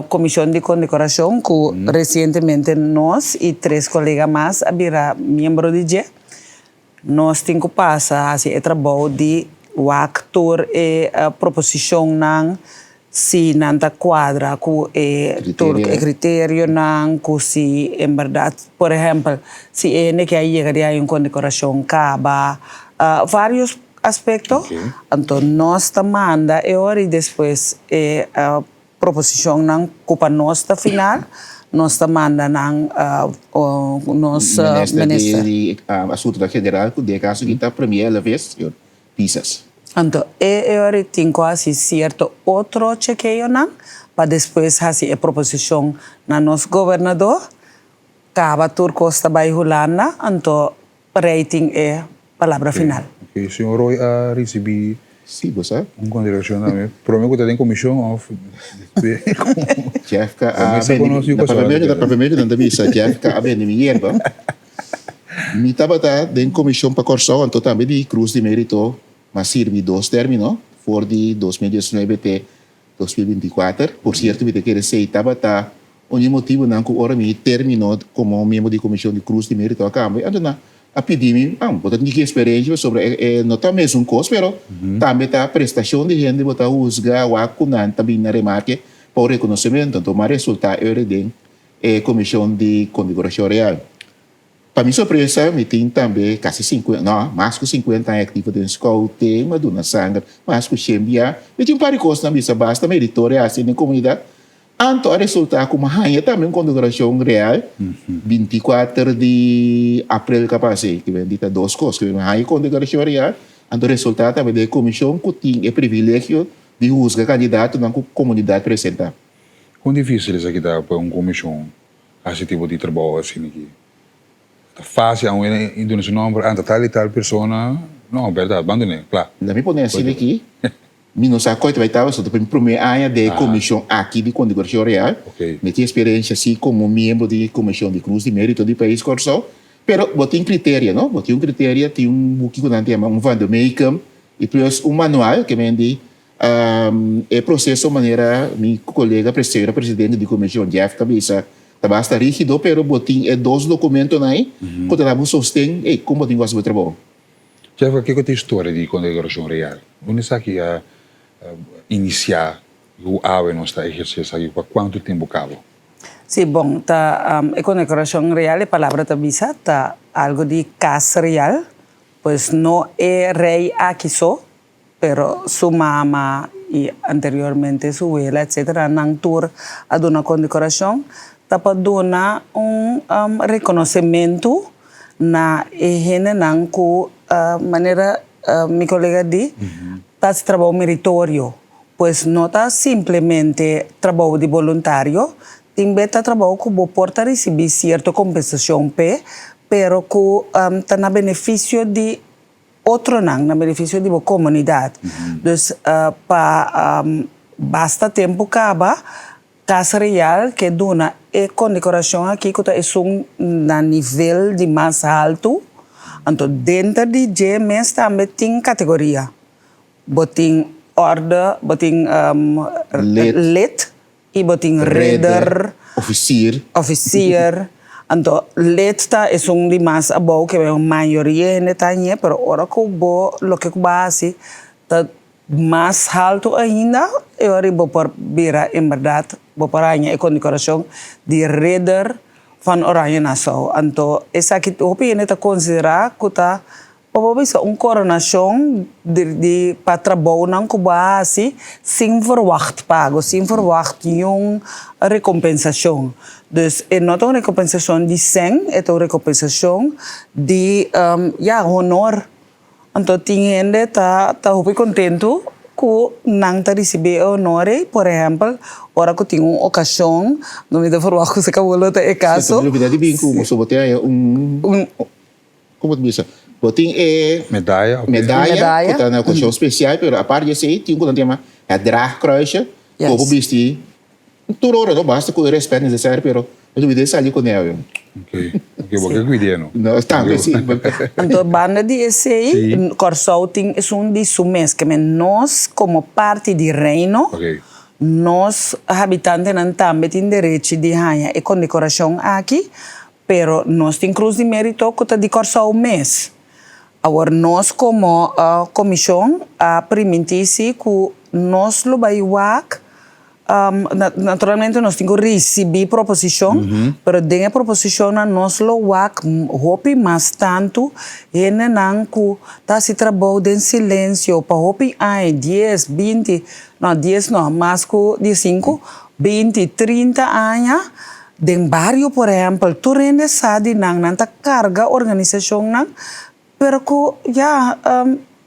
komishon di kondekorashon ku resientemente nos i tres kolega mas a bira miembro di dje. Nos tin ku pasa hasi e trabou di wak tur e proposishonnan, si nan ta kuadra ku e tur e kriterionan, ku si en bèrdat, por ehèmpel, si e hende ke a yega di haña un kondekorashon kaba. Varios aspekto. Anto nos ta manda e ora i despues e proposishonnan ku pa nos ta final, nos ta manda nan nos Minister di Asuntunan General ku den e kaso aki ta Premier Alaves, señor Pisas. Anto e ora tin ku hasi sierto otro chekeonan pa despues hasi e proposishon na nos gobernador. Kaba tur kos ta bai Hulanda, anto Rey tin e palabra final. Ok, señor Roy a ricibi Sí, bo sa. un consideracion tambe. Prome cu ta den comision of despues? Jefka a bende, na papiamento, na papiamento nan ta bisa Jefka a bende mi yerba. Mi tabata den comision pa Corsou anto tambe di Cruz di Merito m'a sirbi dos termino for di 2019 te 2024. Por cierto mi ta kere esey tabata Un di e motibunan ku ora mi terminó komo miembro di Komishon di Krus di Mérito a kambia, anto nan a pidi mi, ah, bo ta tin ki eksperensia pasobra e e no ta mesun kos, pero tambe ta prestashon di hende bo ta husga wak ku nan ta bini na remarke pa un rekonosementu. Anto mi a resultá ora den e Komishon di Kondekorashon Real. Pa mi sorpresa mi tin tambe kasi sinkuenta, no, mas ku sinkuenta aña aktivo den scouting, mi a duna sanger mas ku shen bia, mi tin un par di kosnan bisa basta meritorio hasi den komunidat. Anto a resulta ku mi a haña tambe un kondekorashon real 24 di aprel ku a pasa ei, ku bendita dos kos, ku mi a haña kondekorashon real, anto resulta tambe den e komishon ku tin e privilegio di husga kandidatonan ku komunidat presenta. Kon difísil esaki ta pa un komishon hasi tipo di trabou asina aki? Ta fásil aun e duna su nòmber, ah ta tal i tal persona, no, bèrdat, ban dun'é, kla. Laat mi pone asina aki, Mi no sa koe ta bai tabata, ta pa mi prome aña den e komishon aki di Kondekorashon Real. Mi tin eksperensia si komo miembro di e komishon di Krus di Merito di Pais Kòrsou. Pero bo tin kriteria, no? Bo tin un kriteria, tin un buki ku nan ta yama un vademecum i plus un manual ke men di e proseso manera mi kolega señora presidente di komishon Jeff ta bisa ta basta rigido pero bo tin e dos dokumentonan ei ku ta dabo sosten, ey, kon bo tin ku hasi bo trabou. Jeffrey, kiko ta e historia di Kondekorashon Real? Unda esaki a inisiá i ku awe nos ta ehersé esaki pa kuantu tempu kabo? Sí, bon, ta e Kondekorashon Real, e palabra ta bisa, ta algu di kas real, pues no e rei aki so, pero su mama i anteriormente su wela etcetera nan tur a duna kondekorashon ta pa duna un rekonosementu na e hendenan ku manera mi kolega di ta hasi trabou meritorio pues no ta simplemente trabou di boluntario tin be ta trabou ku bo por ta risibí sierto kompensashon p'e pero ku ta na benefisio di otronan na beneficio di bo comunidad. Dus pa basta tempo caba Casa Real ke duna e condecoracion aki cu ta esun na nivel di mas halto, anto denter di dje mes tambe tin categoria. Bo tin orde, bo tin lid I bo tin ridder, officier, officier. Anto lid ta esun di mas abou ke mayoria hende ta hañ'é, pero ora ku bo loke ku bo a hasi ta mas haltu ainda, e ora bo por bira en bèrdat bo por haña e kondekorashon di ridder van Oranje Nassau. Anto esaki hopi hende ta konsiderá ku ta Bo por bisa un koronashon di pa trabounan ku bo a hasi sin verwagt pago, sin verwagt niun rekompensashon. Dus e no ta un rekompensashon di sèn, e ta un rekompensashon di ya honor. Anto tin hende ta ta hopi kontentu ku nan ta risibí e honor ei, por ehèmpel ora ku tin un okashon, no mi ta verwagt ku se ta e kaso. Si, ta mi bin ku bo tin haña un. Como ta bisa? Bo tin e Medaya of medaya ku ta na okashon spesial, pero apart di esei tin un ku nan ta yama het draagkruisje, ku bo por bisti tur ora no, basta ku e respet nesesario, pero bo ta bida e sali ku nel. Ok, ok, bo ke kuid'é no. No, tambe si. Anto banda di esei, Kòrsou tin esun di su mes, ke men nos komo parti di Reino, nos habitantenan tambe tin derechi di haña e kondekorashon aki, Pero nos tin Cruz di Merito cu ta di Corsou mes. Awor nos como comision a priminti si cu nos lo bay wak. Naturalmente nos tin ku risibí proposishon, pero den e proposishonnan nos lo wak hopi mas tantu hendenan ku ta hasi trabou den silensio pa hopi aña, dies, binti, no dies no, mas ku diesinku, binti, trinta aña den bario por ehèmpel, tur hende sa di nan, nan ta karga organisashonnan Pero ku ya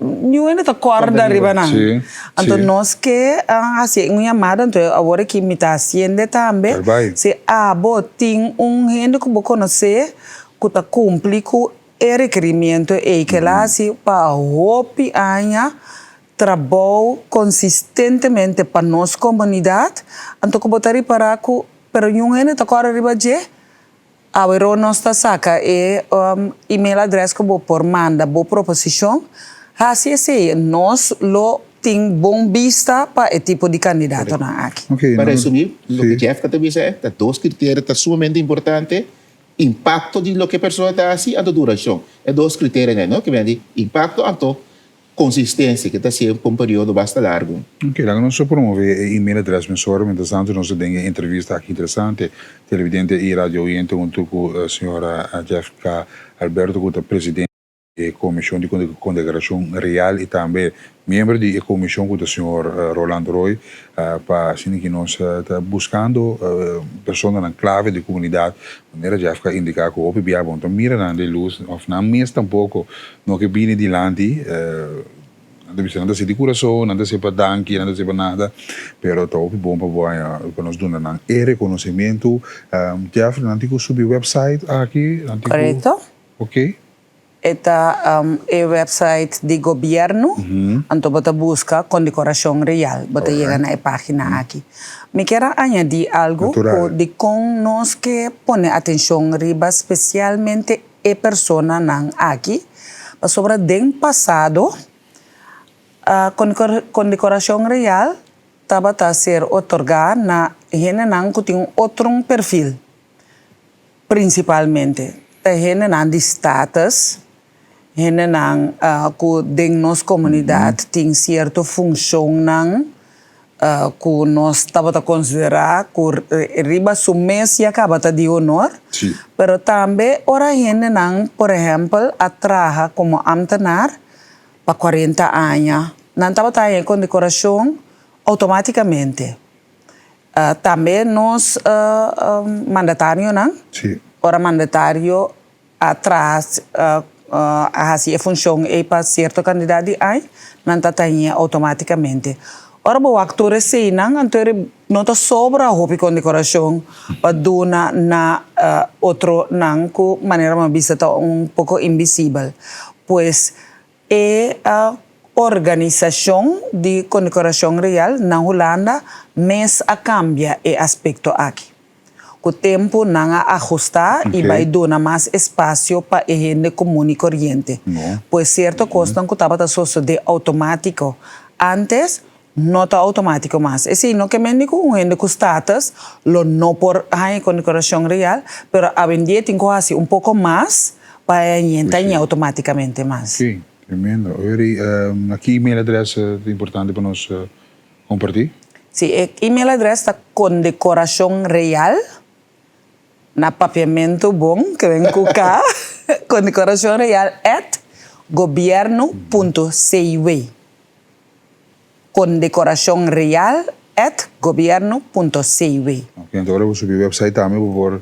niun hende ta kòrda riba nan. Anto nos ke hasi un yamada, anto awor aki mi ta hasiende tambe, si abo tin un hende ku bo konosé ku ta kumpli ku e rekerimiento ei, ke el a hasi pa hopi aña trabou konsistentemente pa nos komunidat, anto ku bo ta ripará ku pero niun hende ta kòrda riba dje, Awero nos ta saka e email adres ku bo por manda bo proposishon. Hasi esei, nos lo tin bon bista pa e tipo di kandidatonan aki. Pa resumí, loke Jefka ta bisa e ta dos kriterio ta sumamente importante, impakto di loke e persona ta hasi anto durashon. E dos kriterionan, no? Ke bini di impakto anto Consistencia, ke ta hacié pa un periodo basta largo. Ok, laga nos a promove e email adres mesora, mientras tanto nos ta den e entrevista aki interesante, televidente y radio oyente hunto cu señora Jefka Alberto cu ta presidente di e comision di condecoracion real y tambe miembro di e comision cu ta señor Roland Roy, pa asina ki nos ta buscando personanan clave di comunidad, manera Jefka a indica cu hopi bia bo no ta mira nan den luz of nan mes tampoco No ke bini dilanti, nan ta bisa nan ta hasi di kurason, nan ta hasi pa danki, nan ta hasi pa nada, pero ta hopi bon pa bo haña, pa nos duna nan e rekonosementu. Jeffrey, nan tin ku subi website aki? Nan tin ku. Korekto. Ok. E ta e website di gobièrnu, anto bo ta buska Kondekorashon Real, bo ta yega na e página aki. Mi kier a añadí algu ku dikon nos ke pone atenshon riba spesialmente e personanan aki pasobra den pasado Condecoracion Real tabata ser otorga na hendenan cu tin un otro perfil, principalmente ta hendenan di status, hendenan cu den nos comunidad tin cierto funcionnan ku nos tabata konsiderá ku riba su mes ya kaba ta di honor, pero tambe ora hendenan, por ehèmpel, a traha komo ámtenar pa kuarenta aña, nan tabata haña e kondekorashon outomátikamente. Tambe nos mandatarionan, ora mandatario a traha a hasi e funshon ei pa sierto kantidat di aña, nan ta tañ'é outomátikamente. Ora bo wak tur eseinan, anto e no ta sobra hopi kondekorashon pa duna na otronan ku manera bo a bisa ta un poko invisibel. Pues e organisashon di Kondekorashon Real na Hulanda mes a kambia e aspekto aki. Ku tempu nan a ahustá i bai duna mas espasio pa e hende komun i koriente. Pues sierto kosnan ku tabata sosodé outomátiko ántes, no ta outomátiko mas. Esei no ke men di ku un hende ku status lo no por haña e kondekorashon real, pero awendia tin ku hasi un poko mas pa e hañ'é ta hañ'é outomátikamente mas. Oké, tremendo. Oye, na ki email adrès ta importante pa nos Compartí. Si, e email adres ta condecoracionreal, na papiamentu bon, ke ben ku K, condecoracionreal at gobierno punto cw. Condecoracionreal at gobierno punto cw. Ok, anto ora bo subi website tambe bo por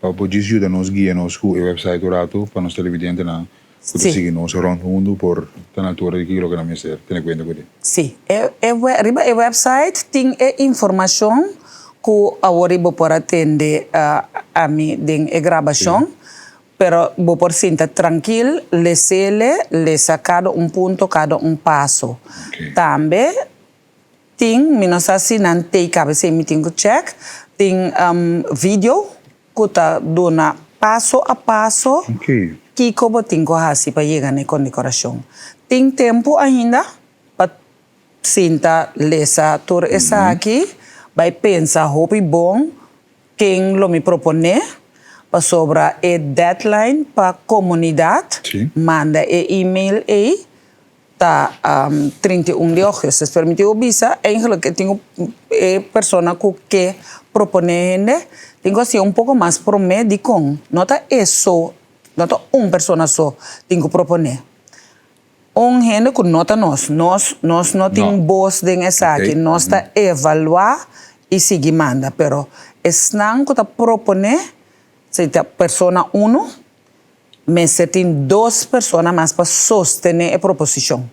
Pa bo djis yuda nos guia nos ku e website un ratu pa nos televidentenan ku ta sigui nos rònt mundu por ta na altura di kiko loke nan mester tene kuenta ku di. Sí, e e riba e website tin e informashon ku awor bo por a tende ami den e grabashon, pero bo por sinta trankil lesele, lesa kada un punto, kada un paso. Tambe Tin, mi no sa si nan tei caba esei mi tin cu check, tin video cu ta duna paso a paso kico bo tin cu haci pa yega na e condecoracion. Tin tempo ainda pa sinta lesa tur esaki, bay pensa hopi bon ken lo mi propone pasobra e deadline pa comunidad manda e email ei. Ta 31 di augustus. Pero mi tin ku bisa, eigenlijk e tin ku e persona ku ke proponé hende tin ku hasié un poko mas promé dikon no ta e so, no ta un persona so tin ku proponé. Un hende ku no ta nos, nos nos no tin bos den esaki, nos ta evaluá i sigui manda, pero esnan ku ta proponé si ta persona unu, Mester tin dos persona mas pa sostené e proposishon.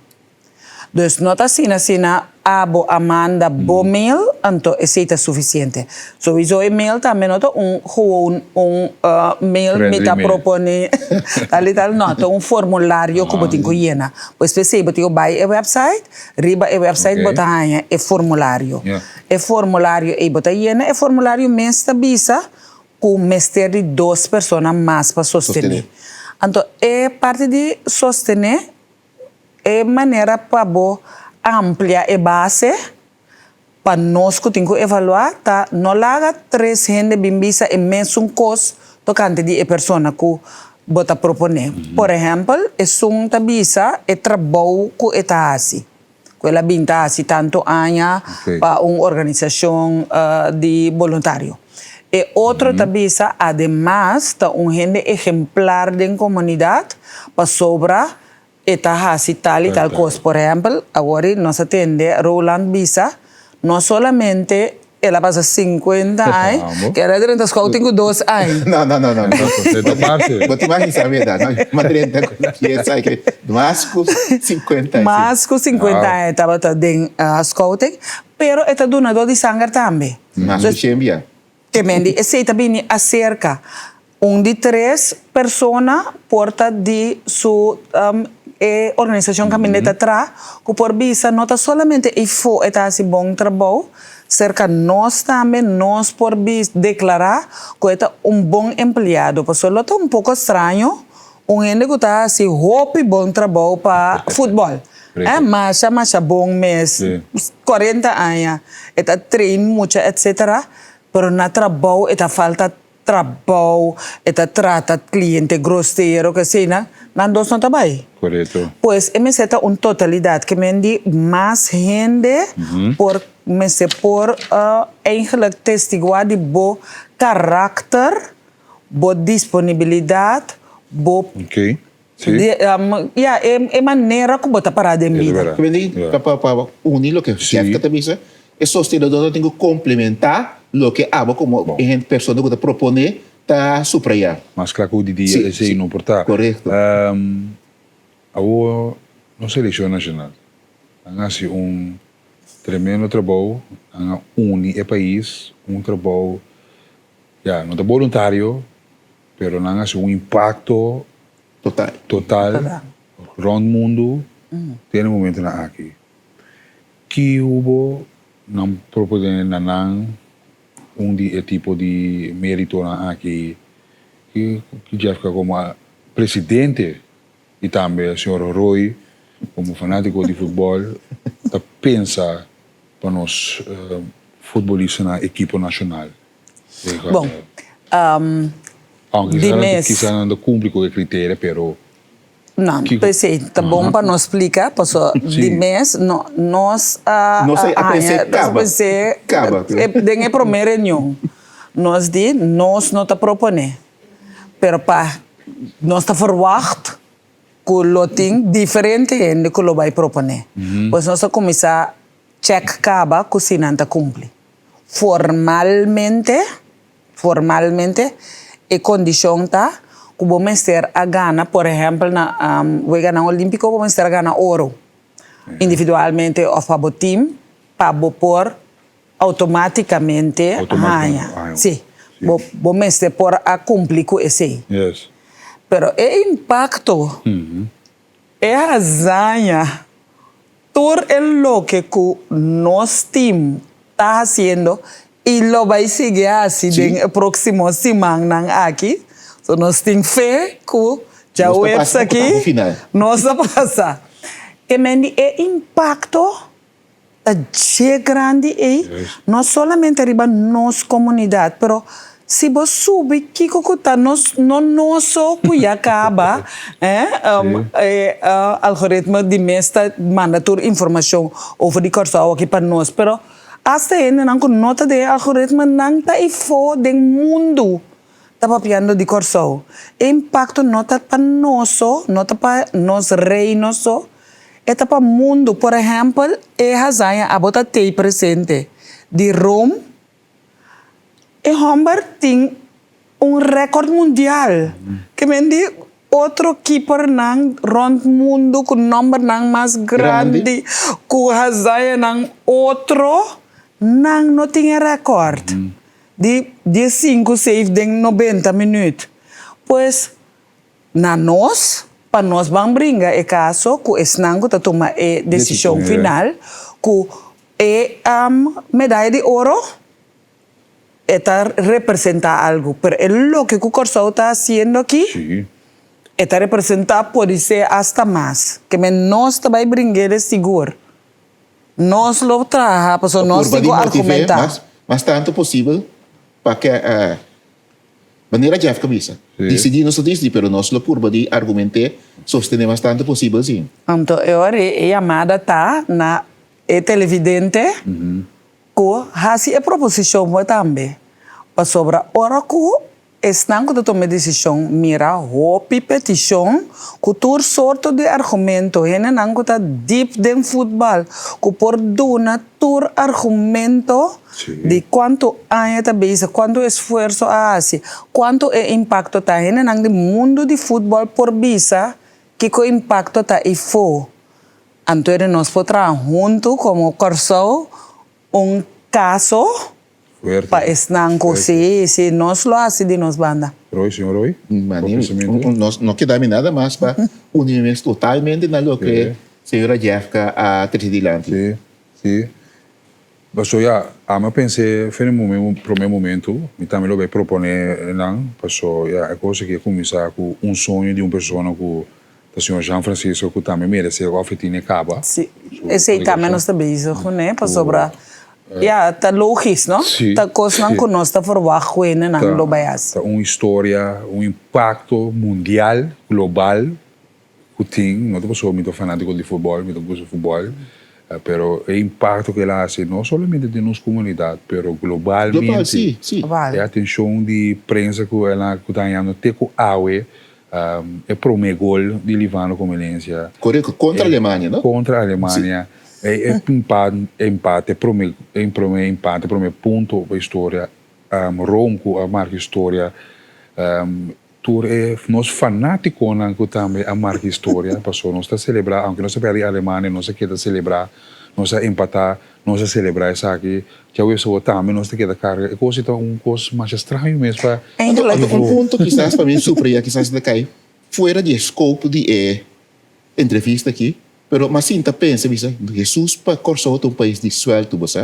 Dus no ta asina asina abo a manda bo mail, anto esei ta sufisiente. Souiso e mail tambe no ta un gewoon un mail mi ta proponé tal i tal, no, ta un formulario ku bo tin ku yena. Pues p'esei bo tin ku bai e website, riba e website bo ta haña e formulario. E formulario ei bo ta yena, e formulario mes ta bisa ku mester di dos persona mas pa sostené. Anto e parti di sostené, e manera pa bo amplia e base pa nos ku tin ku evaluá ta no laga tres hende bin bisa e mesun kos tokante di e persona ku bo ta proponé. Por ehèmpel, esun ta bisa e trabou ku e ta hasi. Ku el a bin ta hasi tantu aña pa un organisashon di boluntario. E otro ta bisa ademas ta un hende ehemplar den komunidat pasobra e ta hasi tal i tal kos. Por ehèmpel, awor nos a tende Roland bisa no solamente El a pasa 50 aña, ke era drenta scouting ku dos aña. No, no, no, no. Bo tin mas di sabi edad. Ma drenta ku dies aña, ke mas ku 50 aña. Mas ku 50 aña e tabata den scouting, pero e ta dunador di sanger tambe. Mas ku shen bia. Te men di esei ta bini aserka. Un di tres persona por ta di su e organisashon kaminda e ta traha ku por bisa no ta solamente eifó e ta hasi bon trabou, serka nos tambe nos por deklará ku e ta un bon empleado. Pasobra lo ta un poko straño un hende ku ta hasi hopi bon trabou pa futbòl, masha masha bon mes, kuarenta aña e ta train mucha etcetera, pero na trabou e ta falta trabou, e ta trata cliente grosero, ke asina, nan dos no ta bai. Korekto. Pues e mester ta un totalidat, ke men di mas hende por mester por eigenlijk testiguá di bo karakter, bo disponibilidat, bo Oké, si. Ya, e manera ku bo ta pará den bida. Ke men di pa pa uni loke Jefke ta bisa, e sostenedornan tin ku komplementá loke abo komo e hende persona ku ta proponé ta suprayá. Mas kla ku di dia esei no por ta. Korekto. Awor nos selekshon nashonal nan a hasi un tremendo trabou, nan a uni e pais, un trabou ya no ta boluntario pero nan a hasi un impakto total rònt mundu te na e momentunan aki. Ki hubo nan proponé na nan un di e tipo di meritonan aki? Ki Jefka komo presidente i tambe señor Roy komo fanátiko di futbòl ta pensa pa nos futbolistanan ekipo nashonal? Bon, di mes. Kisa nan ta kumpli ku e kriteria pero. No, p'esei ta bon pa nos splika, pasobra di mes no nos a Nos a haña, nos a pens'é den e promé reunion nos di nos no ta proponé, pero pa nos ta verwagt ku lo tin diferente hende ku lo bai proponé. Pues nos a kuminsá chèk kaba ku si nan ta kumpli. Formalmente. Formalmente e kondishon ta ku bo mester a gana, por ehèmpel na Weganan Olímpiko bo mester a gana oro individualmente òf pa bo tim pa bo por outomátikamente haña. Sí, bo bo mester por a kumpli ku esei. Pero e impakto, e hazaña Tur e loke ku nos tim ta hasiendo i lo bai sigui hasi den e próksimo simannan aki. So nos tin fe ku djaweps aki nos ta pasa. Ke men di e impakto ta dje grandi ei, no solamente riba nos komunidat, pero. Si bo subi kiko ku ta nos no nos so ku ya kaba eh e algoritmo di mes ta manda tur informashon over di Kòrsou aki pa nos pero asta hendenan ku no ta den e algoritmo nan ta ifo den mundu ta papiando di Kòrsou. E impakto no ta pa nos so no ta pa nos reino so e ta pa mundu por ehèmpel e hazaña abo ta tei presente di Rome. E hòmber tin un rèkòrt mundial. Ke men di otro kipernan rònt mundu ku nòmbernan mas grandi, ku hazañanan otro, nan no tin e rèkòrt di diesinku save den nobenta minüt. Pues, na nos, pa nos ban bringa e kaso ku esnan ku ta tuma e desishon final, ku E medaya di oro e ta representa algu, pero e loke ku Kòrsou ta hasiendo aki e ta representa podisé asta mas. Ke men nos ta bai bring'é sigur. Nos lo traha pasobra nos tin ku argumentá. Mas tantu posibel pa ke Manera Jeff ka bisa, disidí nos ta disidí, pero nos lo purba di argument'é, sostené mas tantu posibel, sí. Anto e ora ei e yamada ta na e televidente ku hasi e proposishon bo tambe, pasobra ora ku esnan ku ta tuma e desishon mira hopi petishon ku tur sorto di argumento, hendenan ku ta dip den futbal ku por duna tur argumento di cuanto aña ta bezig, cuanto esfuerzo a haci, cuanto e impacto ta. Hendenan di mundo di futbol por bisa kico impacto ta eyfo. Anto ere nos por traha hunto como Corsou un caso pa esnan cu si, si nos lo haci di nos banda. Roy, señor Roy, bo pensamiento? Nos no keda mi nada mas pa uni mi mes totalmente na loke señora Jefka a trece dilanti. Si, si. Paso ya, ami a pens'é fen e promé momentu, mi tambe lo bai proponé nan, paso ya e kos aki a kuminsá ku un soño di un persona ku ta señor Jean Francisco ku tambe meresé òf e tine kaba. Sí, esei tambe nos ta bezig kuné, pasobra ya ta lógis, no? Ta kosnan ku nos ta ferwagt ku hendenan lo bai hasi. Ta un historia, un impakto mundial, global, Ku tin, no ta pasobra mi ta fanátiko di futbòl, mi ta gusta futbòl, pero e impakto ku el a hasi no solamente den nos komunidat, pero globalmente. Global, sí, sí. E atenshon di prensa ku el a ku ta hañando te ku awe, e promé gol di Livano Comenencia. Korekto, kontra Alemania, no? Kontra Alemania. E empate, e promé empate, e promé punto pa historia. Rome ku a marka historia. Tur e nos fanátikonan ku tambe a marka historia, pasobra nos ta selebrá, aunke nos a pèrdè Alemania, nos a keda selebrá, nos a empatá, nos a selebrá esaki. Djawees awor tambe nos ta keda karga. E kos ei ta un kos masha straño mes pa. Anto, un punto kisas pa mi subrayá, kisas ta kai fuera di e scope di e entrevista aki, pero m'a sinta pensa, bisa, Hesus pa Kòrsou ta un pais di suèltu, bo sa?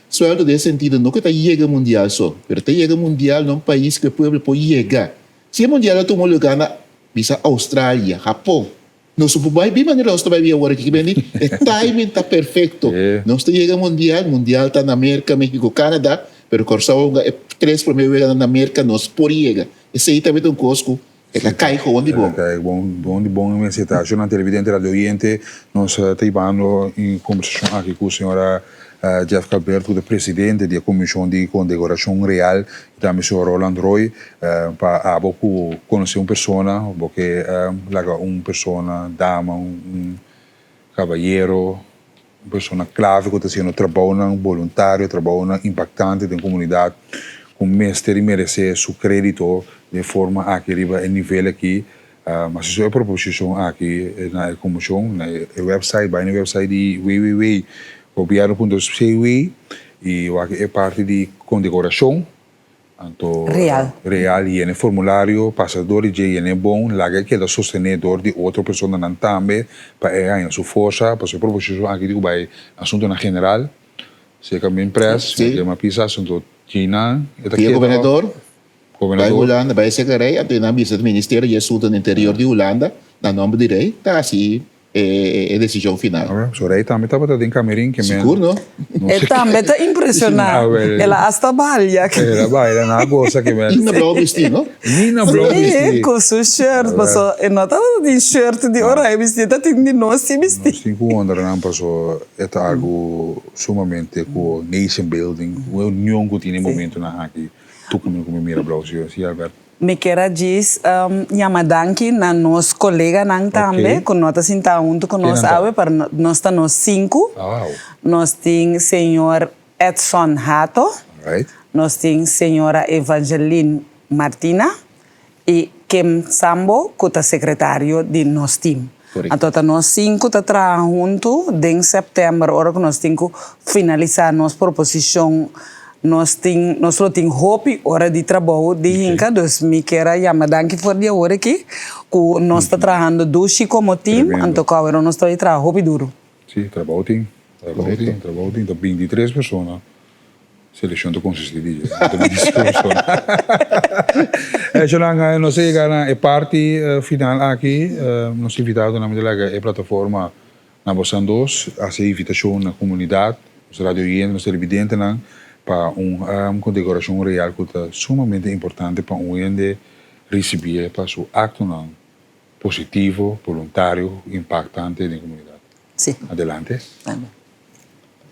Suèltu den e sentido no ku e ta yega mundial so, pero ta yega mundial na un pais ku e pueblo por yega. Si e mundial a tuma lugá na, bisa, Australia, Hapon, nos no por bai bin manera nos ta bai bin awor aki, kibendi e timing ta perfekto. Nos ta yega mundial, mundial ta na Merka, Mexico, Canada, pero Kòrsou a hunga e tres promé weganan na Merka, nos por yega. Esei tambe ta un kos ku E ta kai gewoon di bon. E ta kai gewoon di bon. Mester ta ashonan televidente, radio oyente. Nos ta hibando e kombersashon aki ku señora Jeff Calbert ku ta presidente di e komishon di kondekorashon real i tambe señor Roland Roy pa abo ku konosé un persona bo ke laga un persona, dama, un kabayero, un persona klave ku ta hasiendo trabounan boluntario, trabounan impaktante den komunidat ku mester i meresé su krédito den forma aki riba e nivel aki. Hasi su e proposishon aki na e komishon, na e wèpsait, bai na e wèpsait di www gobierno punto cw i wak e parti di kondekorashon. Anto Real. Real yena e formulario, pasa dor di dje yena e bon, laga e keda sostené dor di otro personanan tambe pa e haña su forsa, pasobra e proposishon aki di ku bai asuntonan general, serka min pres, Sí. mi a pisa asunto djinan, e ta Pia keda gobernador, bai Gobernador. Hulanda, bai serka rei, anto nan bisa ministerio di asuntonan interior di Hulanda, na nomber di rei, ta hasi. e desishon final. So Rey tambe tabata den camerin ke men. Sigur no. E tambe ta impresiona. El a hasta balia. El a baila nan a gosa ke men. Nina blauw bisti no. Nina blauw bisti. Si, ku su shirt paso e no tabata tin shirt di oranje bisti e ta tin di nos si bisti. Nos tin ku wondra nan paso e ta algu sumamente ku nation building, un union ku tin e momentonan aki tur ku mi mira blauw si Albert. Mi kier a djis yama danki na nos koleganan tambe ku no ta sintá huntu ku nos awe, pero nos ta nos sinku. Nos tin señor Edson Hato, nos tin señora Evangeline Martina i Kim Sambo ku ta sekretario di nos tim. Anto ta nos sinku ta traha huntu den sèptèmber ora ku nos tin ku finalisá nos proposishon. Nos tin nos lo tin hopi ora di trabou di hinka dus mi kier a yama danki for di awor aki ku nos ta trahando dushi komo tim anto ku awor nos ta bai traha hopi duru. Sí, trabou tin, trabou tin, trabou tin. Ta bintitres persona selekshon ta konsistí di dje. Ta bintitres persona. Eshonan, nos a yega na e parti final aki. Nos invitadonan mi ta laga e plataforma Na bosan dos hasi e invitashon na komunidat, nos radio oyente, nos televidentenan, pa un kondekorashon real ku ta sumamente importante pa un hende risibié pa su aktonan positivo, boluntario, impaktante den komunidat. Sí. Adelante.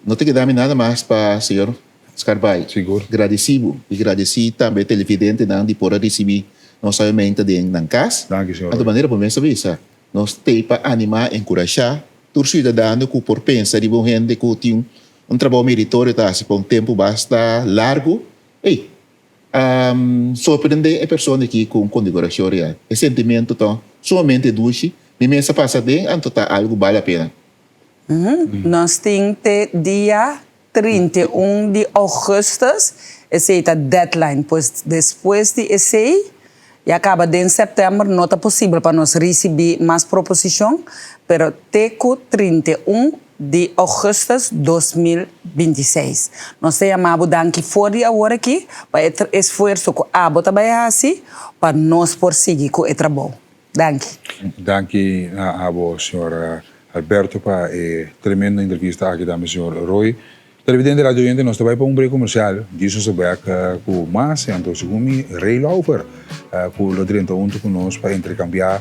No ta keda mi nada mas pa señor Scarbay. Sigur. Gradisí bo i gradisí tambe televidentenan di por a risibí nos awe den nan kas. Danki, señor. Anto manera bo mes a bisa, Nos t'ei pa animá, enkurashá tur siudadano ku por pensa riba un hende ku tin un trabou meritorio ta hasi pa un tempu basta largu. Ei, sorprendé e persona aki ku un kondekorashon real. E sentimentu ta sumamente dushi. Mi mes a pasa aden, anto ta algu bal la pena. Nos tin te dia 31 di augustus, esei ta deadline, pues despues di esei ya caba den september no ta posibel pa nos ricibi mas proposicion, pero te cu 31 di augustus 2026. Nos ta yama bo danki for di awor aki pa e esfuerso cu abo ta bay haci pa nos por sigui cu e trabou. Danki. Danki na abo señor Alberto pa e tremendo entrevista aki tambe señor Roy. Televidente radio oyente nos ta bai pa un break comercial djis nos ta bek cu mas y anto segun mi Ray Laufer cu lo drenta hunto cu nos pa intercambia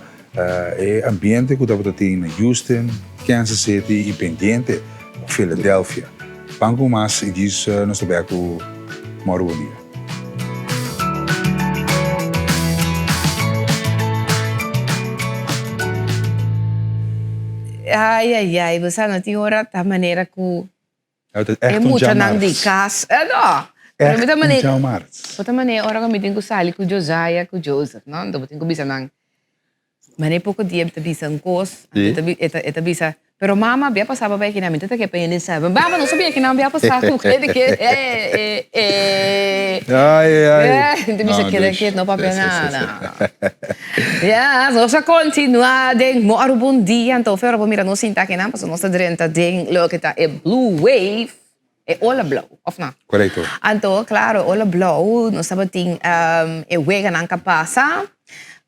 e ambiente cu tabata tin na Houston, Kansas City y pendiente Philadelphia. Ban cu mas y djis nos ta bek cu Mauro Bon Dia. Ai ai ai, bo sa no tin ora ta manera ku e muchanan di kas, eh no, pero mi ta manera, bo ta manera ora ku mi tin ku sali ku Josiah ku Joseph no, anto bo tin ku bisa nan. Mane poko dia mi ta bisa un kos, e ta bisa, pero mama bia pasa pa bai kinan, mi ta ta ke pa hende sa, mama no sabia kinan bia pasa ku kende ke e e e. Ai ai. Mi ta bisa keda ket no papia nada. Ya, nos a kontinua den Mòru Bon Dia, anto ora bo mira nos sinta kinan pasobra nos ta drenta den loke ta e blue wave. E ola blou, of no? Korekto. Anto, klaro, e ola blou, nos tabatin e weganan ka pasa.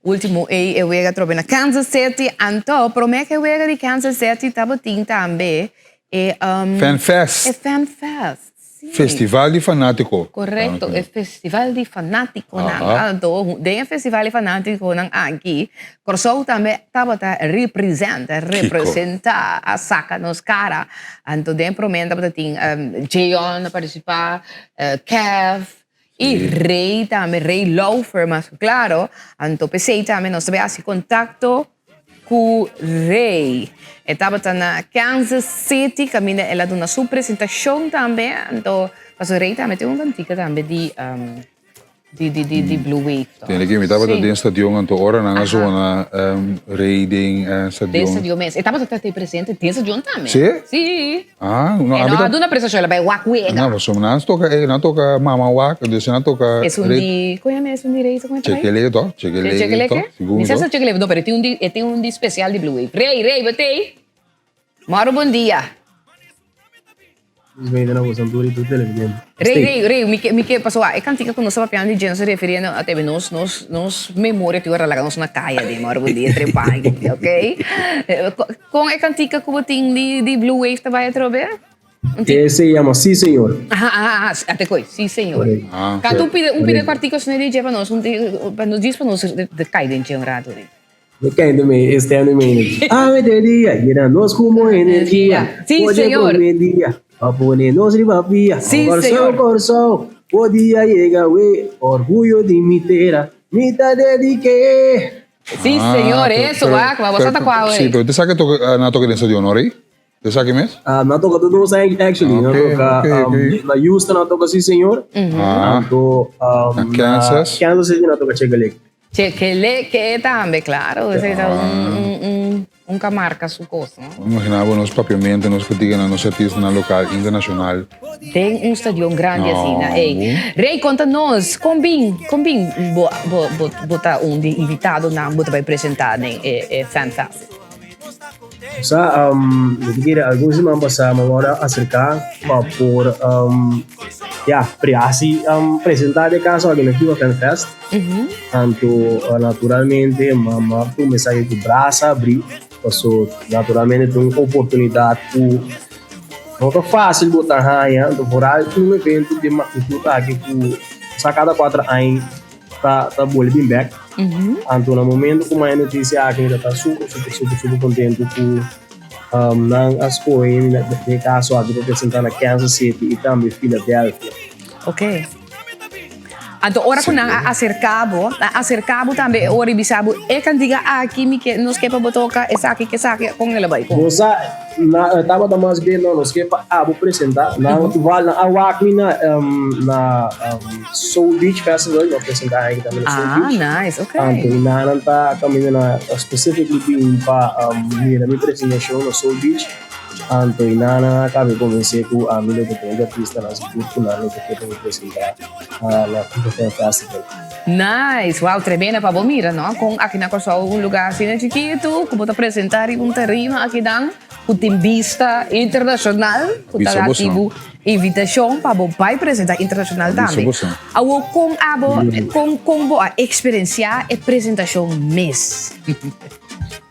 Ultimo ei e wega trobe na Kansas City. Anto, promé ku e wega di Kansas City tabatin tambe e Fan Fest. E Fan Fest, si. Festival di fanátiko. Korekto, e festival di fanátikonan. Anto, den e festival di fanátikonan aki, Kòrsou tambe tabata represent, representá, a saka nos kara. Anto den promé tabata tin Jeon a partisipá, Kev i Rey tambe, Rey Lauffer mas ku klaro. Anto p'esei tambe nos ta bai hasi kontakto ku Rey. E tabata na Kansas City kaminda el a duna su presentashon tambe. Anto pasobra Rey tambe tin un kantika tambe di Di di di di Blue Wave toch? Tende ki mi tabata den stadion anto ora nan a zona rey den stadion. Den stadion mes. E tabata ta presente den stadion tambe. Si? Si. Ah, no, E no a duna presentacion, el a bai wak wega. No, pasobra nan toka e nan toka mama wak, dus nan toka Es un di, kon yama es un di rey sa kon e ta bai? Chekele toch? Chekele. Chekele ke? Mi sa sa chekele, no, pero e tin un di e tin un di special di Blue Wave. Rey, rey, bo t'ey? Moro bon dia. Bismejda na boso tur y tur televidente. Rey, Rey, Rey, mi ke, mi ke, pasobra e kantika ku nos ta papiando di dje, nos ta refiriendo a tebe nos, nos, nos memoria tin ora laga nos na kaya den ora bo dia trepa aki, ok? Kon e kantika ku bo tin di, di Blue Wave ta bai atrobe? E se yama Sí Señor. Aha, aha, aha, ate koi, Sí Señor. Kanta un pida, un pida kòrtiku asina di dje pa nos, un pa nos djis pa nos kai den dje un rato. Mi kende me este mi me Awe de dia llena nos ku bo energia Sí, Oye señor. prome dia pa pone nos riba pia Sí, Kòrsou, señor. Kòrsou, bo dia yega we Orguyo di mi tera, mi ta dediké. Sí, señor, eso, wak, ma bo sa ta kua Sí, we. pero te sa ke toke, na toke den stadion, no, Rey? Te sa ke mes? Ah, na toka tur dos actually. Na Ok, toka ok, ok. na Houston na toka Sí Señor. Ah. Anto Na na Kansas. Kansas City na toka Chekelek. Chekeleke tambe, claro. Esei ta un, un, un, un camarca su cos, no? Imagina bo nos papiamento, nos cantiga na nos artistanan local, internacional. Den un stadion grandi No, asina, ey. bo. Rey, conta nos, con bin, con bin bo, bo, bo, bo ta un di invitadonan bo ta bay presenta den e, e Fan Fest? Sa, mi ta kere algun siman pasá mi a wòrdu aserká pa por, ya, pri hasi presentá den kaso aki na Cuba Fan Fest. Anto, naturalmente, mi a tuma esaki ku brasa abrí, paso naturalmente ta un oportunidat ku no ta fásil bo ta haña, anto foral un evento di e magnitut aki ku sa kada kuater aña. ta ta boli bin bek. Anto na momento ku mi notisia aki mi ta ta super super super super kontentu ku um, nan a skohe mi na den kaso aki pa presenta na Kansas City i tambe Philadelphia. Ok. Anto ora ku nan a aserká bo, a aserká bo tambe e ora i bisa bo e kantiga aki mi ke nos ke pa bo toka esaki ke esaki kon el a bai kon? Bo sa Na tabata mas bien no nos ke pa abo presenta. Nan val nan a wak mi na na Soul Beach Festival, mi a presenta aña aki tambe na Soul Ah, Beach. nice, ok. Anto i nan ta kaminda na specifically bin pa mira mi presentashon na Soul Beach. Anto i nan a kabe konvensé ku ami lo ta tin un artistanan sigur ku nan lo ta ke pa mi presenta na Cuba Film Festival. Nice! Wow, tremendo pa bo mira, no? Kon aki na Kòrsou un lugá asina chikitu ku bo ta presentá riba un tarima akinan ku tin bista internashonal ku ta Bisa dati boso. bo invitashon pa bo bai presentá internashonal Bisa tambe. boso. Awor kon abo kon kon bo a eksperensiá e presentashon mes?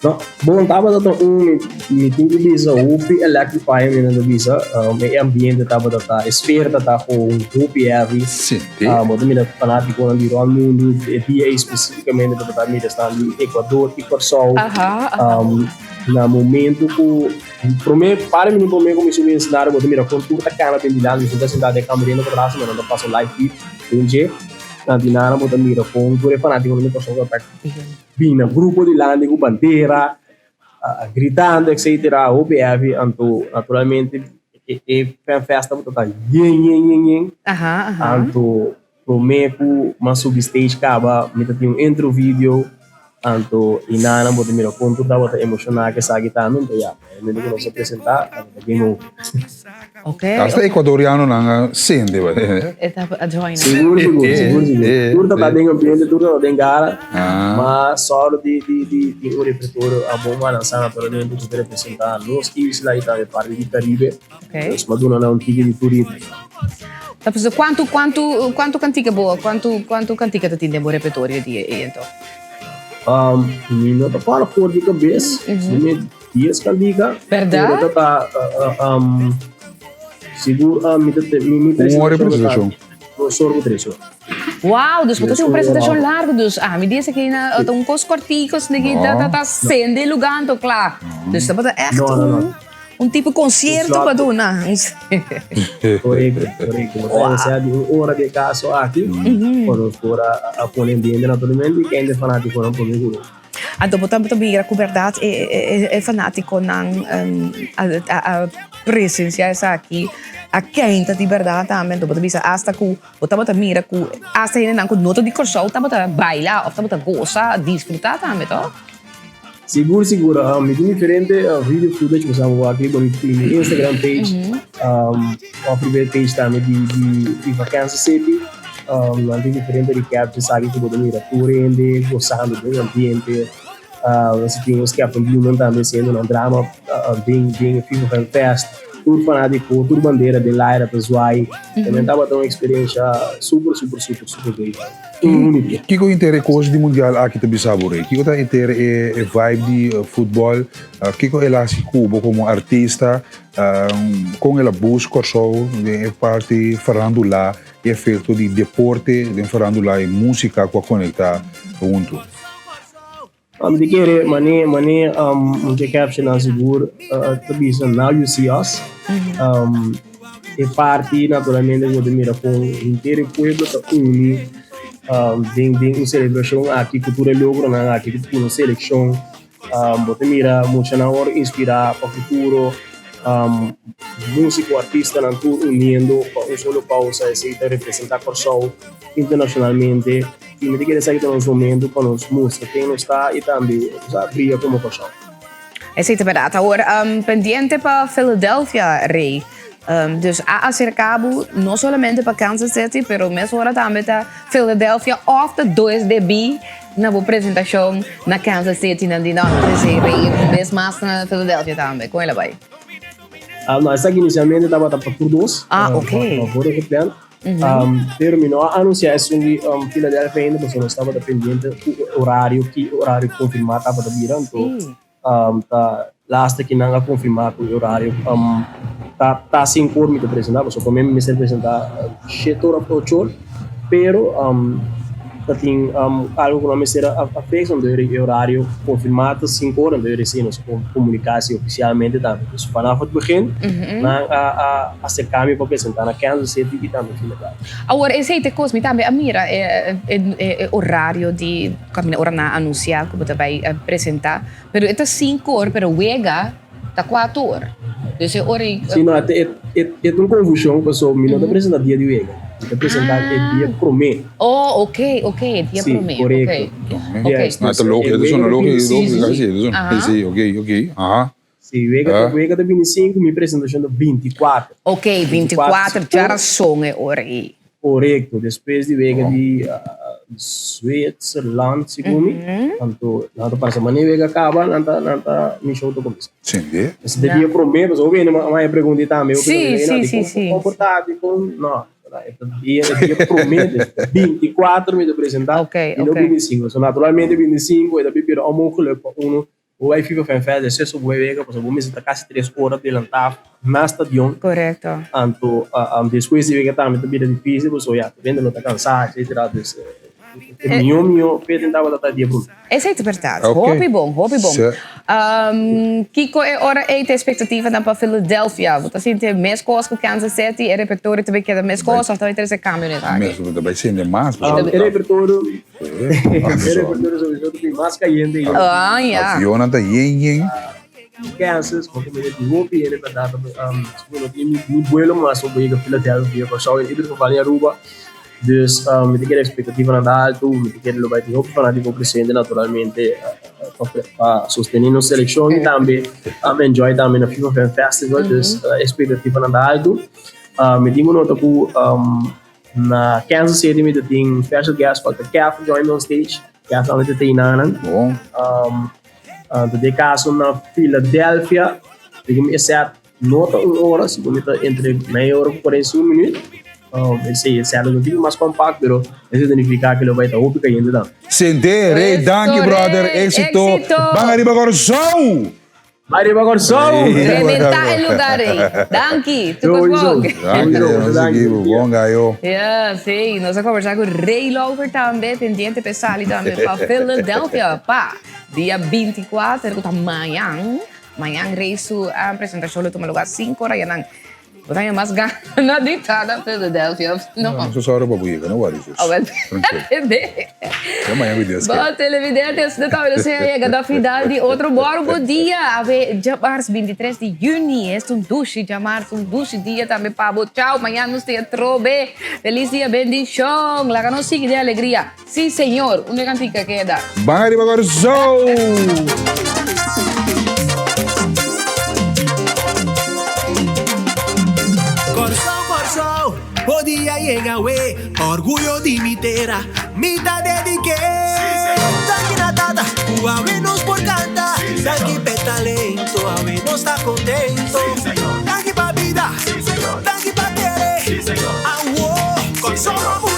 No, bon, tabata ta un, mi tin ku bisa hopi electrifying mi nan ta bisa. E ambiente tabata ta, e sfeer ta ta gewoon hopi heavy. Sinti. Bo ta mira fanatikonan di rònt mundu, e dia ei spesifikamente tabata mira esnan di Ecuador i Kòrsou. Na momento ku promé par di minüt promé ku mi subi escenario bo ta mira kon tur ta kana den dilanti, mi sinta sintá den kamerino patras, mi nan ta pasa live feed den dje. Na dinana bo ta mira kon tur e fanatikonan di Kòrsou ta Bin na grupo dilanti ku bandera, gritando etcetera, hopi heavy, anto naturalmente e fan fest tabata ta yen yen yen yen, anto prome ku mi a subi stage kaba mi ta tin un intro video, anto i nan bo ta mira kon tur tabata emoshoná ku esaki tambe, anto ya, na e momento ku nos a presentá tabata game over. Okay. Hasta ecuadorianonan a sende. E ta a join. Sigur, sigur, sigur, sigur. Tur ta den ambiente, tur ta den gara. Ma sòru di di di tin un repertorio a bon balansá naturalmente ku ta representá nos isla i tambe parti di Karibe. Okay. Nos a duna nan un tiki di tur ritmo. Ta pasobra kuantu kuantu kuantu kantika bo kuantu kuantu kantika ta tin den bo repertorio di e ento? Mi no ta kòrda for di kabes. Mi Dies kandiga. Berdad? Pero ta ta um, sigur mi ta mi mi Un ora e presentacion. Dos ora ku tres ora. Wow, dus bo ta tin un presentacion largo dus ah mi dies aki na ta un kos kortiko snigi ta ta ta sende e lugar anto kla. Dus tabata echt un un tipo concierto pa duna. Korekto, korekto. Bo ta inisiá di un ora di e kaso aki, pa nos por a pone ambiente naturalmente i kende fanatikonan por mi ku. Anto bo ta mira ku bèrdat e fanátikonan a presensiá esaki, a keinta di bèrdat tambe. Anto bo ta bisa asta ku bo tabata mira ku asta hendenan ku no ta di Kòrsou tabata baila òf tabata gosa, disfrutá tambe tòg? Sigur sigur. Mi tin diferente video footage ku sa bo wak riba mi Instagram page òf riba e page tambe di Viva Kansas City. Nan tin diferente recap di esaki ku bo ta mira tur hende gosando den ambiente. Nos tin nos Captain Blumen tambe hasiendo nan drama den den e FIFA Fan Fest. Tur fanátiko, tur bandera den laira ta zwaai. También tabata un eksperensha super, super, super, super great. Úniko. Kiko inter e kos di mundial aki ta bisa bo, Rey? Kiko ta inter e e vibe di futbòl? Kiko el a hasi ku bo komo artista? Kon el a boost Kòrsou den e parti farandulá, e efekto di deporte den farandulá i músika ku a konektá huntu? Mi ta kere mane mane un dje captionnan sigur ta bisa now you see us. E parti naturalmente ku bo ta mira kon henter e pueblo ta uni den den un selebrashon aki ku tur e logronan aki ku tur e selekshon. Bo ta mira muchanan wòrdu inspirá pa futuro, músiko, artistanan tur uniendo pa un solo kousa, esei ta representá Kòrsou internashonalmente i mi ta kere esaki ta nos momento pa nos mustra ken nos ta i tambe bria komo Kòrsou. Esei ta bèrdat. Awor, pendiente pa Philadelphia, Rey. Dus a aserká bo no solamente pa Kansas City, pero mesora tambe ta Philadelphia òf ta dos debí na bo presentashon na Kansas City nan di no, no trese Rey un bes mas na Philadelphia tambe. Kon el a bai? No, esaki inisialmente tabata pa tur dos. Ah, ok. Pa vorige gepland. Pero mi no a anunsiá esun di Philadelphia ainda pasobra nos tabata pendiente ku e orario, ki orario konfirmá tabata bira. Anto Ta laatste ki nan a konfirmá ku e orario ta sinku or mi ta presentá, pasobra promé mi mester presentá shete or òf ocho or, pero ta tin algu ku nan mester a fix, anto e orario konfirmá ta sinku or, anto e resi nos a komuniká si ofisialmente tambe. Dus vanaf het begin nan a aserká mi pa presentá na Kansas City i tambe Philadelphia. Awor esei ta e kos, mi tambe a mira e orario di. Caminda ora nan a anuncia cu bo ta bay presenta, pero e ta cinco or, pero wega ta cuatro or. Dus e ora y. Si no, e ta un confusion paso mi no ta presenta dia di wega, mi ta presenta e dia prome. Oh, ok, ok, e dia prome. Si, corecto. Ok. No, ta logico, ta sona logico, si, ok, ok, aha. Si, wega wega ta 25, mi presentacion ta 24. Ok, 24, djarason e ora ei. Corecto, despues di wega di Zwitserland segun mi, anto nan ta pasa mane wega caba nan ta nan ta mi show ta cuminsa. Sende. Esei ta dia prome, pasobra hopi hende a haña pregunta tambe, hopi hende a bisa, dikon por ta, dikon no, e ta dia e dia prome, dus 24 mi ta presenta y no 25, so naturalmente 25 e ta bira onmogelijk pa uno Bo bai FIFA Fan Fest esei so bo bai wega pasobra bo mester ta kasi tres ora delantá na stadion. Korekto. Anto despues di wega tambe ta bira difisil pasobra ya tur hende lo ta kansá etsetera dus e mihó mihó feten tabata ta dia promé. Esei ta bèrdat. Hopi bon, hopi bon. Kiko e ora ei ta espektativanan pa Philadelphia? Bo ta sinti e meskos ku Kansas City? E repertorio ta bai keda meskos òf ta bai trese kambio na esaki? Ta bai sende mas. E repertorio E repertorio sowieso ta bin mas cayente y Ah, ya. Avionnan ta yen yen. Kansas, bo ta mira di hopi hende ta data bo no tin ni vuelo mas pa bo yega Philadelphia via Kòrsou en ieder geval ni Aruba. Dus mi ta kere expectativanan ta alto, mi ta kere lo bai tin hopi fanatico presente naturalmente pa sostene nos seleccion y tambe enjoy tambe na FIFA Fan Festival. Dus expectativanan ta alto. Mi tin ku nota ku Na Kansas City mi ta tin special guest pa ta Kev join me on stage. Kev tambe ta tin nan. Bon. Ta den caso na Philadelphia, digo mi e set no ta un ora, si mi ta entre media ora ku 45 minuut. Esei e set lo tin mas compact, pero eso ta nifica ku lo bai ta hopi cayente tambe. Sente, Rey, danki brother, éxito. Ban ariba Kòrsou! Ariba Kòrsou! Rebentá e lugar ei. Danki. Tur kos bon. Danki, nos ekipo. Bon gayo. Ja, sí. Nos a conversá ku Ray Loover tambe, pendiente p'e sali tambe pa Philadelphia pa dia 24, ku ta mañan. Mañan Ray su presentashon lo tuma lugar sinku ora yanan. Bo ta haña mas gana di ta na Philadelphia of no? No, nos ora pa bo yega, no worry zus. Oh, wel, Tranquilo. Ya mañan cu Dios Bon, kier. televidentes, no ta nos a yega na final di otro Boro Bo Dia. Awe djamars 23 di juni. Es un dushi djamars, un dushi dia tambe pa bo. Chao, mañan nos ta atrobe. Feliz dia, bendicion. Laga nos sigui den alegria. Sí, señor. Unda e cantica keda? Ban ariba Kòrsou! Kòrsou, Kòrsou, bo dia yega awe, orguyo di mi tera, mi ta dedik'é. Danki na Tata, ku awe nos por kanta, danki p'e talento, awe nos ta kontento. Danki pa. Awo, Kòrsou.